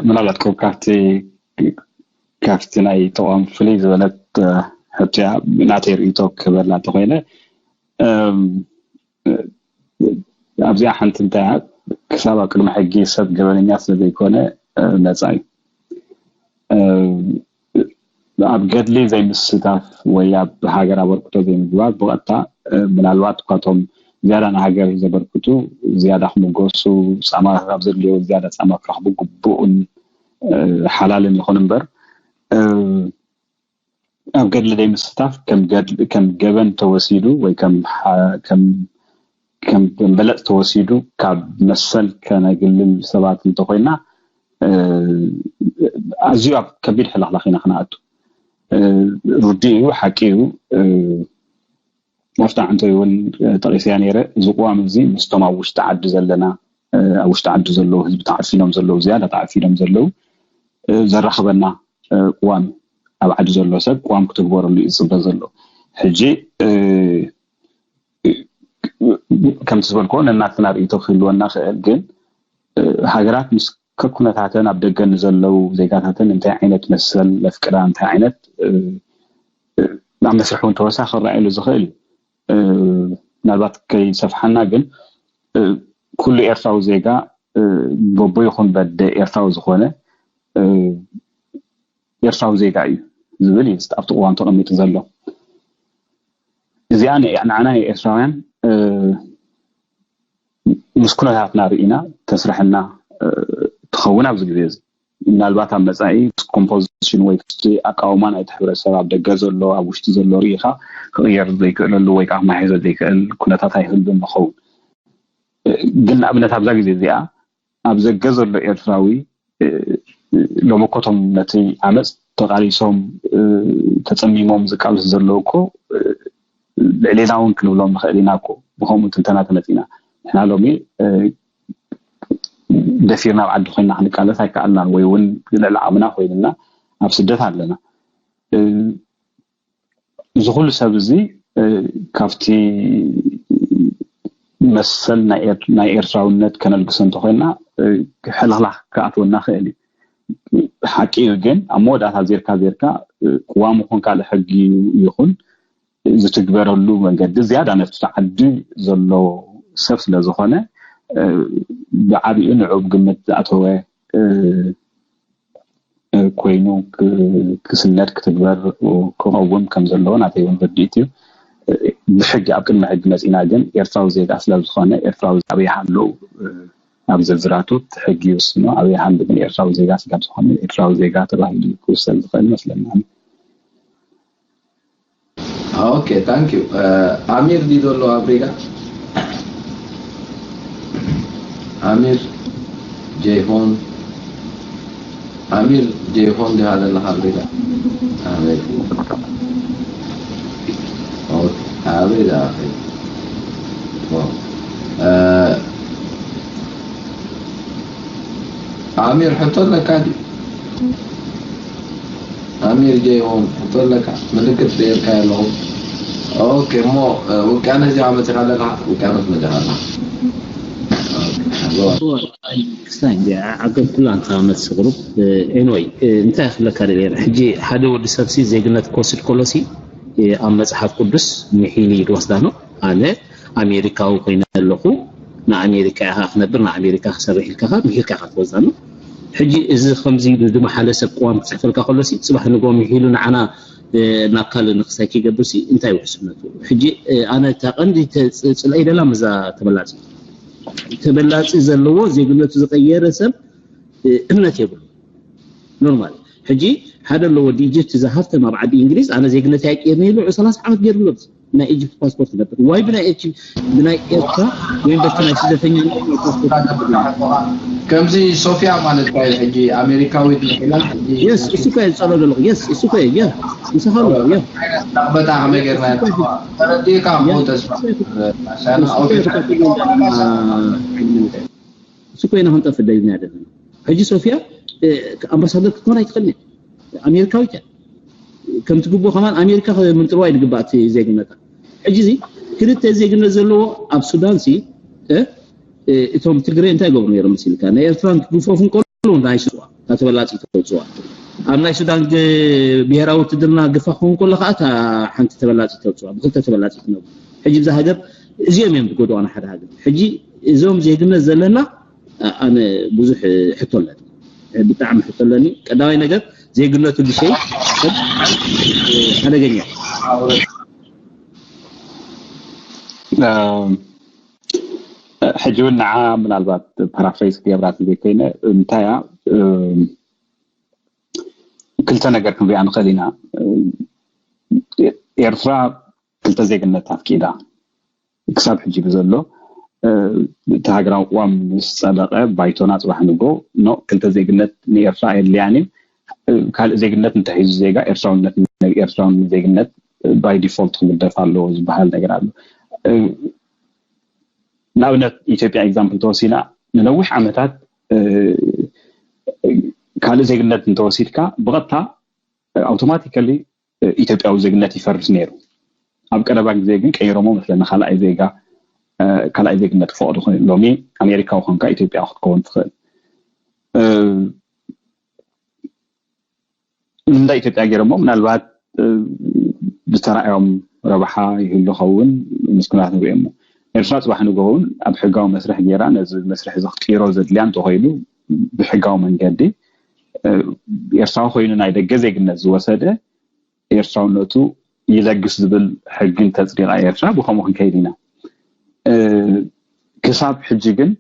ምናልባት ካብ ካብቲ ካብቲ ናይ ተቋም ፍልይ ዝበለት ሕቶ እያ። ናተይ ርእይቶ ክበላ እንተኮይነ ኣብዚኣ ሓንቲ እንታይ እያ ክሳብ ኣብ ቅድሚ ሕጊ ሰብ ገበነኛ ስለ ዘይኮነ ነፃ እዩ። ኣብ ገድሊ ዘይምስታፍ ወይ ኣብ ሃገር ኣበርክቶ ዘይምግባር ብቐጥታ ምናልባት እኳቶም ዝያዳ ንሃገር ዘበርክቱ ዝያዳ ክምጎሱ ፃማ ካብ ዘድልዮ ዝያዳ ፃማ ክረኽቡ ግቡእን ሓላልን ይኹን እምበር ኣብ ገድሊ ዘይምስታፍ ከም ገበን ተወሲዱ ወይ ከም በለፅ ተወሲዱ ካብ መሰል ከነግልል ሰባት እንተኮይና ኣዝዩ ኣብ ከቢድ ሕልኽላኽ ኢና ክነኣቱ። ርዱእ እዩ፣ ሓቂ እዩ። ኣብታ ዕንተይ እውን ጠቂሰያ ነይረ። እዚ ቅዋም እዚ ምስቶም ኣብ ውሽጢ ዓዲ ዘለና ኣብ ውሽጢ ዓዲ ዘለዉ ህዝቢ ተዓፊኖም ዘለዉ ዝያዳ ተዓፊኖም ዘለዉ ዘራኽበና ቅዋም እዩ። ኣብ ዓዲ ዘሎ ሰብ ቅዋም ክትግበረሉ እዩ ዝፅበ ዘሎ። ሕጂ ከምቲ ዝበልክዎ ነናትና ርእይቶ ክህልወና ክእል ግን ሃገራት ምስ ከኩነታተን ኣብ ደገ ንዘለዉ ዜጋታተን እንታይ ዓይነት መሰል ለፍቅዳ እንታይ ዓይነት ኣብ መስርሕ እውን ተወሳኺ ክረኣየሉ ዝኽእል እዩ። ምናልባት ከይሰፍሓና ግን ኩሉ ኤርትራዊ ዜጋ በቦ ይኹን በደ ኤርትራዊ ዝኾነ ኤርትራዊ ዜጋ እዩ ዝብል እዩ ኣብቲ ቅዋም ተቐሚጡ ዘሎ። እዚኣ ንዓና ንኤርትራውያን ምስ ኩነታትና ርኢና ተስርሐና ትኸውን ኣብዚ ግዜ እዚ። ምናልባት ኣብ መፃኢ ኮምፖዚሽን ወይ ኣቃውማ ናይቲ ሕብረተሰብ ኣብ ደገ ዘሎ ኣብ ውሽጢ ዘሎ ርኢኻ ክቕየር ዘይክእለሉ ወይ ከዓ ክመሓየሸ ዘይክእል ኩነታት ኣይህሉን ንኸውን። ግን ንኣብነት ኣብዛ ግዜ እዚኣ ኣብ ዘገ ዘሎ ኤርትራዊ ሎሚ እኮ እቶም ነቲ ዓመፅ ተቃሊሶም ተፀሚሞም ዝቃለሱ ዘለዉ እኮ ልዕሌና እውን ክንብሎም ንኽእል ኢና እኮ ብከምኡ ትንተና ተመፂና ንሕና ሎሚ ደፊርና ኣብ ዓዲ ኮይና ክንቃለስ ኣይከኣልናን ወይ እውን ልዕሊ ዓቕምና ኮይንና ኣብ ስደት ኣለና እዚ ኩሉ ሰብ እዚ ካብቲ መሰል ናይ ኤርትራውነት ከነልግሶ እንተኮይና ሕልኽላኽ ክኣትወና ክእል እዩ ሓቂ እዩ ግን ኣብ መወዳእታ ዜርካ ዜርካ ቅዋም ይኹን ካልእ ሕጊ ይኹን ዝትግበረሉ መንገዲ ዝያዳ ነቲ ዓዲ ዘሎ ሰብ ስለ ዝኾነ ብዓቢኡ ንዑ ግምት ዝኣተወ ኮይኑ ክስነድ ክትግበር ክኸውን ከም ዘለዎ ናተይ እውን ርድኢት እዩ። ብሕጊ ኣብ ቅድሚ ሕጊ መፂና ግን ኤርትራዊ ዜጋ ስለ ዝኾነ ኤርትራዊ ኣበይ ሃለዉ ኣብ ዝርዝራቱ እቲ ሕጊ ይውስኖ። ኣበይ ሃሉ ግን ኤርትራዊ ዜጋ ስለ ዝኾነ ኤርትራዊ ዜጋ ተባሂሉ ክውሰን ዝኽእል ይመስለኒ። Okay, thank you. ኣሚር ድዩ ዘሎ ኣብ ሪጋ? ኣሚር ጀይሆን ኣሚር ጀይሆን ዲኻ ዘለኻ ኣብ ሪጋ? ኣሚር ኣበይ ደኣ ኣሚር ሕቶ ኣለካ ድዩ? ኣሚር ጀይሆን ሕቶ ኣለካ? ምልክት ርኤልካ ኣለኹ። ኦኬ፣ እሞ ውቅያኖስ ዲኻ መፂኻ ኣለኻ? ውቅያኖስ መፂኻ ኣለኻ። ክስታይ እንዲ ዓገብ ኩላ እንታ መስ ግሩፕ ኤንወይ እንታይ ክብለካ ደለ ሕጂ ሓደ ወዲ ሰብሲ ዜግነት ክወስድ ከሎሲ ኣብ መፅሓፍ ቅዱስ ምሒሉ ይድወስዳ ነው ኣነ ኣሜሪካዊ ኮይነ ኣለኹ ንኣሜሪካ ኢኻ ክነብር ንኣሜሪካ ክሰርሕ ኢልካ ምሒርካ ኢኻ ትወስዳ ነው። ሕጂ እዚ ከምዚ ኢሉ ድማ ሓደ ሰብ ቅዋም ክፅሕፈልካ ከሎሲ ፅባሕ ንጎ ምሒሉ ንዓና ናብ ካልእ ንክሳይ ከይገብርሲ እንታይ ውሕስነቱ? ሕጂ ኣነ እታ ቀንዲ ፅልኣይ ደላ ምዛ ተበላፂ ተበላፂ ዘለዎ ዜግነቱ ዝቀየረ ሰብ እምነት የብሉ ኖርማል። ሕጂ ሓደ ኣሎ ወዲ ኢጅፕት ዝሃፍተም ኣብ ዓዲ እንግሊዝ ኣነ ዜግነት ኣይቅየርኒ ኢሉ ሰላሳ ዓመት ገይሩ ኣሎ። ብናይ ኢጅፕት ፓስፖርት ይነብር ዋይ ብናይ ኤች ብናይ ኤርትራ ወይም በቲ ናይ ስደተኛ ፓስፖርት ከምዚ ሶፊያ ማለት ካ ሕጂ ኣሜሪካዊት ኢላ የስ እሱ ከ ዝጸሎ ዘለኹ የስ እሱ ከ የ ምሳኻ ኣሎ የ በጣ ከመይ ጌርና ተረዲእካ ተስፋ እሱ ኮይና ክንጠፍእ ደሊና ዘለና ሕጂ ሶፊያ ኣምባሳደር ክትኮን ኣይትኽእልን ኣሜሪካዊት እያ ከምቲ ግቡእ ከማን ኣሜሪካ ምንጥርዋ ይድግባእ እቲ ዜግነታ ሕጂ እዚ ክልተ ዜግነት ዘለዎ ኣብ ሱዳን ሲ እቶም ትግረ እንታይ ይገብሩ ነይሮም መሲልካ ናይ ኤርትራን ክግፈፉ እንከሎ ናይ ሱዋ እታ ተበላፂ ተውፅዋ ኣብ ናይ ሱዳን ብሄራዊ ውትድርና ግፋ ክኸውን ከሎ ከዓ እታ ሓንቲ ተበላፂ ተውፅዋ ብክልተ ተበላፂ ትነብሩ ሕጂ ብዛ ሃገር እዚኦም እዮም ዝጎድዋና ሓደ ሃገር ሕጂ እዞም ዜግነት ዘለና ኣነ ብዙሕ ሕቶ ኣለኒ ብጣዕሚ ሕቶ ኣለኒ ቀዳማይ ነገር ዜግነቱ ብሸይ ሓደገኛ ሕጂ እውን ንዓ ምናልባት ፓራፍሬዝ ክገብራ ዘይኮይነ እንታያ ክልተ ነገር ክንሪኣ ንኽእል ኢና ኤርትራ ክልተ ዜግነት ኣፍቂዳ ክሳብ ሕጂ ብዘሎ እቲ ሃገራዊ ቅዋም ምስ ጸደቐ ባይቶና ጽባሕ ንጎ ኖ ክልተ ዜግነት ንኤርትራ ኣየድልያን እዩ ካልእ ዜግነት እንተሒዙ ዜጋ ኤርትራውነት ኤርትራዊ ዜግነት ባይ ዲፎልት ክግደፍ ኣለዎ ዝበሃል ነገር ኣሎ ንኣብነት ኢትዮጵያ ኤግዛምፕል ተወሲና ንነዊሕ ዓመታት ካልእ ዜግነት እንተወሲድካ ብቐጥታ ኣውቶማቲካሊ ኢትዮጵያዊ ዜግነት ይፈርስ ነይሩ ኣብ ቀረባ ግዜ ግን ቀይሮሞ መስለኒ ካልኣይ ዜጋ ካልኣይ ዜግነት ክፈቕዱ ኮይኑ ሎሚ ኣሜሪካዊ ኮንካ ኢትዮጵያ ክትከውን ትኽእል እንዳ ኢትዮጵያ ገይሮሞ ምናልባት ዝተራእዮም ረብሓ ይህሉ ኸውን ምስ ኩናት ንሪኦሞ ኤርትራ ፅባሕ ንግሆ እውን ኣብ ሕጋዊ መስርሕ ገይራ ነዚ መስርሕ እዚ ክትቅይሮ ዘድልያ እንተኮይኑ ብሕጋዊ መንገዲ ኤርትራዊ ኮይኑ ናይ ደገ ዜግነት ዝወሰደ ኤርትራውነቱ ይለግስ ዝብል ሕጊ እንተፅዲቓ ኤርትራ ብከምኡ ክንከይድ ኢና ክሳብ ሕጂ ግን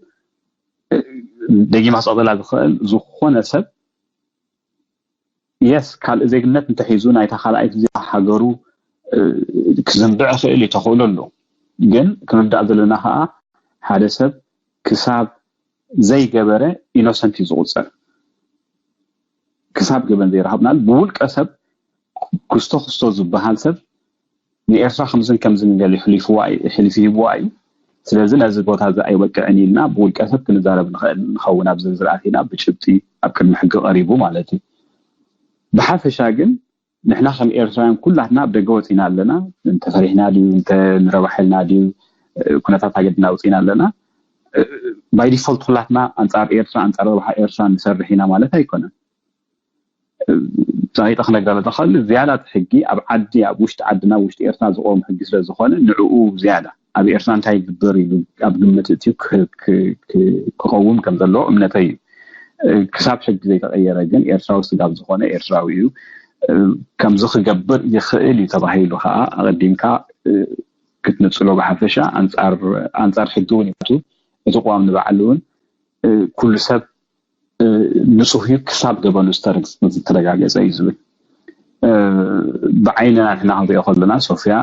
ደጊማ ክፀቕጠላ ዝኽእል ዝኾነ ሰብ የስ ካልእ ዜግነት እንተሒዙ ናይታ ካልኣይቲ ዜጋ ሃገሩ ክዝንብዕ ይኽእል እዩ ተኽእሎ ኣሎ ግን ክንርዳእ ዘለና ከዓ ሓደ ሰብ ክሳብ ዘይገበረ ኢኖሰንት እዩ ዝቁፀር ክሳብ ገበን ዘይረሃብናል ብውልቀ ሰብ ክስቶ ክስቶ ዝበሃል ሰብ ንኤርትራ ከምዝን ከምዝን ገሊ ሕሊፍዋ እዩ ሕሊፍ ሂብዋ እዩ ስለዚ ነዚ ቦታ እዚ ኣይበቅዕን ኢልና ብውልቀ ሰብ ክንዛረብ ንኽእል ንኸውን ኣብ ዝርዝር ኣቲና ብጭብጢ ኣብ ቅድሚ ሕጊ ቀሪቡ ማለት እዩ ብሓፈሻ ግን ንሕና ከም ኤርትራውያን ኩላትና ኣብ ደገ ወፂና ኣለና እንተፈሪሕና ድዩ እንተንረባሐልና ድዩ ኩነታት ሃገርና ወፂና ኣለና ባይ ዲፎልት ኩላትና ኣንፃር ኤርትራ ኣንፃር ረብሓ ኤርትራ ንሰርሕ ኢና ማለት ኣይኮነን ዛይጠ ክነግረለ ተኽእል ዝያዳ እቲ ሕጊ ኣብ ዓዲ ኣብ ውሽጢ ዓድና ውሽጢ ኤርትራ ዝቆም ሕጊ ስለ ዝኾነ ንዕኡ ዝያዳ ኣብ ኤርትራ እንታይ ይግበር ኢሉ ኣብ ግምት እትዩ ክቐውም ከም ዘለዎ እምነተይ እዩ ክሳብ ሕጂ ዘይተቐየረ ግን ኤርትራዊ ስጋብ ዝኾነ ኤርትራዊ እዩ። ከምዚ ክገብር ይኽእል እዩ ተባሂሉ ከዓ ኣቐዲምካ ክትንፅሎ ብሓፈሻ ኣንፃር ሕጊ እውን ይቱ እቲ ቅዋም ንባዕሉ እውን ኩሉ ሰብ ንፁህ እዩ ክሳብ ገበኑ ዝተረጋገፀ እዩ ዝብል። ብዓይንና ንሕና ክንሪኦ ከለና ሶፍያ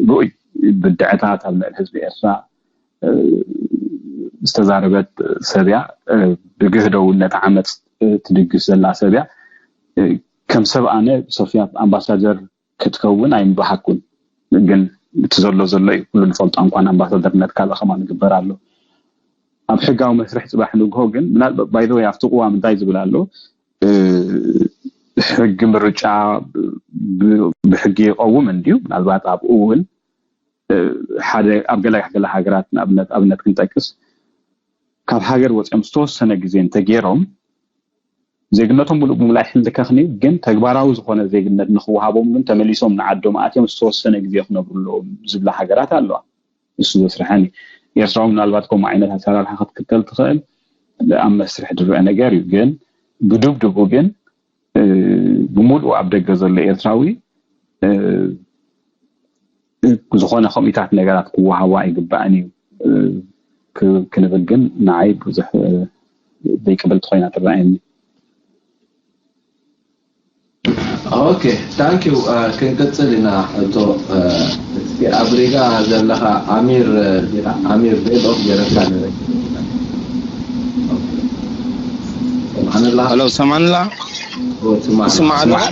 ርኡይ ብድዐታት ኣብ ልዕሊ ህዝቢ ኤርትራ ዝተዛረበት ሰብያ፣ ብግህደውነት ዓመፅ ትድግፍ ዘላ ሰብያ። ከም ሰብ ኣነ ሶፍያ ኣምባሳደር ክትከውን ኣይምባሃኩን፣ ግን እቲ ዘሎ ዘሎ እዩ። ኩሉ ንፈልጦ እንኳን ኣምባሳደርነት ካልእ ከማን ይግበር ኣሎ። ኣብ ሕጋዊ መስርሕ ፅባሕ ንግሆ ግን ምናልባት ባይዘወይ ኣብቲ ቅዋም እንታይ ዝብል ኣሎ? ሕጊ ምርጫ ብሕጊ ይቐውም እንድዩ። ምናልባት ኣብኡ እውን ሓደ ኣብ ገለ ገለ ሃገራት ንኣብነት ኣብነት ክንጠቅስ ካብ ሃገር ወፂኦም ዝተወሰነ ግዜ እንተገይሮም ዜግነቶም ሙሉእ ብሙሉእ ኣይሕልከኽን እዩ፣ ግን ተግባራዊ ዝኾነ ዜግነት ንክወሃቦም ግን ተመሊሶም ንዓዶም ኣትዮም ዝተወሰነ ግዜ ክነብሩ ኣለዎም ዝብላ ሃገራት ኣለዋ። እሱ ዘስርሐኒ። ኤርትራዊ ምናልባት ከምኡ ዓይነት ኣሰራርሓ ክትክተል ትኽእል ኣብ መስርሕ ዝረአ ነገር እዩ። ግን ብድብድቡ ግን ብሙሉእ ኣብ ደገ ዘሎ ኤርትራዊ ዝኾነ ከምኡታት ነገራት ክወሃቦ ኣይግባእን እዩ ክንብል ግን ንዓይ ብዙሕ ዘይቅብልቲ ኮይና ትረኣየኒ። ኦኬ፣ ታንክ ዩ። ክንቅፅል ኢና። እቶ እስኪ ኣብ ሪጋ ዘለኻ ኣሚር ዲኻ? ኣሚር ቤል ኦፍ ገረካ ንረ ሄሎ፣ ሰማንላ ስማዕ ኣለኻ?